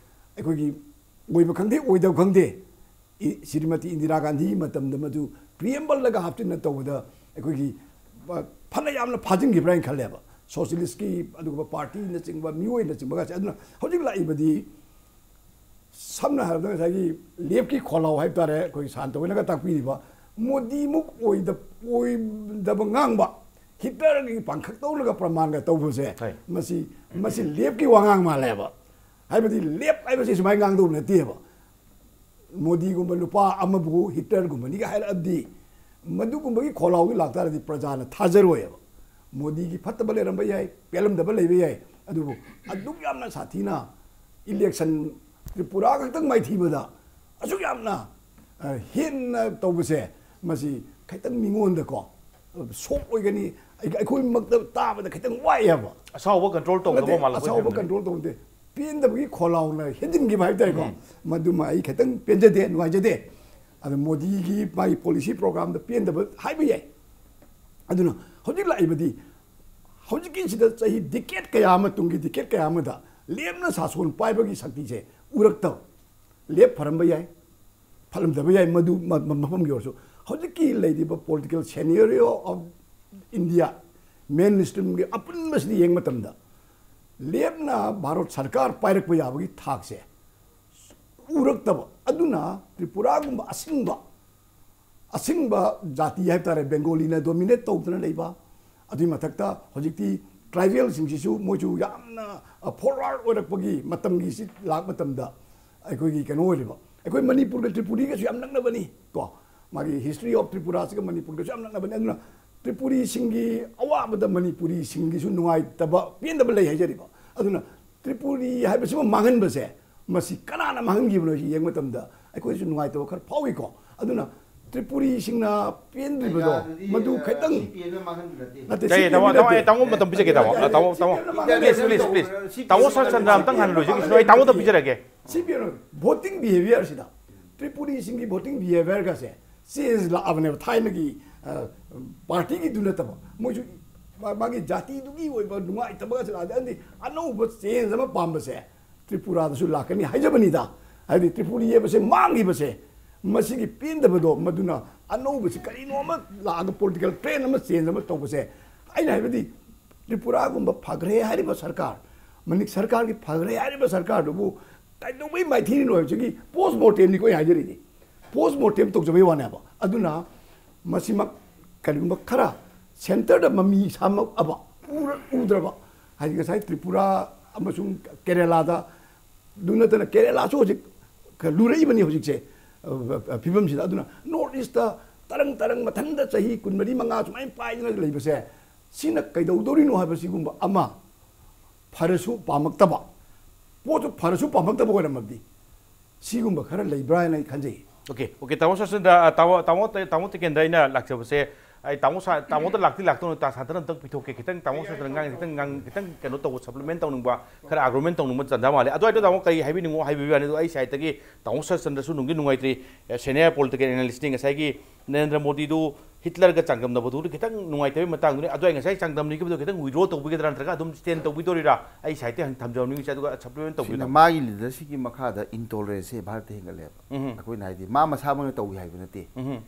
ꯑꯩꯈꯣꯏꯒꯤ ꯑꯣꯏꯕ ꯈꯪꯗꯦ, ꯑꯣꯏꯗꯕ ꯈꯪꯗꯦ, ꯏ-, ꯁ꯭ꯔꯤꯃꯇꯤ ꯏꯟꯗꯤꯔꯥ ꯒꯥꯟꯙꯤꯒꯤ ꯃꯇꯝꯗ ꯃꯗꯨ ꯄ꯭ꯔꯤꯑꯦꯝꯕꯜꯗꯒ ꯍꯥꯞꯆꯤꯟꯅ ꯇꯧꯕꯗ ꯑꯩꯈꯣꯏꯒꯤ, ꯑ, ꯐꯅ ꯌꯥꯝꯅ ꯐꯥꯖꯤꯟꯈꯤꯕ꯭ꯔꯥ ꯍꯥꯏꯅ ꯈꯜꯂꯦꯕ꯫ ꯁꯣꯁꯤꯌꯦꯂꯤꯁꯀꯤ ꯑꯗꯨꯒꯨꯝꯕ ꯄꯥꯔꯇꯤꯅꯆꯤꯡꯕ, ꯃꯤꯑꯣꯏꯅꯆꯤꯡꯕꯒꯁꯦ꯫ ꯑꯗꯨꯅ ꯍꯧꯖꯤꯛ ꯂꯥꯛꯏꯕꯗꯤ ꯁꯝꯅ ꯍꯥꯏꯔꯕꯗ ꯉꯁꯥꯏꯒꯤ ꯂꯦꯞꯀꯤ ꯈꯣꯜꯂꯥꯎ ꯍꯥꯏꯕ ꯇꯥꯔꯦ, ꯑꯩꯈꯣꯏ ꯁꯥꯟꯇ ꯍꯣꯏꯅꯒ ꯇꯥꯛꯄꯤꯔꯤꯕ, ꯃꯣꯗꯤꯃꯨꯛ ꯑꯣꯏꯗ-, ꯑꯣꯏꯗꯕ ꯉꯥꯡꯕ, ꯍꯤꯠꯂꯔꯒꯤ ꯄꯥꯡꯈꯛ ꯇꯧꯔꯒ ꯄ꯭ꯔꯃꯥꯟꯒ ꯇꯧꯕꯁꯦ, ꯍꯣꯏ꯫ ꯃꯁꯤ, ꯃꯁꯤ ꯂꯦꯞꯀꯤ ꯋꯥꯉꯥꯡ ꯃꯥꯜꯂꯦꯕ꯫ ꯍꯥꯏꯕꯗꯤ ꯂꯦꯞ ꯍꯥꯏꯕꯁꯤ ꯁꯨꯃꯥꯏꯅ ꯉꯥꯡꯗꯧꯕ ꯅꯠꯇꯦꯕ꯫ ꯃꯣꯗꯤꯒꯨꯝꯕ ꯅꯨꯄꯥ ꯑꯃꯕꯨ ꯍꯤꯠꯂꯔꯒꯨꯝꯕꯅꯤꯒ ꯍꯥꯏꯔꯛꯑꯗꯤ, ꯃꯗꯨꯒꯨꯝꯕꯒꯤ ꯈꯣꯜꯂꯥꯎꯗꯨ ꯂꯥꯛꯇꯥꯔꯗꯤ ꯄ꯭ꯔꯖꯥꯅ ꯊꯥꯖꯔꯣꯏꯕ꯫ ꯃꯣꯗꯤꯒꯤ ꯐꯠꯇꯕ ꯂꯩꯔꯝꯕ ꯌꯥꯏ, ꯄꯦꯜꯂꯝꯗꯕ ꯂꯩꯕ ꯌꯥꯏ, ꯑꯗꯨꯕꯨ ꯑꯗꯨꯛ ꯌꯥꯝꯅ ꯁꯥꯊꯤꯅ ꯏꯂꯦꯛꯁꯟ ꯇ꯭ꯔꯤꯄꯨꯔꯥ ꯈꯛꯇꯪ ꯃꯥꯏꯊꯤꯕꯗ ꯑꯁꯨꯛ ꯌꯥꯝꯅ, ꯑ, ꯍꯦꯟꯅ ꯇꯧꯕꯁꯦ, ꯃꯁꯤ ꯈꯤꯇꯪ ꯃꯤꯉꯣꯟꯗꯀꯣ ꯁꯣꯛ ꯑꯣꯏꯒꯅꯤ, ꯑꯩ-, ꯑꯩꯈꯣꯏꯃꯛꯇ ꯇꯥꯕꯗ ꯈꯤꯇꯪ ꯋꯥꯏꯑꯦꯕ꯫ ꯑꯁꯥꯎꯕ ꯀꯟꯇ꯭ꯔꯣꯜ ꯇꯧꯗꯕ ꯅꯠꯇꯦ, ꯃꯥꯜꯂꯛꯄꯩ ꯑꯁꯥꯎꯕ ꯐꯤꯕꯝꯅꯤ꯫ ꯀꯟꯇ꯭ꯔꯣꯜ ꯇꯧꯗꯦ꯫ ꯄꯦꯟꯗꯕꯒꯤ ꯈꯣꯜꯂꯥꯎꯅ ꯍꯦꯟꯖꯤꯟꯈꯤꯕ ꯍꯥꯏꯕ ꯇꯥꯔꯦꯀꯣ꯫ ꯎꯝ꯫ ꯃꯗꯨꯃ ꯑꯩ ꯈꯤꯇꯪ ꯄꯦꯟꯖꯗꯦ, ꯅꯨꯡꯉꯥꯏꯖꯗꯦ꯫ ꯑꯗ ꯃꯣꯗꯤꯒꯤ ꯃꯥꯒꯤ ꯄꯣꯂꯤꯁꯤ ꯄ꯭ꯔꯣꯒ꯭ꯔꯥꯝꯗ ꯄꯦꯟꯗꯕ ꯍꯥꯏꯕ ꯌꯥꯏ꯫ ꯑꯗꯨꯅ ꯍꯧꯖꯤꯛ ꯂꯥꯛꯏꯕꯗꯤ ꯍꯧꯖꯤꯛꯀꯤꯁꯤꯗ ꯆꯍꯤ ꯗꯤꯀꯦꯠ ꯀꯌꯥ ꯑꯃ, ꯇꯨꯡꯒꯤ ꯗꯤꯀꯦꯠ ꯀꯌꯥ ꯑꯃꯗ ꯂꯦꯞꯅ ꯁꯥꯁꯣꯟ ꯄꯥꯏꯕꯒꯤ ꯁꯛꯇꯤꯁꯦ ꯎꯔꯛꯇꯕ꯫ ꯂꯦꯞ ꯐꯔꯝꯕ ꯌꯥꯏ, ꯐꯠꯂꯝꯗꯕ ꯌꯥꯏ, ꯃꯗꯨ ꯃ- ꯃ- ꯃꯐꯝꯒꯤ ꯑꯣꯏꯔꯁꯨ꯫ ꯍꯧꯖꯤꯛꯀꯤ ꯂꯩꯔꯤꯕ political scenario of India, main streamꯒꯤ ꯑꯄꯨꯟꯕꯁꯤꯗ ꯌꯦꯡꯕ ꯃꯇꯝꯗ ꯂꯦꯞꯅ ꯚꯥꯔꯠ ꯁꯔꯀꯥꯔ ꯄꯥꯏꯔꯛꯄ ꯌꯥꯕꯒꯤ ꯊꯥꯛꯁꯦ ꯎꯔꯛꯇꯕ꯫ ꯑꯗꯨꯅ ꯇ꯭ꯔꯤꯄꯨꯔꯥꯒꯨꯝꯕ ꯑꯁꯤꯡꯕ, ꯑꯁꯤꯡꯕ ꯖꯥꯇꯤ ꯍꯥꯏꯕ ꯇꯥꯔꯦ, ꯕꯦꯡꯒꯣꯂꯤꯅ dominate ꯇꯧꯗꯅ ꯂꯩꯕ, ꯑꯗꯨꯒꯤ ꯃꯊꯛꯇ ꯍꯧꯖꯤꯛꯇꯤ tribal ꯁꯤꯡꯁꯤꯁꯨ ꯃꯣꯏꯁꯨ ꯌꯥꯝꯅ forward ꯑꯣꯏꯔꯛꯄꯒꯤ ꯃꯇꯝꯒꯤ ꯁꯤ ꯂꯥꯛꯄ ꯃꯇꯝꯗ ꯑꯩꯈꯣꯏꯒꯤ ꯀꯩꯅꯣ ꯑꯣꯏꯔꯤꯕ, ꯑꯩꯈꯣꯏ ꯃꯅꯤꯄꯨꯔꯒ ꯇ꯭ꯔꯤꯄꯨꯔꯤꯒꯁꯨ ꯌꯥꯝ ꯅꯛꯅꯕꯅꯤ ꯀꯣ꯫ ꯃꯥꯒꯤ history of ꯇ꯭ꯔꯤꯄꯨꯔꯥꯁꯤꯒ ꯃꯅꯤꯄꯨꯔꯒꯁꯨ ꯌꯥꯝ ꯅꯛꯅꯕꯅꯤ꯫ ꯑꯗꯨꯅ ꯇ꯭ꯔꯤꯄꯨꯔꯤꯁꯤꯡꯒꯤ ꯑꯋꯥꯕꯗ ꯃꯅꯤꯄꯨꯔꯤꯁꯤꯡꯒꯤꯁꯨ ꯅꯨꯡꯉꯥꯏꯇꯕ, ꯄꯦꯟꯗꯕ ꯂꯩ ꯍꯥꯏꯖꯔꯤꯕ꯫ ꯑꯗꯨꯅ ꯇ꯭ꯔꯤꯄꯨꯔꯤ ꯍꯥꯏꯕꯁꯤꯃ ꯃꯥꯡꯍꯟꯕꯁꯦ, ꯃꯁꯤ ꯀꯅꯥꯅ ꯃꯥꯡꯍꯟꯈꯤꯕꯅꯣ ꯁꯤ ꯌꯦꯡꯕ ꯃꯇꯝꯗ ꯑꯩꯈꯣꯏꯁꯨ ꯅꯨꯡꯉꯥꯏꯇꯕ ꯈꯔ ꯐꯥꯎꯏꯀꯣ꯫ ꯑꯗꯨꯅ ꯇ꯭ꯔꯤꯄꯨꯔꯤꯁꯤꯡꯅ ꯄꯦꯟꯗ꯭ꯔꯤꯕꯗꯣ ꯃꯗꯨ ꯈꯤꯇꯪ ꯅꯠꯇꯦ, ꯁꯤ ꯇꯥꯃꯣ, ꯄꯦꯟꯕ ꯇꯥꯃꯣ, ꯅꯠꯇꯦ꯫ ꯑꯩ ꯇꯥꯃꯣ ꯃꯇꯝ ꯄꯤꯖꯒꯦ, ꯇꯥꯃꯣ꯫ ꯑ, ꯇꯥꯃꯣ, ꯇꯥꯃꯣ꯫ Please, please, please, please. ꯇꯥꯃꯣ ꯁꯔꯆꯟꯗ꯭ꯔ ꯑꯝꯇꯪ ꯍꯥꯟꯅ ꯂꯣꯏꯖꯒꯦ꯫ ꯑꯩ ꯇꯥꯃꯣꯗ ꯄꯤꯖꯔꯒꯦ꯫ ꯁꯤ ꯄꯦꯟꯕ, voting behaviorꯁꯤꯗ, ꯇ꯭ꯔꯤꯄꯨꯔꯤꯁꯤꯡꯒꯤ voting behaviorꯒꯁꯦ change ꯂꯥꯛꯑꯕꯅꯦꯕ꯫ ꯊꯥꯏꯅꯒꯤ, ꯑ, partyꯒꯤꯗꯨ ꯅꯠꯇꯕ, ꯃꯣꯏꯁꯨ ꯃꯥ-, ꯃꯥꯒꯤ ꯖꯥꯇꯤꯗꯨꯒꯤ ꯑꯣꯏꯕ ꯅꯨꯡꯉꯥꯏꯇꯕꯒꯁꯦ ꯂꯥꯛꯑꯗꯤ, ꯑꯗꯨꯗꯤ ꯑꯅꯧꯕ change ꯑꯃ ꯄꯥꯝꯕꯁꯦ ꯇ꯭ꯔꯤꯄꯨꯔꯥꯗꯁꯨ ꯂꯥꯛꯀꯅꯤ ꯍꯥꯏꯖꯕꯅꯤꯗ꯫ ꯍꯥꯏꯗꯤ ꯇ꯭ꯔꯤꯄꯨꯔꯤ ꯍꯥꯏꯕꯁꯦ ꯃꯥꯡꯈꯤꯕꯁꯦ, ꯃꯁꯤꯒꯤ ꯄꯦꯟꯗꯕꯗꯣ, ꯃꯗꯨꯅ ꯑꯅꯧꯕꯁꯤ ꯀꯔꯤꯅꯣ ꯑꯃ ꯂꯥꯛꯑꯒ political trend ꯑꯃ change ꯑꯃ ꯇꯧꯕꯁꯦ, ꯑꯩꯅ ꯍꯥꯏꯕꯗꯤ ꯇ꯭ꯔꯤꯄꯨꯔꯥꯒꯨꯝꯕ ꯐꯈ꯭ꯔꯦ ꯍꯥꯏꯔꯤꯕ ꯁꯔꯀꯥꯔ, ꯃꯅꯤꯛ ꯁꯔꯀꯥꯔꯒꯤ ꯐꯈ꯭ꯔꯦ ꯍꯥꯏꯔꯤꯕ ꯁꯔꯀꯥꯔꯗꯨꯕꯨ ꯀꯩꯗꯧꯕꯩ ꯃꯥꯏꯊꯤꯔꯤꯅꯣ ꯍꯥꯏꯕꯁꯤꯒꯤ post mortemꯅꯤꯀꯣ ꯑꯩ ꯍꯥꯏꯖꯔꯤꯗꯤ꯫ Post mortem ꯇꯧꯖꯕꯩ ꯋꯥꯅꯦꯕ꯫ ꯑꯗꯨꯅ ꯃꯁꯤꯃꯛ ꯀꯔꯤꯒꯨꯝꯕ ꯈꯔ centreꯗ ꯃꯃꯤ ꯁꯥꯃꯛꯑꯕ, ꯎꯔ-, ꯎꯗ꯭ꯔꯕ, ꯍꯥꯏꯗꯤ ꯉꯁꯥꯏ ꯇ꯭ꯔꯤꯄꯨꯔꯥ ꯑꯃꯁꯨꯡ ꯀꯦꯔꯦꯂꯥꯗ, ꯑꯗꯨ ꯅꯠꯇꯅ ꯀꯦꯔꯦꯂꯥꯁꯨ ꯍꯧꯖꯤꯛ ꯂꯨꯔꯛꯏꯕꯅꯤ ꯍꯧꯖꯤꯛꯁꯦ, ꯑ, ꯐꯤꯕꯝꯁꯤꯗ꯫ ꯑꯗꯨꯅ North Eastꯇ ꯇꯔꯪ ꯇꯔꯪ ꯃꯊꯟꯗ ꯆꯍꯤ ꯀꯨꯟꯃꯔꯤ ꯃꯉꯥ ꯁꯨꯃꯥꯏꯅ ꯄꯥꯏꯗꯅ ꯂꯩꯕꯁꯦ, ꯁꯤꯅ ꯀꯩꯗꯧꯗꯧꯔꯤꯅꯣ ꯍꯥꯏꯕꯁꯤꯒꯨꯝꯕ ꯑꯃ, ꯐꯔꯁꯨ ꯄꯥꯝꯃꯛꯇꯕ, ꯄꯣꯠꯇꯨ ꯐꯔꯁꯨ ꯄꯥꯝꯃꯛꯇꯕ ꯑꯣꯏꯔꯝꯃꯕꯗꯤ, ꯁꯤꯒꯨꯝꯕ ꯈꯔ ꯂꯩꯕ꯭ꯔꯥ ꯍꯥꯏꯅ ꯑꯩ ꯈꯟꯖꯩ꯫ Okay, okay, ꯇꯥꯃꯣ ꯁꯔꯆꯟꯗ꯭ꯔ, ꯑ, ꯇꯥꯃꯣ, ꯇꯥꯃꯣ, ꯇꯥꯃꯣ ꯇꯤꯀꯦꯟꯗ꯭ꯔ, ꯑꯩꯅ ꯂꯥꯛꯆꯕꯁꯦ, ꯑꯩ ꯇꯥꯃꯣ ꯁꯥ-, ꯇꯥꯃꯣꯗ ꯂꯥꯛꯇꯤ ꯂꯥꯛꯇꯧꯅ ꯇꯥ ꯁꯥꯟꯇꯅ ꯑꯝꯇꯪ ꯄꯤꯊꯣꯛꯀꯦ꯫ ꯈꯤꯇꯪ ꯇꯥꯃꯣ ꯁꯥꯟꯇꯅ ꯉꯥꯡ-, ꯈꯤꯇꯪ ꯉꯥꯡ-, ꯈꯤꯇꯪ ꯀꯩꯅꯣ ꯇꯧꯕ, supplement ꯇꯧꯅꯤꯡꯕ, ꯈꯔ argument ꯇꯧꯅꯤꯡꯕ ꯇꯟꯖꯥ ꯃꯥꯜꯂꯦ꯫ ꯑꯗꯨ ꯑꯣꯏꯔꯗꯤ ꯇꯥꯃꯣ ꯀꯔꯤ ꯍꯥꯏꯕꯤꯅꯤꯡꯉꯣ ꯍꯥꯏꯕꯤꯕ ꯌꯥꯅꯤ꯫ ꯑꯗꯣ ꯑꯩ sideꯇꯒꯤ ꯇꯥꯃꯣ ꯁꯔꯆꯟꯗ꯭ꯔꯁꯨ ꯅꯨꯡꯗꯤ ꯅꯨꯡꯉꯥꯏꯇ꯭ꯔꯤ, ꯑꯦ, senior political analystꯅꯤ꯫ ꯉꯁꯥꯏꯒꯤ ꯅꯔꯦꯟꯗ꯭ꯔ ꯃꯣꯗꯤꯗꯨ ꯍꯤꯠꯂꯔꯒ ꯆꯥꯡꯗꯝꯅꯕꯗꯨꯗꯤ ꯈꯤꯇꯪ ꯅꯨꯡꯉꯥꯏꯇꯕꯒꯤ ꯃꯇꯥꯡꯗꯨꯅꯤ꯫ ꯑꯗꯣ ꯑꯩ ꯉꯁꯥꯏ ꯆꯥꯡꯗꯝꯅꯈꯤꯕꯗꯣ ꯈꯤꯇꯪ ꯋꯤꯗ꯭ꯔꯣ ꯇꯧꯕꯤꯒꯗ꯭ꯔꯥ, ꯅꯠꯇ꯭ꯔꯒ ꯑꯗꯨꯝ ꯁ꯭ꯇꯦꯟ ꯇꯧꯕꯤꯗꯣꯔꯤꯔꯥ? ꯑꯩ ꯁꯥꯏꯠꯇ ꯍꯪ-, ꯊꯝꯖꯍꯧꯅꯤꯡꯉꯤꯁꯦ, ꯑꯗꯨꯒ ꯁꯞꯄ꯭ꯂꯤꯃꯦꯟ ꯁꯤꯅ ꯇꯧꯕꯤꯔꯝꯃꯣ꯫ ꯃꯥꯒꯤ ꯂꯤꯗꯔꯁꯤꯞꯀꯤ ꯃꯈꯥꯗ ꯏꯟꯇꯣꯂꯔꯦꯟꯁꯁꯦ ꯚꯥꯔꯠꯇ ꯍꯦꯟꯒꯠꯂꯦꯕ꯫ ꯎꯝ꯫ ꯑꯩꯈꯣꯏꯅ ꯍꯥꯏꯗꯤ ꯃꯥ ꯃꯁꯥꯃꯛꯅ ꯇꯧꯏ ꯍꯥꯏꯕ ꯅꯠꯇꯦ꯫ ꯎꯝ꯫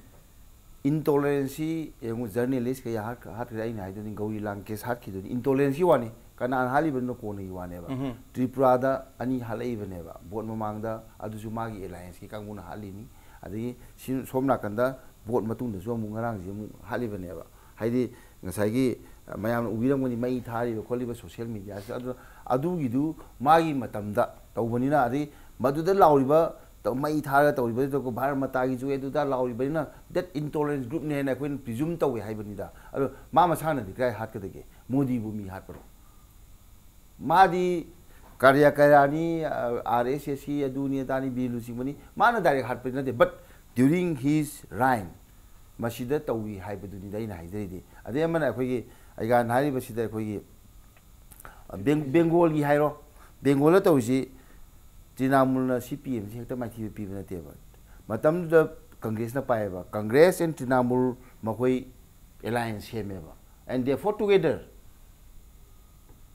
ꯏꯟꯇꯣꯂꯔꯦꯟꯁꯁꯤ ꯌꯦꯡꯉꯨ, ꯖꯔꯅꯦꯂꯤꯁ ꯀꯌꯥ ꯍꯥꯠ-, ꯍꯥꯠꯈ꯭ꯔꯦ꯫ ꯑꯩꯅ ꯍꯥꯏꯗꯨꯅꯤ, ꯒꯧꯔꯤ ꯂꯥꯡꯀꯦꯁ ꯍꯥꯠꯈꯤꯗꯨꯅꯤ ꯏꯟꯇꯣꯂꯔꯦꯟꯁꯀꯤ ꯋꯥꯅꯤ꯫ ꯀꯅꯥꯅ ꯍꯥꯠꯂꯤꯕꯅꯣ ꯀꯣꯟꯅꯒꯤ ꯋꯥꯅꯦꯕ꯫ ꯎꯝ꯫ ꯇ꯭ꯔꯤꯄꯨꯔꯥꯗ ꯑꯅꯤ ꯍꯥꯠꯂꯛꯏꯕꯅꯦꯕ ꯚꯣꯠ ꯃꯃꯥꯡꯗ, ꯑꯗꯨꯁꯨ ꯃꯥꯒꯤ ꯑꯦꯂꯥꯏꯟꯁꯀꯤ ꯀꯥꯡꯕꯨꯅ ꯍꯥꯠꯂꯤꯅꯤ꯫ ꯑꯗꯒꯤ ꯁꯤ-, ꯁꯣꯝ ꯅꯥꯀꯟꯗ ꯚꯣꯠ ꯃꯇꯨꯡꯗꯁꯨ ꯑꯃꯨꯛ ꯉꯔꯥꯡꯁꯦ ꯑꯃꯨꯛ ꯍꯥꯠꯂꯤꯕꯅꯦꯕ꯫ ꯍꯥꯏꯗꯤ ꯉꯁꯥꯏꯒꯤ, ꯑ, ꯃꯌꯥꯝꯅ ꯎꯕꯤꯔꯝꯒꯅꯤ, ꯃꯩ ꯊꯥꯔꯤꯕ ꯈꯣꯠꯂꯤꯕ ꯁꯣꯁꯤꯌꯦꯜ ꯃꯦꯗꯤꯌꯥꯁꯤꯗ꯫ ꯑꯗꯨꯅ ꯑꯗꯨꯒꯤꯗꯨ ꯃꯥꯒꯤ ꯃꯇꯝꯗ ꯇꯧꯕꯅꯤꯅ, ꯑꯗꯩ ꯃꯗꯨꯗ ꯂꯥꯎꯔꯤꯕ ꯇꯧ-, ꯃꯩ ꯊꯥꯔꯒ ꯇꯧꯔꯤꯕ ꯚꯥꯔꯠ ꯃꯇꯥꯒꯤ ꯖꯨ ꯑꯗꯨꯗ ꯂꯥꯎꯔꯤꯕꯅꯤꯅ that intolerance group ꯅꯦ ꯍꯥꯏꯅ ꯑꯩꯈꯣꯏꯅ presume ꯇꯧꯋꯦ ꯍꯥꯏꯕꯅꯤꯗ꯫ ꯑꯗꯣ ꯃꯥ ꯃꯁꯥꯅꯗꯤ ꯀꯗꯥꯏ ꯍꯥꯠꯀꯗꯒꯦ? ꯃꯣꯗꯤꯕꯨ ꯃꯤ ꯍꯥꯠꯄ꯭ꯔꯣ? ꯃꯥꯗꯤ ꯀꯥꯔꯌꯥꯀꯔꯥꯅꯤ, ꯑꯥꯔ ꯑꯦꯁ ꯑꯦꯁ ꯁꯤ ꯑꯗꯨꯅꯤ ꯑꯗꯥꯅꯤ, ꯕꯤ ꯂꯨꯆꯤꯡꯕꯅꯤ꯫ ꯃꯥꯅ ꯗꯥꯏꯔꯦꯛ ꯍꯥꯠꯄꯗꯤ ꯅꯠꯇꯦ, but during his reign ꯃꯁꯤꯗ ꯇꯧꯏ ꯍꯥꯏꯕꯗꯨꯅꯤꯗ ꯑꯩꯅ ꯍꯥꯏꯖꯔꯤꯗꯤ꯫ ꯑꯗꯩ ꯑꯃꯅ ꯑꯩꯈꯣꯏꯒꯤ ꯑꯩꯒꯥꯟ ꯍꯥꯏꯔꯤꯕꯁꯤꯗ ꯑꯩꯈꯣꯏꯒꯤ, ꯑ, ꯕꯦꯡ-, ꯕꯦꯡꯒꯣꯜꯒꯤ ꯍꯥꯏꯔꯣ, ꯕꯦꯡꯒꯣꯜꯗ ꯇꯧꯔꯤꯁꯤ ꯇ꯭ꯔꯤꯅꯥꯃꯨꯜꯅ ꯁꯤ ꯄꯤ ꯑꯦꯝꯁꯤ ꯍꯦꯛꯇ ꯃꯥꯏꯊꯤꯕ ꯄꯤꯕ ꯅꯠꯇꯦꯕ꯫ ꯃꯇꯝꯗꯨꯗ ꯀꯪꯒ꯭ꯔꯦꯁꯅ ꯄꯥꯏꯌꯦꯕ, ꯀꯪꯒ꯭ꯔꯦꯁ and ꯇ꯭ꯔꯤꯅꯥꯃꯨꯜ ꯃꯈꯣꯏ alliance ꯁꯦꯝꯃꯦꯕ, and they fought together꯫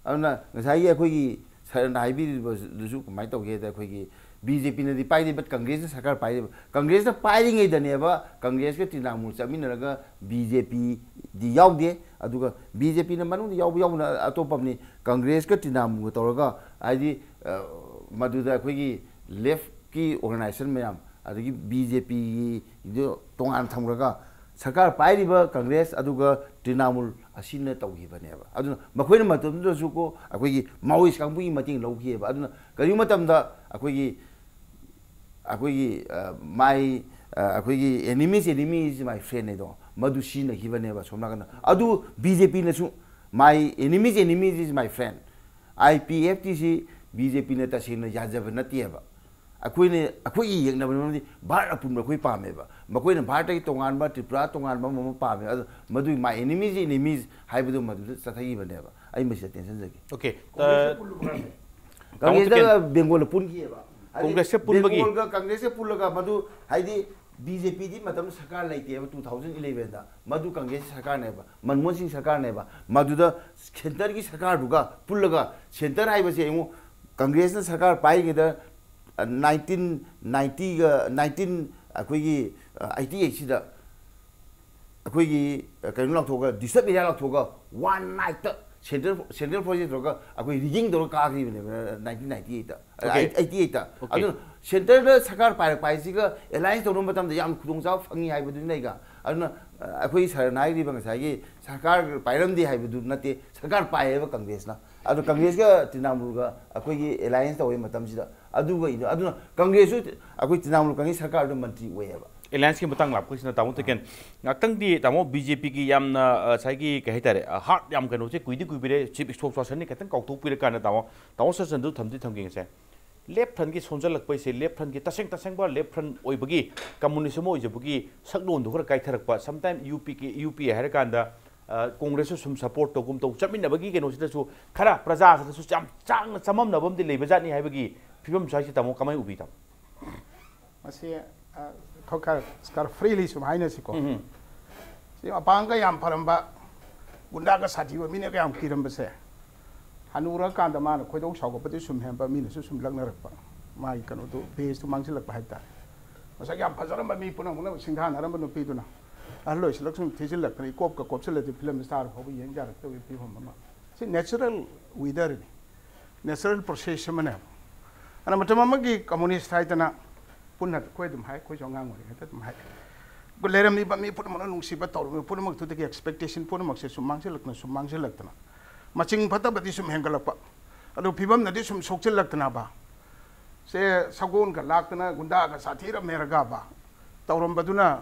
ꯑꯗꯨꯅ ꯉꯁꯥꯏꯒꯤ ꯑꯩꯈꯣꯏꯒꯤ ꯁꯔꯅ ꯍꯥꯏꯕꯤꯔꯤꯕꯗꯨꯁꯨ ꯀꯃꯥꯏꯅ ꯇꯧꯒꯦꯗ, ꯑꯩꯈꯣꯏꯒꯤ ꯕꯤ ꯖꯦ ꯄꯤꯅꯗꯤ ꯄꯥꯏꯗꯦ, but ꯀꯪꯒ꯭ꯔꯦꯁꯅ ꯁꯔꯀꯥꯔ ꯄꯥꯏꯔꯤꯕ꯫ ꯀꯪꯒ꯭ꯔꯦꯁꯅ ꯄꯥꯏꯔꯤꯉꯩꯗꯅꯦꯕ ꯀꯪꯒ꯭ꯔꯦꯁꯀ ꯇ꯭ꯔꯤꯅꯥꯃꯨꯜ ꯆꯠꯃꯤꯟꯅꯔꯒ ꯕꯤ ꯖꯦ ꯄꯤꯗꯤ ꯌꯥꯎꯗꯦ꯫ ꯑꯗꯨꯒ ꯕꯤ ꯖꯦ ꯄꯤꯅ ꯃꯅꯨꯡꯗ ꯌꯥꯎꯕ ꯌꯥꯎꯕꯅ ꯑꯇꯣꯞꯄ ꯑꯃꯅꯤ꯫ ꯀꯪꯒ꯭ꯔꯦꯁꯀ ꯇ꯭ꯔꯤꯅꯥꯃꯨꯜꯒ ꯇꯧꯔꯒ ꯍꯥꯏꯗꯤ, ꯑ, ꯃꯗꯨꯗ ꯑꯩꯈꯣꯏꯒꯤ ꯂꯦꯐꯀꯤ ꯑꯣꯔꯒꯅꯥꯏꯖꯦꯁꯟ ꯃꯌꯥꯝ, ꯑꯗꯒꯤ ꯕꯤ ꯖꯦ ꯄꯤꯒꯤꯗꯨ ꯇꯣꯉꯥꯟ ꯊꯝꯈ꯭ꯔꯒ ꯁꯔꯀꯥꯔ ꯄꯥꯏꯔꯤꯕ ꯀꯪꯒ꯭ꯔꯦꯁ ꯑꯗꯨꯒ ꯇ꯭ꯔꯤꯅꯥꯃꯨꯜ ꯑꯁꯤꯅ ꯇꯧꯈꯤꯕꯅꯦꯕ꯫ ꯑꯗꯨꯅ ꯃꯈꯣꯏꯅ ꯃꯇꯝꯗꯨꯗꯁꯨ ꯀꯣ ꯑꯩꯈꯣꯏꯒꯤ ꯃꯥꯑꯣꯏꯁ ꯀꯥꯡꯕꯨꯒꯤ ꯃꯇꯦꯡ ꯂꯧꯈꯤꯑꯕ꯫ ꯑꯗꯨꯅ ꯀꯔꯤꯒꯨꯝꯕ ꯃꯇꯝꯗ ꯑꯩꯈꯣꯏꯒꯤ, ꯑꯩꯈꯣꯏꯒꯤ, ꯑ, my, ꯑ, ꯑꯩꯈꯣꯏꯒꯤ enemies enemy is my friend ꯍꯥꯏꯗꯣ ꯃꯗꯨ ꯁꯤꯖꯤꯟꯅꯈꯤꯕꯅꯦꯕ ꯁꯣꯝ ꯅꯥꯀꯟꯗ꯫ ꯑꯗꯨ ꯕꯤ ꯖꯦ ꯄꯤꯅꯁꯨ my enemies enemies is my friend, I P F ꯇꯤꯁꯤ ꯕꯤ ꯖꯦ ꯄꯤꯅ ꯇꯁꯦꯡꯅ ꯌꯥꯖꯕ ꯅꯠꯇꯦꯕ꯫ ꯑꯩꯈꯣꯏꯅ, ꯑꯩꯈꯣꯏꯒꯤ ꯌꯦꯛꯅꯕ ꯃꯔꯝꯗꯤ ꯚꯥꯔꯠ ꯑꯄꯨꯟꯕ ꯑꯩꯈꯣꯏ ꯄꯥꯝꯃꯦꯕ꯫ ꯃꯈꯣꯏꯅ ꯚꯥꯔꯠꯇꯒꯤ ꯇꯣꯉꯥꯟꯕ, ꯇ꯭ꯔꯤꯄꯨꯔꯥ ꯇꯣꯉꯥꯟꯕ ꯑꯃ ꯑꯃ ꯄꯥꯝꯃꯦꯕ꯫ ꯑꯗꯣ ꯃꯗꯨꯒꯤ my enemies enemies ꯍꯥꯏꯕꯗꯨ ꯃꯗꯨꯗ ꯆꯠꯊꯈꯤꯕꯅꯦꯕ꯫ ꯑꯩ ꯃꯁꯤꯗ ꯇꯦꯟꯁꯤꯟꯖꯒꯦ꯫ Okay꯫ ꯀꯪꯒ꯭ꯔꯦꯁꯇ ꯕꯦꯡꯒꯣꯜꯗ ꯄꯨꯟꯈꯤꯑꯕ꯫ ꯍꯥꯏꯗꯤ ꯀꯪꯒ꯭ꯔꯦꯁꯀ ꯄꯨꯟꯕꯒꯤ ꯕꯦꯡꯒꯣꯜꯒ ꯀꯪꯒ꯭ꯔꯦꯁꯀ ꯄꯨꯜꯂꯒ ꯃꯗꯨ ꯍꯥꯏꯗꯤ ꯕꯤ ꯖꯦ ꯄꯤꯗꯤ ꯃꯇꯝꯗꯨ ꯁꯔꯀꯥꯔ ꯂꯩꯇꯦꯕ, ꯇꯨ ꯊꯥꯎꯖꯟ ꯏꯂꯦꯚꯦꯟꯗ꯫ ꯃꯗꯨ ꯀꯪꯒ꯭ꯔꯦꯁꯀꯤ ꯁꯔꯀꯥꯔꯅꯦꯕ, ꯃꯟꯃꯣꯍꯟ ꯁꯤꯡ ꯁꯔꯀꯥꯔꯅꯦꯕ꯫ ꯃꯗꯨꯗ ꯁꯦꯟꯇꯔꯒꯤ ꯁꯔꯀꯥꯔꯗꯨꯒ ꯄꯨꯜꯂꯒ, ꯁꯦꯟꯇꯔ ꯍꯥꯏꯕꯁꯦ ꯌꯦꯡꯉꯨ, ꯀꯪꯒ꯭ꯔꯦꯁꯅ ꯁꯔꯀꯥꯔ ꯄꯥꯏꯔꯤꯉꯩꯗ, ꯅꯥꯏꯟꯇꯤꯟ ꯅꯥꯏꯟꯇꯤꯒ, ꯅꯥꯏꯟꯇꯤꯟ, ꯑꯩꯈꯣꯏꯒꯤ ꯑꯩꯠꯇꯤ ꯑꯩꯠꯁꯤꯗ ꯑꯩꯈꯣꯏꯒꯤ ꯀꯩꯅꯣ ꯂꯥꯎꯊꯣꯛꯑꯒ, ꯗꯤꯁꯇꯔꯕ ꯑꯦꯔꯤꯌꯥ ꯂꯥꯎꯊꯣꯛꯑꯒ, ꯋꯥꯟ ꯅꯥꯏꯠꯇ ꯁꯦꯟꯇ꯭ꯔꯦꯜ, ꯁꯦꯟꯇ꯭ꯔꯦꯜ ꯐꯣꯔꯁ ꯇꯧꯔꯒ ꯑꯩꯈꯣꯏ ꯔꯤꯒꯤꯡ ꯇꯧꯔꯒ ꯀꯥꯈ꯭ꯔꯤꯕꯅꯦꯕ, ꯅꯥꯏꯟꯇꯤꯟ ꯅꯥꯏꯟꯇꯤ ꯑꯩꯠꯇ꯫ ꯑꯩꯠꯇꯤ ꯑꯩꯠꯇ꯫ ꯑꯗꯨꯅ ꯁꯦꯟꯇꯔꯗ ꯁꯔꯀꯥꯔ ꯄꯥꯏꯔꯛꯄ ꯍꯥꯏꯁꯤꯒ ꯑꯦꯂꯥꯏꯟꯁ ꯇꯧꯅꯕ ꯃꯇꯝꯗ ꯌꯥꯝ ꯈꯨꯗꯣꯡꯆꯥꯕ ꯐꯪꯉꯤ ꯍꯥꯏꯕꯗꯨꯅꯤ ꯑꯩꯒ꯫ ꯑꯗꯨꯅ ꯑꯩꯈꯣꯏ ꯁꯥꯔꯅ ꯍꯥꯏꯔꯤꯕ ꯉꯁꯥꯏꯒꯤ ꯁꯔꯀꯥꯔ ꯄꯥꯏꯔꯝꯗꯦ ꯍꯥꯏꯕꯗꯨ ꯅꯠꯇꯦ, ꯁꯔꯀꯥꯔ ꯄꯥꯏꯌꯦꯕ ꯀꯪꯒ꯭ꯔꯦꯁꯅ꯫ ꯑꯗꯣ ꯀꯪꯒ꯭ꯔꯦꯁꯀ ꯇ꯭ꯔꯤꯅꯥꯃꯨꯜꯒ ꯑꯩꯈꯣꯏꯒꯤ ꯑꯦꯂꯥꯏꯟꯁ ꯇꯧꯕ ꯃꯇꯝꯁꯤꯗ ꯑꯗꯨꯒ ꯏꯗꯣ-, ꯑꯗꯨꯅ ꯀꯪꯒ꯭ꯔꯦꯁꯁꯨ ꯑꯩꯈꯣꯏ ꯇ꯭ꯔꯤꯅꯥꯃꯨꯜ ꯀꯪꯒ꯭ꯔꯦꯁ ꯁꯔꯀꯥꯔꯗ ꯃꯟꯇ꯭ꯔꯤ ꯑꯣꯏꯌꯦꯕ꯫ ꯑꯦꯂꯥꯏꯟꯁꯀꯤ ꯃꯇꯥꯡ ꯂꯥꯛꯄꯁꯤꯅ, ꯇꯥꯃꯣ ꯇꯦꯀꯦꯟ, ꯉꯥꯛꯇꯪꯗꯤ, ꯇꯥꯃꯣ, ꯕꯤ ꯖꯦ ꯄꯤꯒꯤ ꯌꯥꯝꯅ, ꯑ, ꯉꯁꯥꯏꯒꯤ, ꯀꯩ ꯍꯥꯏꯇꯥꯔꯦ, ꯑ, ꯍꯥꯔꯠ ꯌꯥꯝ ꯀꯩꯅꯣꯁꯦ ꯀꯨꯏꯗꯤ ꯀꯨꯏꯕꯤꯔꯦ, ꯆꯤꯐ ꯏꯁꯄꯣꯛꯁ ꯄꯥꯔꯁꯟꯅꯤ, ꯈꯤꯇꯪ ꯀꯥꯎꯊꯣꯛꯄꯤꯔꯀꯥꯟꯗ, ꯇꯥꯃꯣ, ꯇꯥꯃꯣ ꯁꯆꯟꯗꯨ ꯊꯝꯗꯤ ꯊꯝꯈꯤꯒꯦꯁꯦ꯫ ꯂꯦꯐ ꯐ꯭ꯔꯟꯒꯤ ꯁꯣꯟꯖꯜꯂꯛꯄꯩꯁꯦ, ꯂꯦꯐ ꯐ꯭ꯔꯟꯒꯤ ꯇꯁꯦꯡ ꯇꯁꯦꯡꯕ ꯂꯦꯐ ꯐ꯭ꯔꯟ ꯑꯣꯏꯕꯒꯤ, ꯀꯝꯃꯨꯅꯤꯁ ꯑꯃ ꯑꯣꯏꯖꯕꯒꯤ ꯁꯛꯂꯣꯟꯗꯣ ꯈꯔ ꯀꯥꯏꯊꯔꯛꯄ, sometime U P K, U P A ꯍꯥꯏꯔꯀꯥꯟꯗ, ꯑ, ꯀꯣꯡꯒ꯭ꯔꯦꯁꯁꯨ ꯁꯨꯝ ꯁꯄꯣꯔꯠ ꯇꯧꯒꯨꯝ ꯇꯧ, ꯆꯠꯃꯤꯟꯅꯕꯒꯤ ꯀꯩꯅꯣꯁꯤꯗꯁꯨ ꯈꯔ ꯄ꯭ꯔꯖꯥꯁꯤꯗꯁꯨ ꯌꯥꯝ ꯆꯥꯡꯅ ꯆꯃꯝꯅꯕ ꯑꯃꯗꯤ ꯂꯩꯕꯖꯥꯠꯅꯤ ꯍꯥꯏꯕꯒꯤ ꯐꯤꯕꯝ ꯁ꯭ꯋꯥꯏꯁꯤ, ꯇꯥꯃꯣ, ꯀꯃꯥꯏꯅ ꯎꯕꯤ, ꯇꯥꯃꯣ? ꯃꯁꯤ, ꯑ, ꯈꯔ, ꯈꯔ, ꯈꯔ ꯐ꯭ꯔꯤꯂꯤ ꯁꯨꯝ ꯍꯥꯏꯅꯁꯤꯀꯣ꯫ ꯎꯝ, ꯎꯝ꯫ ꯁꯤ ꯃꯄꯥꯡꯒꯜ ꯌꯥꯝ ꯐꯔꯝꯕ, ꯒꯨꯟꯗꯥꯒ ꯁꯥꯊꯤꯕ, ꯃꯤꯅ ꯀꯌꯥꯝ ꯀꯤꯔꯝꯕꯁꯦ, ꯍꯅꯨꯔꯀꯥꯟꯗ ꯃꯥꯅ ꯈꯣꯏꯗꯧ ꯁꯥꯎꯒꯠꯄꯗꯤ ꯁꯨꯝ ꯍꯦꯟꯕ, ꯃꯤꯅꯁꯨ ꯁꯨꯝ ꯂꯛꯅꯔꯛꯄ, ꯃꯥꯒꯤ ꯀꯩꯅꯣꯗꯨ, ꯕꯦꯁꯇꯨ ꯃꯥꯡꯁꯤꯜꯂꯛꯄ ꯍꯥꯏꯇꯥꯔꯦ꯫ ꯃꯁꯛ ꯌꯥꯝ ꯐꯖꯔꯝꯕ, ꯃꯤ ꯄꯨꯝꯅꯃꯛꯅ ꯁꯤꯡꯊꯥꯅꯔꯝꯕ ꯅꯨꯄꯤꯗꯨꯅ ꯑꯍꯜ ꯑꯣꯏꯁꯤꯜꯂꯛ ꯁꯨꯝ ꯊꯤꯖꯤꯜꯂꯛꯇꯅ, ꯏꯀꯣꯞꯀ ꯀꯣꯞꯁꯤꯜꯂꯗꯤ ꯐꯤꯂꯝ ꯁ꯭ꯇꯥꯔ ꯐꯥꯎꯕ ꯌꯦꯡ ꯌꯥꯔꯛꯇꯕꯒꯤ ꯐꯤꯕꯝ ꯑꯃ꯫ ꯁꯤ ꯅꯦꯆꯔꯦꯜ ꯋꯤꯗꯔꯅꯤ, ꯅꯦꯆꯔꯦꯜ ꯄ꯭ꯔꯣꯁꯦꯁ ꯑꯃꯅꯦꯕ꯫ ꯑꯗꯨꯅ ꯃꯇꯝ ꯑꯃꯒꯤ ꯀꯝꯃꯨꯅꯤꯁ ꯍꯥꯏꯗꯅ ꯄꯨꯟꯅ ꯑꯩꯈꯣꯏ ꯑꯗꯨꯝ ꯍꯥꯏ, ꯑꯩꯈꯣꯏꯁꯨ ꯑꯉꯥꯡ ꯑꯣꯏꯔꯤꯉꯩꯗ ꯑꯗꯨꯝ ꯍꯥꯏ, ꯂꯩꯔꯝꯃꯤꯕ ꯃꯤ ꯄꯨꯝꯅꯃꯛꯅ ꯅꯨꯡꯁꯤꯕ ꯇꯧꯔꯝꯃꯤꯕ ꯄꯨꯝꯅꯃꯛꯇꯨꯗꯒꯤ ꯑꯦꯛꯁꯄꯦꯛꯇꯦꯁꯟ ꯄꯨꯝꯅꯃꯛꯁꯦ ꯁꯨꯝ ꯃꯥꯡꯁꯤꯜꯂꯛꯇꯅ, ꯁꯨꯝ ꯃꯥꯡꯁꯤꯜꯂꯛꯇꯅ, ꯃꯆꯤꯡ ꯐꯠꯇꯕꯗꯤ ꯁꯨꯝ ꯍꯦꯟꯒꯠꯂꯛꯄ, ꯑꯗꯨ ꯐꯤꯕꯝꯅꯗꯤ ꯁꯨꯝ ꯁꯣꯛꯆꯤꯜꯂꯛꯇꯅꯕ, ꯁꯦ ꯁꯒꯣꯜꯒ ꯂꯥꯛꯇꯅ ꯒꯨꯟꯗꯥꯒ ꯁꯥꯊꯤꯔꯝꯃꯦꯔꯒꯕ ꯇꯧꯔꯝꯕꯗꯨꯅ,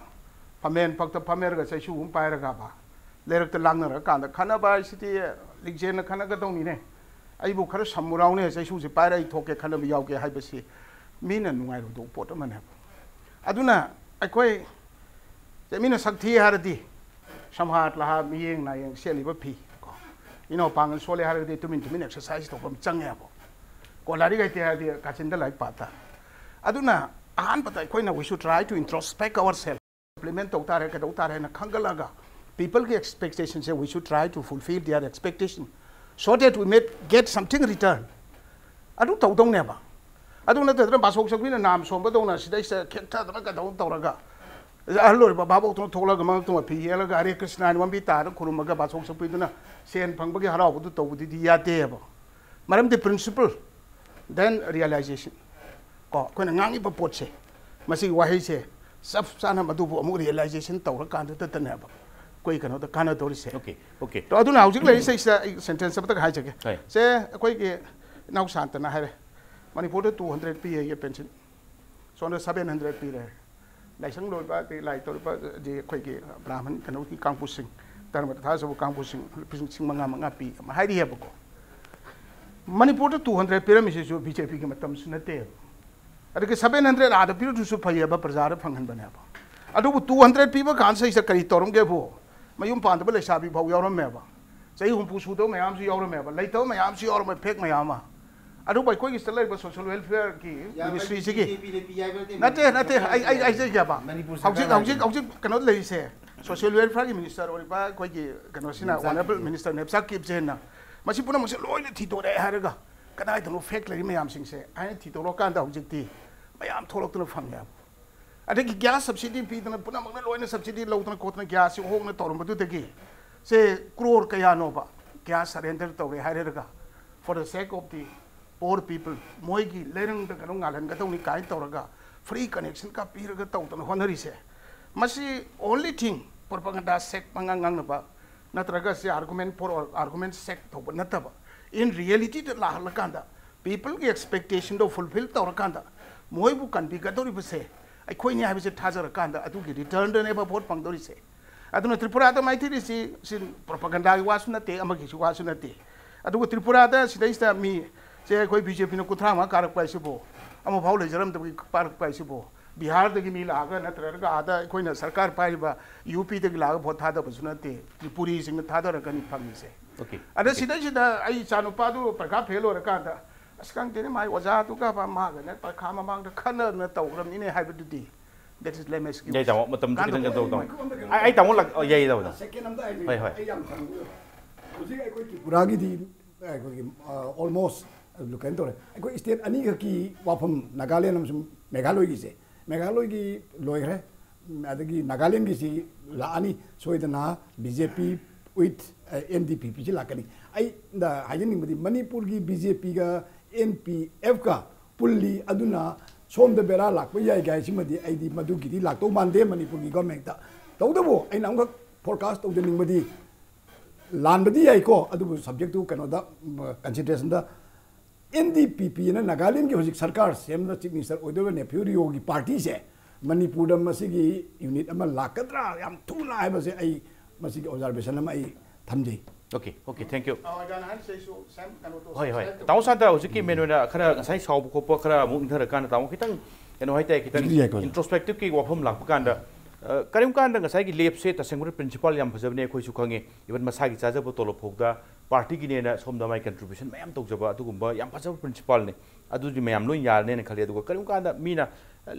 ꯐꯝꯃꯦꯟ ꯐꯛꯇ ꯐꯝꯃꯦꯔꯒ ꯆꯩꯁꯨ ꯑꯃ ꯄꯥꯏꯔꯒꯕ ꯂꯩꯔꯛꯇ ꯂꯥꯡꯅꯔꯀꯥꯟꯗ, ꯈꯠꯅꯕ ꯍꯥꯏꯁꯤꯗꯤ ꯂꯤꯡꯖꯦꯜꯅ ꯈꯠꯅꯒꯗꯧꯅꯤꯅꯦ, ꯑꯩꯕꯨ ꯈꯔ ꯁꯝꯃꯨ ꯂꯥꯎꯅꯦ, ꯆꯩꯁꯨꯁꯦ ꯄꯥꯏꯔ ꯑꯩ ꯊꯣꯛꯀꯦ ꯈꯠꯅꯕ ꯌꯥꯎꯒꯦ ꯍꯥꯏꯕꯁꯤ ꯃꯤꯅ ꯅꯨꯡꯉꯥꯏꯔꯣꯏꯗꯧꯕ ꯄꯣꯠ ꯑꯃꯅꯦꯕ꯫ ꯑꯗꯨꯅ ꯑꯩꯈꯣꯏ ꯁꯦ ꯃꯤꯅ ꯁꯛ ꯊꯤ ꯍꯥꯏꯔꯗꯤ, ꯁꯝꯍꯥꯠ ꯂꯍꯥ, ꯃꯤꯌꯦꯡ ꯅꯥꯌꯦꯡ, ꯁꯦꯠꯂꯤꯕ ꯐꯤ ꯀꯣ, ꯏꯅꯧ ꯄꯥꯡꯒꯜ ꯁꯣꯜꯂꯦ ꯍꯥꯏꯔꯒꯗꯤ ꯇꯨꯃꯤꯟ ꯇꯨꯃꯤꯟ ꯑꯦꯛꯁꯔꯁꯥꯏꯁ ꯇꯧꯕ ꯑꯃ ꯆꯪꯉꯦꯕ ꯀꯣ꯫ ꯂꯥꯏꯔꯤꯛ ꯍꯩꯇꯦ ꯍꯥꯏꯔꯗꯤ ꯀꯥꯆꯤꯟꯗ ꯂꯥꯏꯔꯤꯛ ꯄꯥ ꯇꯥꯔꯦ꯫ ꯑꯗꯨꯅ ꯑꯍꯥꯟꯕꯗ ꯑꯩꯈꯣꯏꯅ we should try to introspect ourselves, implement ꯇꯧ ꯇꯥꯔꯦ, ꯀꯩꯗꯧ ꯇꯥꯔꯦ ꯍꯥꯏꯅ ꯈꯟꯒꯠꯂꯒ peopleꯒꯤ expectationꯁꯦ we should try to fulfill their expectation so that we may get something return. ꯑꯗꯨ ꯇꯧꯗꯧꯅꯦꯕ꯫ ꯑꯗꯨ ꯅꯠꯇꯗꯅ ꯕꯥꯁꯣꯛ ꯁꯛꯄꯤꯅ ꯅꯥꯝ ꯁꯣꯟꯕꯗꯧꯅ ꯁꯤꯗꯩꯁꯤꯗ ꯈꯦꯛꯊꯗꯅ ꯀꯩꯗꯧꯅ ꯇꯧꯔꯒ ꯑꯍꯜ ꯑꯣꯏꯔꯕ ꯚꯥꯕꯣꯛꯇꯨꯅ ꯊꯣꯛꯂꯒ ꯃꯉꯛꯇꯨꯃ ꯐꯤ ꯌꯦꯜꯂꯒ ꯍꯔꯦ ꯀ꯭ꯔꯤꯁꯅ ꯍꯥꯏꯅ ꯃꯝꯕꯤ ꯇꯥꯔ ꯈꯨꯔꯨꯝꯃꯒ ꯕꯥꯁꯣꯛ ꯁꯛꯄꯤꯗꯨꯅ ꯁꯦꯟ ꯐꯪꯕꯒꯤ ꯍꯔꯥꯎꯕꯗꯨ ꯇꯧꯕꯗꯨꯗꯤ ꯌꯥꯗꯦꯕ꯫ ꯃꯔꯝꯗꯤ principle, then realization꯫ ꯀꯣ ꯑꯩꯈꯣꯏꯅ ꯉꯥꯡꯉꯤꯕ ꯄꯣꯠꯁꯦ, ꯃꯁꯤꯒꯤ ꯋꯥꯍꯩꯁꯦ ꯆꯞ ꯆꯥꯅ ꯃꯗꯨꯕꯨ ꯑꯃꯨꯛ realization ꯇꯧꯔꯀꯥꯟꯗꯨꯗꯇꯅꯦꯕ ꯑꯩꯈꯣꯏ ꯀꯩꯅꯣꯗ ꯀꯥꯟꯅꯗꯧꯔꯤꯁꯦ꯫ Okay, okay. ꯑꯗꯨꯅ ꯍꯧꯖꯤꯛ ꯂꯩꯔꯤꯁꯦ ꯁꯤꯗ ꯑꯩ sentence ꯑꯃꯇꯪ ꯍꯥꯏꯖꯒꯦ꯫ ꯍꯣꯏ꯫ ꯁꯦ ꯑꯩꯈꯣꯏꯒꯤ ꯏꯅꯥꯎ ꯁꯥꯟꯇꯅ ꯍꯥꯏꯔꯦ, ꯃꯅꯤꯄꯨꯔꯗ two hundred ꯄꯤ ꯍꯥꯏꯌꯦ pension, ꯁꯣꯝꯗ seven hundred ꯄꯤꯔꯦ꯫ ꯂꯥꯏꯁꯪ ꯂꯣꯏꯕ ꯑꯗꯩ ꯂꯥꯏ ꯇꯧꯔꯤꯕ ꯑꯗꯩ ꯑꯩꯈꯣꯏꯒꯤ ꯕ꯭ꯔꯥꯍꯃꯟ ꯀꯩꯅꯣꯒꯤ ꯀꯥꯡꯕꯨꯁꯤꯡ, ꯙꯔꯃꯗ ꯊꯥꯖꯕ ꯀꯥꯡꯕꯨꯁꯤꯡ ꯂꯨꯄꯥ ꯂꯤꯁꯤꯡ ꯃꯉꯥ ꯃꯉꯥ ꯄꯤ ꯑꯃ ꯍꯥꯏꯔꯤꯑꯕꯀꯣ꯫ ꯃꯅꯤꯄꯨꯔꯗ two hundred ꯄꯤꯔꯝꯃꯤꯁꯤꯁꯨ BJPꯒꯤ ꯃꯇꯝꯁꯨ ꯅꯠꯇꯦꯕ꯫ ꯑꯗꯒꯤ seven hundred ꯑꯥꯗ ꯄꯤꯔꯨꯗꯨꯁꯨ ꯐꯩꯌꯦꯕ, ꯄ꯭ꯔꯖꯥꯗ ꯐꯪꯍꯟꯕꯅꯦꯕ꯫ ꯑꯗꯨꯕꯨ two hundred ꯄꯤꯕ ꯀꯥꯟꯁꯤꯗ ꯀꯔꯤ ꯇꯧꯔꯝꯒꯦꯕꯨ, ꯃꯌꯨꯝ ꯄꯥꯟꯗꯕ ꯂꯩꯁꯥꯕꯤ ꯐꯥꯎ ꯌꯥꯎꯔꯝꯃꯦꯕ꯫ ꯆꯍꯤ ꯍꯨꯝꯐꯨ ꯁꯨꯗꯕ ꯃꯌꯥꯝꯁꯨ ꯌꯥꯎꯔꯝꯃꯦꯕ꯫ ꯂꯩꯇꯕ ꯃꯌꯥꯝꯁꯨ ꯌꯥꯎꯔꯝꯃꯦ, fake ꯃꯌꯥꯝ ꯑꯃ꯫ ꯑꯗꯨꯕꯨ ꯑꯩꯈꯣꯏꯒꯤ ꯁꯤꯗ ꯂꯩꯔꯤꯕ social welfareꯒꯤ ministryꯁꯤꯒꯤ ꯅꯠꯇꯦ, ꯅꯠꯇꯦ, ꯑꯩ, ꯑꯩ, ꯑꯩ ꯍꯥꯏꯖꯒꯦꯕ꯫ ꯍꯧꯖꯤꯛ, ꯍꯧꯖꯤꯛ, ꯍꯧꯖꯤꯛ ꯀꯩꯅꯣ ꯂꯩꯔꯤꯁꯦ, social welfareꯒꯤ minister ꯑꯣꯏꯔꯤꯕ ꯑꯩꯈꯣꯏꯒꯤ ꯀꯩꯅꯣꯁꯤꯅ, ꯅꯦꯝꯆꯥ honourable ꯀꯤꯞꯒꯦꯟ꯫ Minister ꯅꯦꯝꯆꯥ ꯀꯤꯞꯒꯦꯟꯅ ꯃꯁꯤ ꯄꯨꯝꯅꯃꯛꯁꯦ ꯂꯣꯏꯅ ꯊꯤꯗꯣꯔꯛꯑꯦ ꯍꯥꯏꯔꯒ, ꯀꯗꯥꯏꯗꯅꯣ fake ꯂꯩꯔꯤ ꯃꯌꯥꯝꯁꯤꯡꯁꯦ ꯍꯥꯏꯅ ꯊꯤꯗꯣꯔꯛꯑꯀꯥꯟꯗ ꯍꯧꯖꯤꯛꯇꯤ ꯃꯌꯥꯝ ꯊꯣꯛꯂꯛꯇꯨꯅ ꯐꯪꯉꯦꯕ꯫ ꯑꯗꯒꯤ gas subsidy ꯄꯤꯗꯅ ꯄꯨꯝꯅꯃꯛꯅ ꯂꯣꯏꯅ subsidy ꯂꯧꯗꯅ ꯈꯣꯠꯇꯅ gasꯁꯤ ꯍꯣꯡꯅ ꯇꯧꯔꯝꯕꯗꯨꯗꯒꯤ ꯁꯦ crore ꯀꯌꯥꯅꯣꯕ gas surrender ꯇꯧꯔꯦ ꯍꯥꯏꯔꯒ, for the sake of the poor people, ꯃꯣꯏꯒꯤ ꯂꯩꯔꯪꯗ ꯀꯩꯅꯣ ꯉꯥꯜꯍꯟꯒꯗꯧꯅꯤ ꯀꯥꯏꯅ ꯇꯧꯔꯒ free connectionꯒ ꯄꯤꯔꯒ ꯇꯧꯗꯅ ꯍꯣꯠꯅꯔꯤꯁꯦ꯫ ꯃꯁꯤ only thing propaganda ꯁꯦꯛ ꯄꯉꯥꯡ ꯉꯥꯡꯅꯕ ꯅꯠꯇ꯭ꯔꯒ ꯁꯤ argument for argument ꯁꯦꯛ ꯇꯧꯕ ꯅꯠꯇꯕ, in realityꯗ ꯂꯥꯛꯍꯜꯂꯀꯥꯟꯗ peopleꯒꯤ expectationꯗꯣ fulfill ꯇꯧꯔꯀꯥꯟꯗ ꯃꯣꯏꯕꯨ ꯀꯟꯕꯤꯒꯗꯧꯔꯤꯕꯁꯦ ꯑꯩꯈꯣꯏꯅꯤ ꯍꯥꯏꯕꯁꯦ ꯊꯥꯖꯔꯀꯥꯟꯗ ꯑꯗꯨꯒꯤ returnꯗꯅꯦꯕ vote ꯐꯪꯗꯧꯔꯤꯁꯦ꯫ ꯑꯗꯨꯅ ꯇ꯭ꯔꯤꯄꯨꯔꯥꯗ ꯃꯥꯏꯊꯤꯔꯤꯁꯤ ꯁꯤ propagandaꯒꯤ ꯋꯥꯁꯨ ꯅꯠꯇꯦ, ꯑꯃꯒꯤꯁꯨ ꯋꯥꯁꯨ ꯅꯠꯇꯦ꯫ ꯑꯗꯨꯒ ꯇ꯭ꯔꯤꯄꯨꯔꯥꯗ ꯁꯤꯗꯩꯁꯤꯗ ꯃꯤ ꯁꯦ ꯑꯩꯈꯣꯏ BJPꯅ ꯀꯨꯟꯊ꯭ꯔꯥ ꯃꯉꯥ ꯀꯥꯔꯛꯄ ꯍꯥꯏꯁꯤꯕꯨ, ꯑꯃꯐꯥꯎ ꯂꯩꯖꯔꯝꯗꯕꯒꯤ ꯀꯥꯔꯛꯄ ꯍꯥꯏꯁꯤꯕꯨ, ꯕꯤꯍꯥꯔꯗꯒꯤ ꯃꯤ ꯂꯥꯛꯑꯒ ꯅꯠꯇ꯭ꯔꯒ ꯑꯥꯗ ꯑꯩꯈꯣꯏꯅ ꯁꯔꯀꯥꯔ ꯄꯥꯏꯔꯤꯕ UPꯗꯒꯤ ꯂꯥꯛꯑꯒ vote ꯊꯥꯗꯕꯁꯨ ꯅꯠꯇꯦ, ꯇ꯭ꯔꯤꯄꯨꯔꯤꯁꯤꯡꯅ ꯊꯥꯗꯔꯒꯅꯤ ꯐꯪꯉꯤꯁꯦ꯫ Okay. ꯑꯗ ꯁꯤꯗꯩꯁꯤꯗ ꯑꯩ ꯏꯆꯥꯅꯨꯄꯥꯗꯨ ꯄꯔꯤꯈꯥ fail ꯑꯣꯏꯔꯀꯥꯟꯗ ꯑꯁ, ꯈꯪꯗꯦꯅꯦ, ꯃꯥꯏ ꯑꯣꯖꯥꯗꯨꯒ ꯃꯥꯒꯅ ꯄꯔꯤꯈꯥ ꯃꯃꯥꯡꯗ ꯈꯟꯅꯗꯅ ꯇꯧꯈ꯭ꯔꯕꯅꯤꯅꯦ ꯍꯥꯏꯕꯗꯨꯗꯤ꯫ That is lame excuse. ꯌꯥꯏ ꯇꯥꯃꯣ, ꯃꯇꯝꯗꯤ ꯈꯤꯇꯪ ꯀꯩꯅꯣ ꯇꯧ ꯇꯥꯃꯣ꯫ ꯑꯩ ꯀꯣꯟꯗ ꯀꯩꯅꯣ ꯑꯩ ꯑꯩ ꯇꯥꯃꯣ ꯂꯥꯛ ꯑ, ꯌꯥꯏ ꯇꯥꯃꯣ꯫ ꯁꯦꯀꯦꯟ ꯑꯝꯇ ꯍꯥꯏꯕꯤꯒꯦ꯫ ꯍꯣꯏ, ꯍꯣꯏ꯫ ꯑꯩ ꯌꯥꯝ ꯈꯪꯗꯦ꯫ ꯍꯧꯖꯤꯛ ꯑꯩꯈꯣꯏ ꯇ꯭ꯔꯤꯄꯨꯔꯥꯒꯤꯗꯤ ꯑꯩꯈꯣꯏꯒꯤ ꯑꯣꯜꯃꯣꯁ ꯀꯩꯅꯣ ꯇꯧꯔꯦ꯫ ꯑꯩꯈꯣꯏ ꯁ꯭ꯇꯦꯠ ꯑꯅꯤꯈꯛꯀꯤ ꯋꯥꯐꯝ, ꯅꯥꯒꯥꯂꯦꯟ ꯑꯃꯁꯨꯡ ꯃꯦꯘꯥꯂꯣꯏꯒꯤꯁꯦ, ꯃꯦꯘꯥꯂꯣꯏꯒꯤ ꯂꯣꯏꯈ꯭ꯔꯦ꯫ ꯑꯗꯒꯤ ꯅꯥꯒꯥꯂꯦꯟꯒꯤꯁꯤ ꯂꯥꯛꯑꯅꯤ ꯁꯣꯏꯗꯅ, B J P with N D P ꯄꯤꯁꯤ ꯂꯥꯛꯀꯅꯤ꯫ ꯑꯩꯅ ꯍꯥꯏꯖꯅꯤꯡꯕꯗꯤ ꯃꯅꯤꯄꯨꯔꯒꯤ ꯕꯤ ꯖꯦ ꯄꯤꯒ ꯑꯦꯟ ꯄꯤ ꯑꯦꯐꯀ ꯄꯨꯜꯂꯤ, ꯑꯗꯨꯅ ꯁꯣꯝꯗ ꯕꯦꯔꯥ ꯂꯥꯛꯄ ꯌꯥꯏ ꯍꯥꯏꯁꯤꯃꯗꯤ ꯑꯩꯗꯤ ꯃꯗꯨꯒꯤꯗꯤ ꯂꯥꯛꯇꯧ ꯃꯥꯟꯗꯦ ꯃꯅꯤꯄꯨꯔꯒꯤ ꯒꯣꯔꯃꯦꯟꯇ꯫ ꯇꯧꯕꯇꯕꯨ ꯑꯩꯅ ꯑꯃꯈꯛ ꯐꯣꯔꯀꯥꯁ ꯇꯧꯖꯅꯤꯡꯕꯗꯤ, ꯂꯥꯟꯕꯗꯤ ꯌꯥꯏꯀꯣ, ꯑꯗꯨꯕꯨ ꯁꯕꯖꯦꯛꯇꯨ ꯀꯩꯅꯣꯗ, ꯀꯟꯁꯤꯗꯔꯦꯁꯟꯗ ꯑꯦꯟ ꯗꯤ ꯄꯤ ꯄꯤꯅ ꯅꯥꯒꯥꯂꯦꯟꯒꯤ ꯍꯧꯖꯤꯛ ꯁꯔꯀꯥꯔ ꯁꯦꯝꯗ ꯆꯤꯐ ꯃꯤꯅꯤꯁꯇꯔ ꯑꯣꯏꯗꯣꯏꯕ ꯅꯦꯐ꯭ꯌꯨ ꯔꯤꯑꯣꯒꯤ ꯄꯥꯔꯇꯤꯁꯦ ꯃꯅꯤꯄꯨꯔꯗ ꯃꯁꯤꯒꯤ ꯌꯨꯅꯤꯠ ꯑꯃ ꯂꯥꯛꯀꯗ꯭ꯔꯥ ꯌꯥꯝ ꯊꯨꯅ ꯍꯥꯏꯕꯁꯦ ꯑꯩ ꯃꯁꯤꯒꯤ ꯑꯣꯕꯖꯥꯔꯕꯦꯁꯟ ꯑꯃ ꯑꯩ ꯊꯝꯖꯩ꯫ Okay, okay, thank you꯫ ꯑꯣꯖꯥꯅ ꯍꯥꯏꯔꯤꯁꯦ ꯑꯩꯁꯨ ꯁꯦꯝ ꯀꯩꯅꯣ ꯇꯧ, ꯍꯣꯏ, ꯍꯣꯏ꯫ ꯁꯦꯝ ꯇꯧ꯫ ꯇꯥꯃꯣ ꯁꯥꯟꯇ, ꯍꯧꯖꯤꯛꯀꯤ ꯃꯦꯟ ꯑꯣꯏꯅ ꯈꯔ ꯉꯁꯥꯏ ꯁꯥꯎꯕ ꯈꯣꯠꯄ ꯈꯔ ꯑꯃꯨꯛ ꯏꯪꯊꯔꯀꯥꯟꯗ ꯇꯥꯃꯣ ꯈꯤꯇꯪ ꯀꯩꯅꯣ ꯍꯥꯏꯇꯥꯔꯦ, ꯈꯤꯇꯪ ꯍꯧꯖꯤꯛꯀꯤꯗꯤ ꯌꯥꯏꯀꯣ, ꯑꯣꯖꯥ꯫ ꯏꯟꯇ꯭ꯔꯣꯁꯄꯦꯛꯇꯤꯞꯀꯤ ꯋꯥꯐꯝ ꯂꯥꯛꯄ ꯀꯥꯟꯗ, ꯑ, ꯀꯔꯤꯒꯨꯝꯕ ꯀꯥꯟꯗ ꯉꯁꯥꯏꯒꯤ ꯂꯦꯞꯁꯦ ꯇꯁꯦꯡꯕꯗ ꯄ꯭ꯔꯤꯟꯁꯤꯄꯥꯜ ꯌꯥꯝ ꯐꯖꯕꯅꯦ, ꯑꯩꯈꯣꯏꯁꯨ ꯈꯪꯉꯦ꯫ ꯏꯚꯟ ꯃꯁꯥꯒꯤ ꯆꯥꯖꯕ ꯇꯣꯂꯣꯞ ꯐꯥꯎꯗ ꯄꯥꯔꯇꯤꯒꯤꯅꯦꯅ ꯁꯣꯝꯗ ꯃꯥꯏ ꯀꯟꯇ꯭ꯔꯤꯕ꯭ꯌꯨꯁꯟ ꯃꯌꯥꯝ ꯇꯧꯖꯕ ꯑꯗꯨꯒꯨꯝꯕ ꯌꯥꯝ ꯐꯖꯕ ꯄ꯭ꯔꯤꯟꯁꯤꯄꯥꯜꯅꯤ꯫ ꯑꯗꯨꯗꯤ ꯃꯌꯥꯝ ꯂꯣꯏ ꯌꯥꯔꯅꯦꯅ ꯈꯜꯂꯤ꯫ ꯑꯗꯨꯒ ꯀꯔꯤꯒꯨꯝꯕ ꯀꯥꯟꯗ ꯃꯤꯅ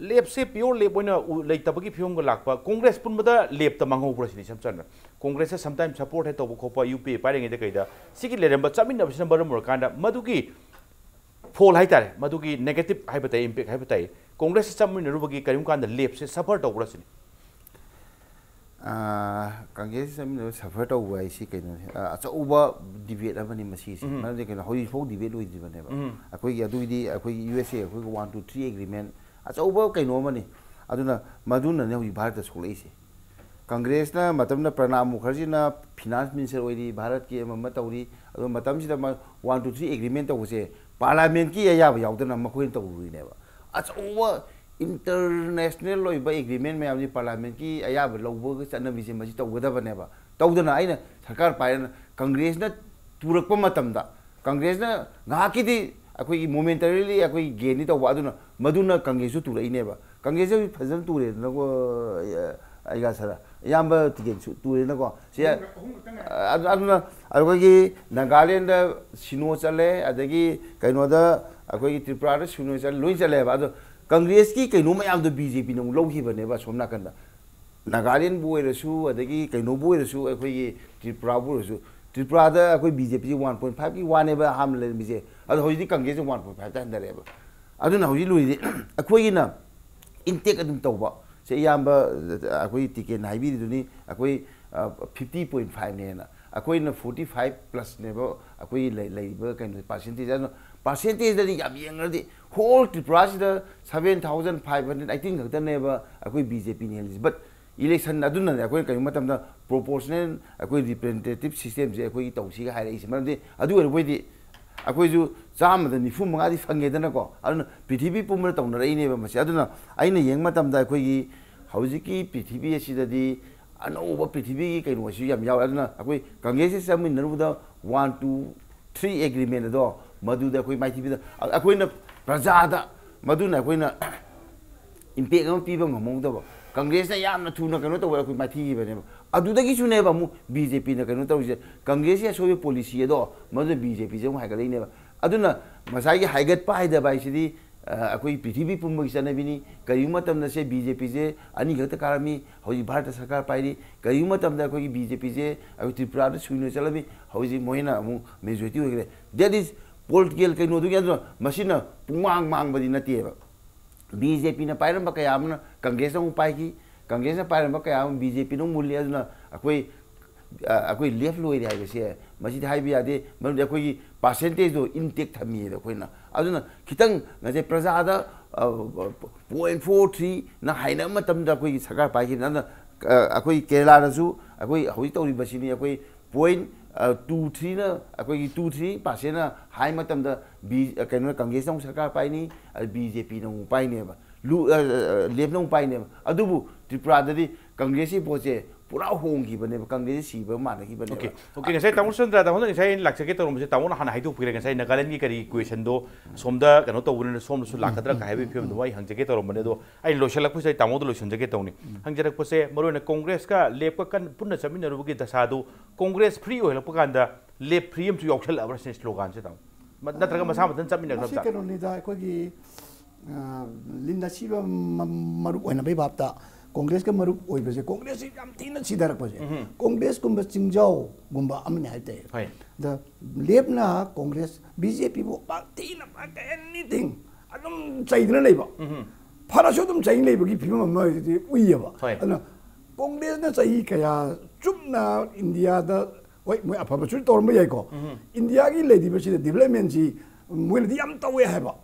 ꯂꯦꯞꯁꯦ ꯄꯤꯌꯣꯔ ꯂꯦꯞ ꯑꯣꯏꯅ ꯎ-, ꯂꯩꯇꯕꯒꯤ ꯐꯤꯕꯝꯒ ꯂꯥꯛꯄ, ꯀꯣꯡꯒ꯭ꯔꯦꯁ ꯄꯨꯟꯕꯗ ꯂꯦꯞꯇ ꯃꯥꯡꯍꯧꯕ꯭ꯔꯥ ꯁꯤꯅꯤ ꯏꯁꯝ ꯆꯝꯅ꯫ ꯀꯣꯡꯒ꯭ꯔꯦꯁꯇ ꯁꯝꯇꯥꯏꯝ ꯁꯄꯣꯔꯠ ꯍꯦꯛ ꯇꯧꯕ ꯈꯣꯠꯄ, ꯌꯨ ꯄꯤ ꯑꯦ ꯄꯥꯏꯔꯤꯉꯩꯗ ꯀꯩꯗ ꯁꯤꯒꯤ ꯂꯩꯔꯝꯕ ꯆꯠꯃꯤꯟꯅꯕꯁꯤꯅ ꯃꯔꯝ ꯑꯣꯏꯔꯀꯥꯟꯗ ꯃꯗꯨꯒꯤ ꯐꯣꯜ ꯍꯥꯏꯇꯥꯔꯦ, ꯃꯗꯨꯒꯤ ꯅꯦꯒꯦꯇꯤꯞ ꯍꯥꯏꯕ ꯇꯥꯏ, ꯏꯝꯄꯦꯛ ꯍꯥꯏꯕ ꯇꯥꯏ, ꯀꯣꯡꯒ꯭ꯔꯦꯁꯇ ꯆꯠꯃꯤꯟꯅꯔꯨꯕꯒꯤ ꯀꯔꯤꯒꯨꯝꯕ ꯀꯥꯟꯗ ꯂꯦꯞꯁꯦ ꯁꯐꯔ ꯇꯧꯕ꯭ꯔꯥ ꯁꯤꯅꯤ꯫ ꯀꯪꯒ꯭ꯔꯦꯁꯁꯤ ꯆꯠꯃꯤꯟꯅꯕ ꯁꯐꯔ ꯇꯧꯕ ꯍꯥꯏꯁꯤ ꯀꯩꯅꯣꯅꯤ, ꯑ, ꯑꯆꯧꯕ ꯗꯤꯕꯦꯠ ꯑꯃꯅꯤ ꯃꯁꯤꯁꯦ꯫ ꯎꯝ꯫ ꯃꯔꯝꯗꯤ ꯀꯩꯅꯣ, ꯍꯧꯖꯤꯛꯐꯥꯎ ꯗꯤꯕꯦꯠ ꯂꯣꯏꯗ꯭ꯔꯤꯕꯅꯦꯕ꯫ ꯎꯝ꯫ ꯑꯩꯈꯣꯏꯒꯤ ꯑꯗꯨꯒꯤꯗꯤ ꯑꯩꯈꯣꯏꯒꯤ ꯌꯨ ꯑꯦꯁ ꯑꯦ ꯑꯩꯈꯣꯏꯒꯤ ꯋꯥꯟ ꯇꯨ ꯊ꯭ꯔꯤ ꯑꯦꯒ꯭ꯔꯤꯃꯦꯟ ꯑꯆꯧꯕ ꯀꯩꯅꯣ ꯑꯃꯅꯤ꯫ ꯑꯗꯨꯅ ꯃꯗꯨꯅꯅꯦ ꯍꯧꯖꯤꯛ ꯚꯥꯔꯠꯇ ꯁꯣꯛꯂꯛꯏꯁꯦ꯫ ꯀꯪꯒ꯭ꯔꯦꯁꯅ ꯃꯇꯝꯗ ꯄ꯭ꯔꯅꯥꯕ ꯃꯨꯈꯔꯖꯤꯅ ꯐꯤꯅꯥꯟꯁ ꯃꯤꯅꯤꯁꯇꯔ ꯑꯣꯏꯔꯤ, ꯚꯥꯔꯠꯀꯤ ꯑꯃ ꯑꯃ ꯇꯧꯔꯤ꯫ ꯑꯗꯣ ꯃꯇꯝꯁꯤꯗ ꯃꯥ ꯋꯥꯟ ꯇꯨ ꯊ꯭ꯔꯤ ꯑꯦꯒ꯭ꯔꯤꯃꯦꯟ ꯇꯧꯕꯁꯦ ꯄꯥꯔꯂꯥꯃꯦꯟꯠꯀꯤ ꯑꯌꯥꯕ ꯌꯥꯎꯗꯅ ꯃꯈꯣꯏꯅ ꯇꯧꯔꯨꯔꯤꯅꯦꯕ꯫ ꯑꯆꯧꯕ ꯏꯟꯇꯔꯅꯦꯁꯅꯦꯜ ꯑꯣꯏꯕ ꯑꯦꯒ꯭ꯔꯤꯃꯦꯟ ꯃꯌꯥꯝꯁꯤ ꯄꯥꯔꯂꯥꯃꯦꯟꯠꯀꯤ ꯑꯌꯥꯕ ꯂꯧꯕꯒ ꯆꯠꯅꯕꯤꯁꯦ ꯃꯁꯤ ꯇꯧꯒꯗꯕꯅꯦꯕ꯫ ꯇꯧꯗꯅ ꯑꯩꯅ ꯁꯔꯀꯥꯔ ꯄꯥꯏꯔꯅ ꯀꯪꯒ꯭ꯔꯦꯁꯅ ꯇꯨꯔꯛꯄ ꯃꯇꯝꯗ ꯀꯪꯒ꯭ꯔꯦꯁꯅ ꯉꯥꯏꯍꯥꯛꯀꯤꯗꯤ ꯑꯩꯈꯣꯏꯒꯤ ꯃꯣꯃꯦꯟꯇꯔꯤꯂꯤ ꯑꯩꯈꯣꯏ ꯒꯦꯟꯗꯤ ꯇꯧꯕ, ꯑꯗꯨꯅ ꯃꯗꯨꯅ ꯀꯪꯒ꯭ꯔꯦꯁꯁꯨ ꯇꯨꯔꯛꯏꯅꯦꯕ꯫ ꯀꯪꯒ꯭ꯔꯦꯁꯁꯨ ꯐꯖꯅ ꯇꯨꯔꯦꯗꯅꯀꯣ, ꯑꯩꯒ ꯁꯥꯔ꯫ ꯑꯌꯥꯝꯕ ꯇꯤꯀꯦꯠꯁꯨ ꯇꯨꯔꯦꯅꯀꯣ꯫ ꯁꯤ ꯑꯗꯨ- ꯑꯗꯨꯅ ꯑꯩꯈꯣꯏꯒꯤ ꯅꯥꯒꯥꯂꯦꯟꯗ ꯁꯤꯅꯣ ꯆꯠꯂꯦ, ꯑꯗꯒꯤ ꯀꯩꯅꯣꯗ ꯑꯩꯈꯣꯏꯒꯤ ꯇ꯭ꯔꯤꯄꯨꯔꯥꯗ ꯁꯤꯅꯣ ꯆꯠꯂꯦ, ꯂꯣꯏ ꯆꯠꯂꯦꯕ꯫ ꯑꯗꯣ ꯀꯪꯒ꯭ꯔꯦꯁꯀꯤ ꯀꯩꯅꯣ ꯃꯌꯥꯝꯗꯣ ꯕꯤ ꯖꯦ ꯄꯤꯅ ꯑꯃꯨꯛ ꯂꯧꯈꯤꯕꯅꯦꯕ ꯑꯁꯣꯝ ꯅꯥꯀꯟꯗ꯫ ꯅꯥꯒꯥꯂꯦꯟꯕꯨ ꯑꯣꯏꯔꯁꯨ, ꯑꯗꯒꯤ ꯀꯩꯅꯣꯕꯨ ꯑꯣꯏꯔꯁꯨ, ꯑꯩꯈꯣꯏꯒꯤ ꯇ꯭ꯔꯤꯄꯨꯔꯥꯕꯨ ꯑꯣꯏꯔꯁꯨ, ꯇ꯭ꯔꯤꯄꯨꯔꯥꯗ ꯑꯩꯈꯣꯏ ꯕꯤ ꯖꯦ ꯄꯤꯁꯤ ꯋꯥꯟ ꯄꯣꯏꯟ ꯐꯥꯏꯚꯀꯤ ꯋꯥꯅꯦꯕ ꯑꯍꯥꯟꯕ ꯂꯩꯔꯝꯃꯤꯁꯦ꯫ ꯑꯗꯣ ꯍꯧꯖꯤꯛꯇꯤ ꯀꯪꯒ꯭ꯔꯦꯁꯁꯦ ꯋꯥꯟ ꯄꯣꯏꯟ ꯐꯥꯏꯚꯇ ꯍꯟꯊꯔꯛꯑꯦꯕ꯫ ꯑꯗꯨꯅ ꯍꯧꯖꯤꯛ ꯂꯨꯔꯤꯗꯤ ꯑꯩꯈꯣꯏꯒꯤꯅ ꯏꯟꯇꯦꯛ ꯑꯗꯨꯝ ꯇꯧꯕ꯫ ꯁꯦ ꯑꯌꯥꯝꯕ ꯑꯩꯈꯣꯏ ꯇꯤꯀꯦꯠꯅ ꯍꯥꯏꯕꯤꯔꯤꯗꯨꯅꯤ, ꯑꯩꯈꯣꯏ ꯐꯤꯐꯇꯤ ꯄꯣꯏꯟ ꯐꯥꯏꯚꯅꯦꯅ꯫ ꯑꯩꯈꯣꯏꯅ ꯐꯣꯔꯇꯤ ꯐꯥꯏꯚ ꯄ꯭ꯂꯁꯅꯦꯕ ꯑꯩꯈꯣꯏꯒꯤ ꯂꯩ-, ꯂꯩꯔꯤꯕ ꯀꯩꯅꯣ ꯄꯥꯔꯁꯦꯟꯇꯦꯖ꯫ ꯑꯗꯨꯅ ꯄꯥꯔꯁꯦꯟꯇꯦꯖꯇꯗꯤ ꯌꯥꯝ ꯌꯦꯡꯉꯗꯤ ꯍꯣꯜ ꯇ꯭ꯔꯤꯄꯨꯔꯥꯁꯤꯗ seven thousand five hundred eighteen ꯈꯛꯇꯅꯦꯕ ꯑꯩꯈꯣꯏ ꯕꯤ ꯖꯦ ꯄꯤꯅ ꯍꯦꯜꯂꯤꯁꯦ꯫ ꯕꯠ ꯏꯂꯦꯛꯁꯟ ꯑꯗꯨꯅꯅꯦ ꯑꯩꯈꯣꯏꯅ ꯀꯔꯤꯒꯨꯝꯕ ꯃꯇꯝꯗ ꯄ꯭ꯔꯣꯄꯣꯔꯁꯅꯦꯜ ꯑꯩꯈꯣꯏ ꯔꯤꯄ꯭ꯔꯦꯖꯦꯟꯇꯦꯇꯤꯞ ꯁꯤꯁꯇꯦꯝꯁꯦ ꯑꯩꯈꯣꯏꯒꯤ ꯇꯧꯁꯤꯒ ꯍꯥꯏꯔꯛꯏꯁꯦ꯫ ꯃꯔꯝꯗꯤ ꯑꯗꯨ ꯑꯣꯏꯔꯕꯣꯏꯗꯤ ꯑꯩꯈꯣꯏꯁꯨ ꯆꯥꯝꯃꯗ ꯅꯤꯐꯨ ꯃꯉꯥꯗꯤ ꯐꯪꯉꯦꯗꯅꯀꯣ꯫ ꯑꯗꯨꯅ ꯄ꯭ꯔꯤꯊꯤꯕꯤ ꯄꯨꯝꯕꯗ ꯇꯧꯅꯔꯛꯏꯅꯦꯕ ꯃꯁꯤ꯫ ꯑꯗꯨꯅ ꯑꯩꯅ ꯌꯦꯡꯕ ꯃꯇꯝꯗ ꯑꯩꯈꯣꯏꯒꯤ ꯍꯧꯖꯤꯛꯀꯤ ꯄ꯭ꯔꯤꯊꯤꯕꯤ ꯑꯁꯤꯗꯗꯤ ꯑꯅꯧꯕ ꯄ꯭ꯔꯤꯊꯤꯕꯤꯒꯤ ꯀꯩꯅꯣꯁꯤ ꯌꯥꯝ ꯌꯥꯎꯔꯦ꯫ ꯑꯗꯨꯅ ꯑꯩꯈꯣꯏ ꯀꯪꯒ꯭ꯔꯦꯁꯁꯤ ꯆꯠꯃꯤꯟꯅꯔꯨꯕꯗ ꯋꯥꯟ ꯇꯨ ꯊ꯭ꯔꯤ ꯑꯦꯒ꯭ꯔꯤꯃꯦꯟ ꯑꯗꯣ ꯃꯗꯨꯗ ꯑꯩꯈꯣꯏ ꯃꯥꯏꯊꯤꯕꯗ ꯑꯩꯈꯣꯏꯅ ꯄ꯭ꯔꯖꯥꯗ ꯃꯗꯨꯅ ꯑꯩꯈꯣꯏꯅ ꯏꯝꯄꯦꯛ ꯑꯃ ꯄꯤꯕ ꯉꯝꯍꯧꯗꯕ꯫ ꯀꯪꯒ꯭ꯔꯦꯁꯅ ꯌꯥꯝꯅ ꯊꯨꯅ ꯀꯩꯅꯣ ꯇꯧꯕ ꯑꯩꯈꯣꯏ ꯃꯥꯏꯊꯤꯈꯤꯕꯅꯦꯕ꯫ ꯑꯗꯨꯗꯒꯤꯁꯨꯅꯦꯕ ꯑꯃꯨꯛ ꯕꯤ ꯖꯦ ꯄꯤꯅ ꯀꯩꯅꯣ ꯇꯧꯔꯤꯁꯦ꯫ ꯀꯪꯒ꯭ꯔꯦꯁꯀꯤ ꯑꯁꯣꯏꯕ ꯄꯣꯂꯤꯁꯤ ꯑꯗꯣ ꯃꯗꯨꯅ ꯕꯤ ꯖꯦ ꯄꯤꯁꯦ ꯑꯃꯨꯛ ꯍꯥꯏꯒꯠꯂꯛꯏꯅꯦꯕ꯫ ꯑꯗꯨꯅ ꯉꯁꯥꯏꯒꯤ ꯍꯥꯏꯒꯠꯄ ꯍꯥꯏꯗꯕ ꯍꯥꯏꯁꯤꯗꯤ, ꯑ, ꯑꯩꯈꯣꯏ ꯄ꯭ꯔꯤꯊꯤꯕꯤ ꯄꯨꯝꯕꯒꯤ ꯆꯠꯅꯕꯤꯅꯤ꯫ ꯀꯔꯤꯒꯨꯝꯕ ꯃꯇꯝꯗ ꯁꯦ ꯕꯤ ꯖꯦ ꯄꯤꯁꯦ ꯑꯅꯤꯈꯛꯇ ꯀꯥꯔꯝꯃꯤ, ꯍꯧꯖꯤꯛ ꯚꯥꯔꯠꯇ ꯁꯔꯀꯥꯔ ꯄꯥꯏꯔꯤ꯫ ꯀꯔꯤꯒꯨꯝꯕ ꯃꯇꯝꯗ ꯑꯩꯈꯣꯏꯒꯤ ꯕꯤ ꯖꯦ ꯄꯤꯁꯦ ꯑꯩꯈꯣꯏ ꯇ꯭ꯔꯤꯄꯨꯔꯥꯗ ꯁꯨꯏꯅ ꯆꯠꯂꯝꯃꯤ, ꯍꯧꯖꯤꯛ ꯃꯣꯏꯅ ꯑꯃꯨꯛ ꯃꯦꯖꯣꯔꯤꯇꯤ ꯑꯣꯏꯈ꯭ꯔꯦ꯫ That is political ꯀꯩꯅꯣꯗꯨꯒꯤ꯫ ꯑꯗꯨꯅ ꯃꯁꯤꯅ ꯄꯨꯡꯃꯥꯡ ꯃꯥꯡꯕꯗꯤ ꯅꯠꯇꯦꯕ꯫ ꯕꯤ ꯖꯦ ꯄꯤꯅ ꯄꯥꯏꯔꯝꯕ ꯀꯌꯥ ꯑꯃꯅ ꯀꯪꯒ꯭ꯔꯦꯁꯅ ꯑꯃꯨꯛ ꯄꯥꯏꯈꯤ, ꯀꯪꯒ꯭ꯔꯦꯁꯅ ꯄꯥꯏꯔꯝꯕ ꯀꯌꯥ ꯑꯃ ꯕꯤ ꯖꯦ ꯄꯤꯅ ꯑꯃꯨꯛ ꯃꯨꯜꯂꯤ꯫ ꯑꯗꯨꯅ ꯑꯩꯈꯣꯏ, ꯑ, ꯑꯩꯈꯣꯏ ꯂꯦꯐ ꯂꯣꯏꯔꯦ ꯍꯥꯏꯕꯁꯦ ꯃꯁꯤꯗꯤ ꯍꯥꯏꯕ ꯌꯥꯗꯦ, ꯃꯔꯝꯗꯤ ꯑꯩꯈꯣꯏꯒꯤ ꯄꯥꯔꯁꯦꯟꯇꯦꯖꯇꯣ ꯏꯟꯇꯦꯛ ꯊꯝꯃꯤꯑꯕ ꯑꯩꯈꯣꯏꯅ꯫ ꯑꯗꯨꯅ ꯈꯤꯇꯪ ꯉꯁꯥꯏ ꯄ꯭ꯔꯖꯥꯗ, ꯑ, ꯄꯣꯏꯟ ꯐꯣꯔ ꯊ꯭ꯔꯤꯅ ꯍꯥꯏꯅꯕ ꯃꯇꯝꯗ ꯑꯩꯈꯣꯏꯒꯤ ꯁꯔꯀꯥꯔ ꯄꯥꯏꯈꯤꯕꯅꯤ꯫ ꯑꯗꯨꯅ, ꯑ, ꯑꯩꯈꯣꯏ ꯀꯦꯔꯦꯂꯥꯗꯁꯨ ꯑꯩꯈꯣꯏ ꯍꯧꯖꯤꯛ ꯇꯧꯔꯤꯕꯁꯤꯅꯤ꯫ ꯑꯩꯈꯣꯏ ꯄꯣꯏꯟ, ꯑ, ꯇꯨ ꯊ꯭ꯔꯤꯅ, ꯑꯩꯈꯣꯏꯒꯤ ꯇꯨ ꯊ꯭ꯔꯤ ꯄꯥꯔꯁꯦꯟꯅ ꯍꯥꯏ ꯃꯇꯝꯗ ꯕꯤ-, ꯑ, ꯀꯩꯅꯣꯅ, ꯀꯪꯒ꯭ꯔꯦꯁꯅ ꯑꯃꯨꯛ ꯁꯔꯀꯥꯔ ꯄꯥꯏꯅꯤ, ꯑꯗ ꯕꯤ ꯖꯦ ꯄꯤꯅ ꯑꯃꯨꯛ ꯄꯥꯏꯅꯦꯕ, ꯂꯨ-, ꯑ, ꯑ, ꯂꯦꯐꯅ ꯑꯃꯨꯛ ꯄꯥꯏꯅꯦꯕ꯫ ꯑꯗꯨꯕꯨ ꯇ꯭ꯔꯤꯄꯨꯔꯥꯗꯗꯤ ꯀꯪꯒ꯭ꯔꯦꯁꯀꯤ ꯚꯣꯠꯁꯦ ꯄꯨꯔꯥ ꯍꯣꯡꯈꯤꯕꯅꯦꯕ, ꯀꯪꯒ꯭ꯔꯦꯁꯁꯤ ꯁꯤꯕ ꯃꯥꯟꯅꯈꯤꯕꯅꯦꯕ꯫ ꯑꯣꯀꯦ, ꯑꯣꯀꯦ, ꯉꯁꯥꯏ ꯇꯥꯃꯣ ꯁꯨꯆꯟꯗ꯭ꯔ, ꯇꯥꯃꯣꯅ ꯉꯁꯥꯏ ꯑꯩꯅ ꯂꯥꯛꯆꯒꯦ ꯇꯧꯔꯝꯕꯁꯦ, ꯇꯥꯃꯣꯅ ꯍꯥꯟꯅ ꯍꯥꯏꯗꯣꯛꯄꯤꯔꯦ, ꯉꯁꯥꯏ ꯅꯥꯒꯥꯂꯦꯟꯒꯤ ꯀꯔꯤ ꯀ꯭ꯋꯦꯁꯟꯗꯣ ꯁꯣꯝꯗ ꯀꯩꯅꯣ ꯇꯧꯕꯅꯤꯅ ꯁꯣꯝꯗꯁꯨ ꯂꯥꯛꯀꯗ꯭ꯔꯥ ꯀꯥꯏ ꯍꯥꯏꯕꯒꯤ ꯐꯤꯕꯝꯗꯨꯃ ꯑꯩ ꯍꯪꯖꯒꯦ ꯇꯧꯔꯝꯕꯅꯦ꯫ ꯑꯗꯣ ꯑꯩ ꯂꯣꯏꯁꯤꯜꯂꯛꯄꯁꯤꯗ ꯑꯩ ꯇꯥꯃꯣꯗ ꯂꯣꯏꯁꯤꯟꯖꯒꯦ ꯇꯧꯅꯤ꯫ ꯍꯪꯖꯔꯛꯄꯁꯦ, ꯃꯔꯨꯑꯣꯏꯅ ꯀꯣꯡꯒ꯭ꯔꯦꯁꯀ ꯂꯦꯞꯀ ꯀꯟ- ꯄꯨꯟꯅ ꯆꯠꯃꯤꯟꯅꯔꯨꯕꯒꯤ ꯗꯁꯥꯗꯨ, ꯀꯣꯡꯒ꯭ꯔꯦꯁ ꯐ꯭ꯔꯤ ꯑꯣꯏꯍꯜꯂꯛꯄ ꯀꯥꯟꯗ ꯂꯦꯞ ꯐ꯭ꯔꯤ ꯑꯃꯁꯨ ꯌꯥꯎꯁꯜꯂꯛꯑꯕ꯭ꯔꯥ ꯁꯤꯅꯤ ꯁ꯭ꯂꯣꯒꯥꯟꯁꯦ, ꯇꯥꯃꯣ? ꯃ- ꯅꯠꯇ꯭ꯔꯒ ꯃꯁꯥ ꯃꯊꯟ ꯆꯠꯃꯤꯟꯅꯈ꯭ꯔꯕ ꯃꯁꯤ ꯖꯥꯠ? ꯀꯩꯅꯣꯅꯤꯗ, ꯑꯩꯈꯣꯏꯒꯤ ꯑ, ꯂꯤꯟ ꯑꯁꯤꯕ ꯃ- ꯃꯔꯨꯞ ꯑꯣꯏꯅꯕꯒꯤ ꯚꯥꯞꯇ ꯀꯣꯡꯒ꯭ꯔꯦꯁꯀ ꯃꯔꯨꯞ ꯑꯣꯏꯕꯁꯦ, ꯀꯣꯡꯒ꯭ꯔꯦꯁꯁꯤ ꯌꯥꯝ ꯊꯤꯅ ꯁꯤꯊꯔꯛꯄꯁꯦ, ꯀꯣꯡꯒ꯭ꯔꯦꯁꯀꯨꯝꯕ ꯆꯤꯡꯖꯥꯎꯒꯨꯝꯕ ꯑꯃꯅꯤ ꯍꯥꯏꯇꯥꯔꯦ꯫ ꯍꯣꯏ꯫ ꯗ ꯂꯦꯞꯅ ꯀꯣꯡꯒ꯭ꯔꯦꯁ, ꯕꯤ ꯖꯦ ꯄꯤꯕꯨ ꯄꯥꯛ ꯊꯤꯅ ꯄꯥꯛ ꯑꯦꯅꯤꯊꯤꯡ ꯑꯗꯨꯝ ꯆꯩꯗꯅ ꯂꯩꯕ, ꯐꯔꯁꯨ ꯑꯗꯨꯝ ꯆꯩ ꯂꯩꯕꯒꯤ ꯐꯤꯕꯝ ꯑꯃ ꯍꯧꯖꯤꯛꯇꯤ ꯎꯏꯌꯦꯕ꯫ ꯍꯣꯏ꯫ ꯑꯗꯨꯅ ꯀꯣꯡꯒ꯭ꯔꯦꯁꯅ ꯆꯍꯤ ꯀꯌꯥ ꯆꯨꯞꯅ ꯏꯟꯗꯤꯌꯥꯗ, ꯍꯣꯏ, ꯃꯣꯏ ꯑꯐꯕꯁꯨ ꯇꯧꯔꯝꯕ ꯌꯥꯏꯀꯣ, ꯏꯟꯗꯤꯌꯥꯒꯤ ꯂꯩꯔꯤꯕꯁꯤꯗ ꯗꯤꯕꯂꯞꯃꯦꯟꯁꯤ ꯃꯣꯏꯅꯗꯤ ꯌꯥꯝ ꯇꯧꯋꯦ ꯍꯥꯏꯕ꯫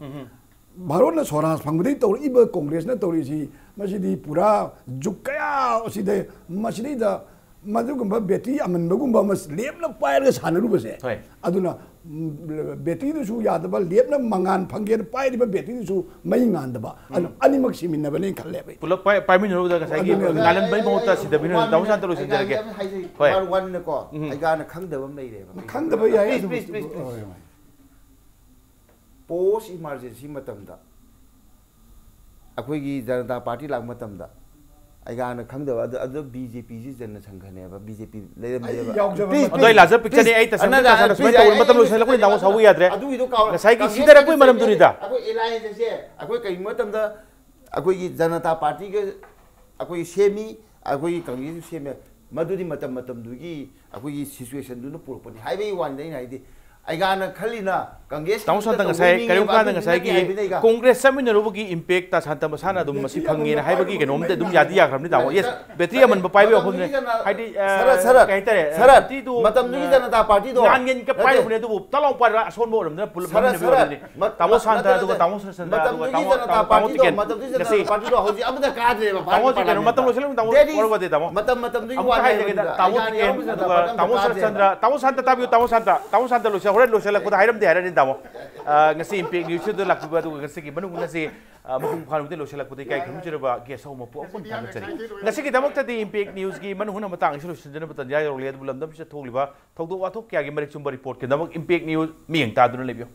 ꯚꯥꯔꯠꯅ ꯁ꯭ꯋꯔꯥꯖ ꯐꯪꯕꯗꯒꯤ ꯇꯧꯔꯛꯏꯕ ꯀꯣꯡꯒ꯭ꯔꯦꯁꯅ ꯇꯧꯔꯤꯁꯤ, ꯃꯁꯤꯗꯤ ꯄꯨꯔꯥ ꯖꯨꯛ ꯀꯌꯥ ꯑꯁꯤꯗ, ꯃꯁꯤꯗꯩꯗ ꯃꯗꯨꯒꯨꯝꯕ ꯕꯦꯇ꯭ꯔꯤ ꯑꯃꯟꯕꯒꯨꯝꯕ ꯑꯃ ꯂꯦꯞꯅ ꯄꯥꯏꯔꯒ ꯁꯥꯟꯅꯔꯨꯕꯁꯦ꯫ ꯍꯣꯏ꯫ ꯑꯗꯨꯅ, ꯎꯝ, ꯕꯦꯇ꯭ꯔꯤꯗꯨꯁꯨ ꯌꯥꯗꯕ, ꯂꯦꯞꯅ ꯃꯉꯥꯟ ꯐꯪꯒꯦꯅ ꯄꯥꯏꯔꯤꯕ ꯕꯦꯇ꯭ꯔꯤꯗꯨꯁꯨ ꯃꯩ ꯉꯥꯟꯗꯕ꯫ ꯑꯗꯨ ꯑꯅꯤꯃꯛ ꯁꯤꯃꯤꯟꯅꯕꯅꯦꯅ ꯈꯜꯂꯦꯕ ꯑꯩ꯫ ꯄꯨꯂꯞ ꯄꯥꯏ- ꯄꯥꯏꯃꯤꯟꯅꯔꯨꯕꯗ ꯉꯁꯥꯏꯒꯤ ꯑꯗꯨꯅꯦ꯫ ꯉꯥꯜꯍꯟꯕꯒꯤ ꯃꯍꯨꯠꯇ ꯁꯤꯗꯕꯤꯅ ꯇꯥꯃꯣ ꯁꯥꯟꯇ ꯑꯩ ꯂꯣꯏꯁꯤꯟꯖꯔꯒꯦ꯫ ꯑꯃ ꯍꯥꯏꯖꯒꯦ, ꯍꯣꯏ꯫ ꯃꯥꯔ ꯋꯥꯟꯅꯀꯣ, ꯑꯩꯒꯥꯅ ꯈꯪꯗꯕ ꯑꯃ ꯂꯩꯔꯦꯕ꯫ ꯈꯪꯗꯕ ꯌꯥꯏ꯫ Please, ꯑꯗꯨꯕꯨꯗꯤ꯫ please, please, please. ꯍꯣꯏ, ꯍꯣꯏ꯫ ꯄꯣꯁ ꯏꯃꯥꯔꯖꯦꯟꯁꯤ ꯃꯇꯝꯗ, ꯑꯩꯈꯣꯏꯒꯤ ꯖꯅꯇꯥ ꯄꯥꯔꯇꯤ ꯂꯥꯛꯄ ꯃꯇꯝꯗ, ꯑꯩꯒꯥꯅ ꯈꯪꯗꯕ ꯑꯗꯨ, ꯑꯗꯨ ꯕꯤ ꯖꯦ ꯄꯤꯁꯤ ꯖꯟꯅ ꯁꯪꯒꯅꯦꯕ, ꯕꯤ ꯖꯦ ꯄꯤ ꯂꯩꯔꯝꯗꯦꯕ꯫ ꯑꯩ ꯌꯥꯎꯖꯕ Please, ꯃꯇꯝ- ꯑꯗꯣ ꯑꯩ ꯂꯥꯖ ꯄꯤꯛꯆꯅꯤ, ꯑꯩ ꯇꯁꯦꯡꯅ ꯑꯅ- ꯇꯁꯦꯡꯅ ꯁꯨꯃꯥꯏꯅ please, ꯇꯧꯕ ꯑꯩ- ꯃꯇꯝ ꯂꯣꯏꯁꯤꯜꯂꯛꯄꯅꯤ, ꯇꯥꯃꯣ ꯁꯥꯎꯕ ꯌꯥꯗ꯭ꯔꯦ꯫ ꯑꯗꯨꯒꯤꯗꯣ ꯀꯥꯎ- ꯉꯁꯥꯏꯒꯤ ꯀꯥꯎ- ꯁꯤꯗꯔꯛꯄꯩ ꯃꯔꯝꯗꯨꯅꯤꯗ꯫ ꯑꯩꯈꯣꯏ ꯑꯦꯂꯥꯏꯟꯁ ꯑꯁꯦ ꯑꯩꯈꯣꯏ ꯀꯔꯤꯒꯨꯝꯕ ꯃꯇꯝꯗ ꯑꯩꯈꯣꯏꯒꯤ ꯖꯅꯇꯥ ꯄꯥꯔꯇꯤꯒ ꯑꯩꯈꯣꯏ ꯁꯦꯝꯃꯤ, ꯑꯩꯈꯣꯏꯒꯤ ꯀꯪꯒ꯭ꯔꯦꯁꯁꯨ ꯁꯦꯝꯃꯦ꯫ ꯃꯗꯨꯗꯤ ꯃꯇꯝ ꯃꯇꯝꯗꯨꯒꯤ ꯑꯩꯈꯣꯏꯒꯤ ꯁꯤꯆꯨꯋꯦꯁꯟꯗꯨꯅ ꯄꯨꯔꯛꯄꯅꯤ ꯍꯥꯏꯕꯒꯤ ꯋꯥꯅꯤꯗ꯫ ꯑꯩꯅ ꯍꯥꯏꯗꯤ, ꯑꯩꯒꯥꯅ ꯈꯜꯂꯤꯅ ꯀꯪꯒ꯭ꯔꯦꯁ ꯇꯥꯃꯣ ꯁꯥꯟꯇ, ꯉꯁꯥꯏ ꯀꯔꯤꯒꯨꯝꯕ ꯀꯥꯟꯗ ꯉꯁꯥꯏꯒꯤ ꯀꯣꯡꯒ꯭ꯔꯦꯁ ꯆꯠꯃꯤꯟꯅꯔꯨꯕꯒꯤ ꯏꯝꯄꯦꯛ ꯇꯥ ꯁꯥꯟꯇ ꯃꯁꯥꯅ ꯑꯗꯨꯝ ꯃꯁꯤ ꯐꯪꯉꯦꯅ ꯍꯥꯏꯕꯒꯤ ꯀꯩꯅꯣꯝꯗꯤ ꯑꯗꯨꯝ ꯌꯥꯗꯤ ꯌꯥꯈ꯭ꯔꯕꯅꯤ, ꯇꯥꯃꯣ꯫ ꯌꯦꯁ, ꯕꯦꯇ꯭ꯔꯤ ꯑꯃꯟꯕ ꯄꯥꯏꯕ ꯋꯥꯐꯝꯅꯦ꯫ ꯍꯥꯏꯗꯤ, ꯑ, ꯁꯔꯠ, ꯁꯔꯠ, ꯀꯩ ꯍꯥꯏꯇꯥꯔꯦ, ꯁꯔꯠ, ꯕꯦꯇ꯭ꯔꯤꯗꯨ, ꯃꯇꯝꯗꯨꯒꯤ ꯑ, ꯖꯅꯇꯥ ꯄꯥꯔꯇꯤꯗꯣ ꯉꯥꯟ ꯉꯦꯟꯒ ꯅꯠꯇꯦ꯫ ꯄꯥꯏꯔꯨꯕꯅꯦ, ꯑꯗꯨꯕꯨ ꯇꯂꯥꯎ ꯄꯥꯏꯔꯒ ꯑꯁꯣꯟꯕ ꯑꯣꯏꯔꯝꯗꯅ ꯄꯨꯂꯞ ꯁꯔꯠ, ꯐꯝꯃꯤꯟꯅꯕ ꯁꯔꯠ, ꯑꯣꯏꯔꯝꯅꯤ꯫ ꯃꯠ- ꯇꯥꯃꯣ ꯅꯠꯇꯦ, ꯁꯥꯟꯇ, ꯅꯠꯇꯦ, ꯑꯗꯨꯒ ꯅꯠꯇꯦ꯫ ꯇꯥꯃꯣ ꯁꯔꯠ ꯁꯟꯗ, ꯑꯗꯨꯒ ꯃꯇꯝꯗꯨꯒꯤ ꯇꯥꯃꯣ, ꯖꯅꯇꯥ ꯇꯥꯃꯣ, ꯇꯥꯃꯣ ꯄꯥꯔꯇꯤꯗꯣ, ꯇꯤꯀꯦꯟ, ꯃꯇꯝꯗꯨꯒꯤ ꯖꯅꯇꯥ ꯉꯁꯤ ꯄꯥꯔꯇꯤꯗꯣ ꯍꯧꯖꯤꯛ ꯑꯃꯠꯇ ꯀꯥꯗ꯭ꯔꯦꯕ꯫ ꯇꯥꯃꯣ ꯍꯧꯖꯤꯛ ꯀꯩꯅꯣ, ꯃꯇꯝ ꯂꯣꯏꯁꯤꯜꯂꯛꯄ ꯇꯥꯃꯣ That is, ꯑꯣꯏꯔꯒꯗꯤ ꯇꯥꯃꯣ꯫ ꯃꯇꯝ, ꯃꯇꯝꯗꯨꯒꯤ ꯑꯃꯨꯛꯀ ꯋꯥꯅꯤ ꯍꯥꯏꯖꯒꯦ, ꯍꯥꯏꯕꯅꯤꯗ꯫ ꯇꯥꯃꯣ ꯑꯩꯒꯥꯅ ꯇꯤꯀꯦꯟ, ꯌꯥꯎꯕ ꯖꯅꯇꯥ ꯑꯗꯨꯒ ꯄꯥꯔꯇꯤ ꯇꯥꯃꯣ ꯑꯃꯠꯇ ꯁꯔꯠ ꯁꯟꯗ, ꯀꯥꯗ꯭ꯔꯦꯕ꯫ ꯇꯥꯃꯣ ꯁꯔꯠ ꯁꯟꯗ, ꯇꯥꯃꯣ ꯁꯔꯠ ꯁꯟꯗ, ꯇꯥꯃꯣ ꯁꯔꯠ ꯁꯟꯗ ꯂꯣꯏꯁꯤꯜꯂꯛꯄ꯫ ꯍꯣꯔꯦꯟ ꯂꯣꯏꯁꯤꯜꯂꯛꯄꯗ ꯍꯥꯏꯔꯝꯗꯦ ꯍꯥꯏꯔꯅꯤ, ꯇꯥꯃꯣ꯫ ꯑ, ꯉꯁꯤ Impact Newsꯁꯤꯗ ꯂꯥꯛꯄꯤꯕ, ꯑꯗꯨꯒ ꯉꯁꯤꯒꯤ ꯃꯅꯨꯡ ꯑꯁꯤ, ꯑ, ꯃꯄꯨꯡ ꯐꯥꯅ ꯂꯣꯏꯁꯤꯜꯂꯛꯄꯗ ꯏꯀꯥꯏ ꯈꯨꯝꯅꯖꯔꯕ guest ꯑꯍꯨꯝꯃꯛꯄꯨ ꯑꯃꯨꯛ ꯍꯟꯅ ꯊꯥꯒꯠꯆꯔꯤ꯫ ꯉꯁꯤꯒꯤꯗꯃꯛꯇꯗꯤ Impact Newsꯀꯤ ꯃꯅꯨꯡ ꯍꯨꯠꯅ ꯃꯇꯥꯡ ꯑꯁꯤ ꯂꯣꯏꯁꯤꯟꯖꯅꯕ ꯇꯥꯟꯖꯥ ꯌꯧꯔꯛꯂꯦ, ꯑꯗꯨꯕꯨ ꯂꯝꯗꯝꯁꯤꯗ ꯊꯣꯛꯂꯤꯕ ꯊꯧꯗꯣꯛ ꯋꯥꯊꯣꯛ ꯀꯌꯥꯒꯤ ꯃꯔꯤꯛ ꯆꯨꯝꯕ report ꯀꯤꯗꯃꯛ Impact News ꯃꯤꯠꯌꯦꯡ ꯇꯥꯗꯨꯅ ꯂꯩꯕꯤꯌꯨ꯫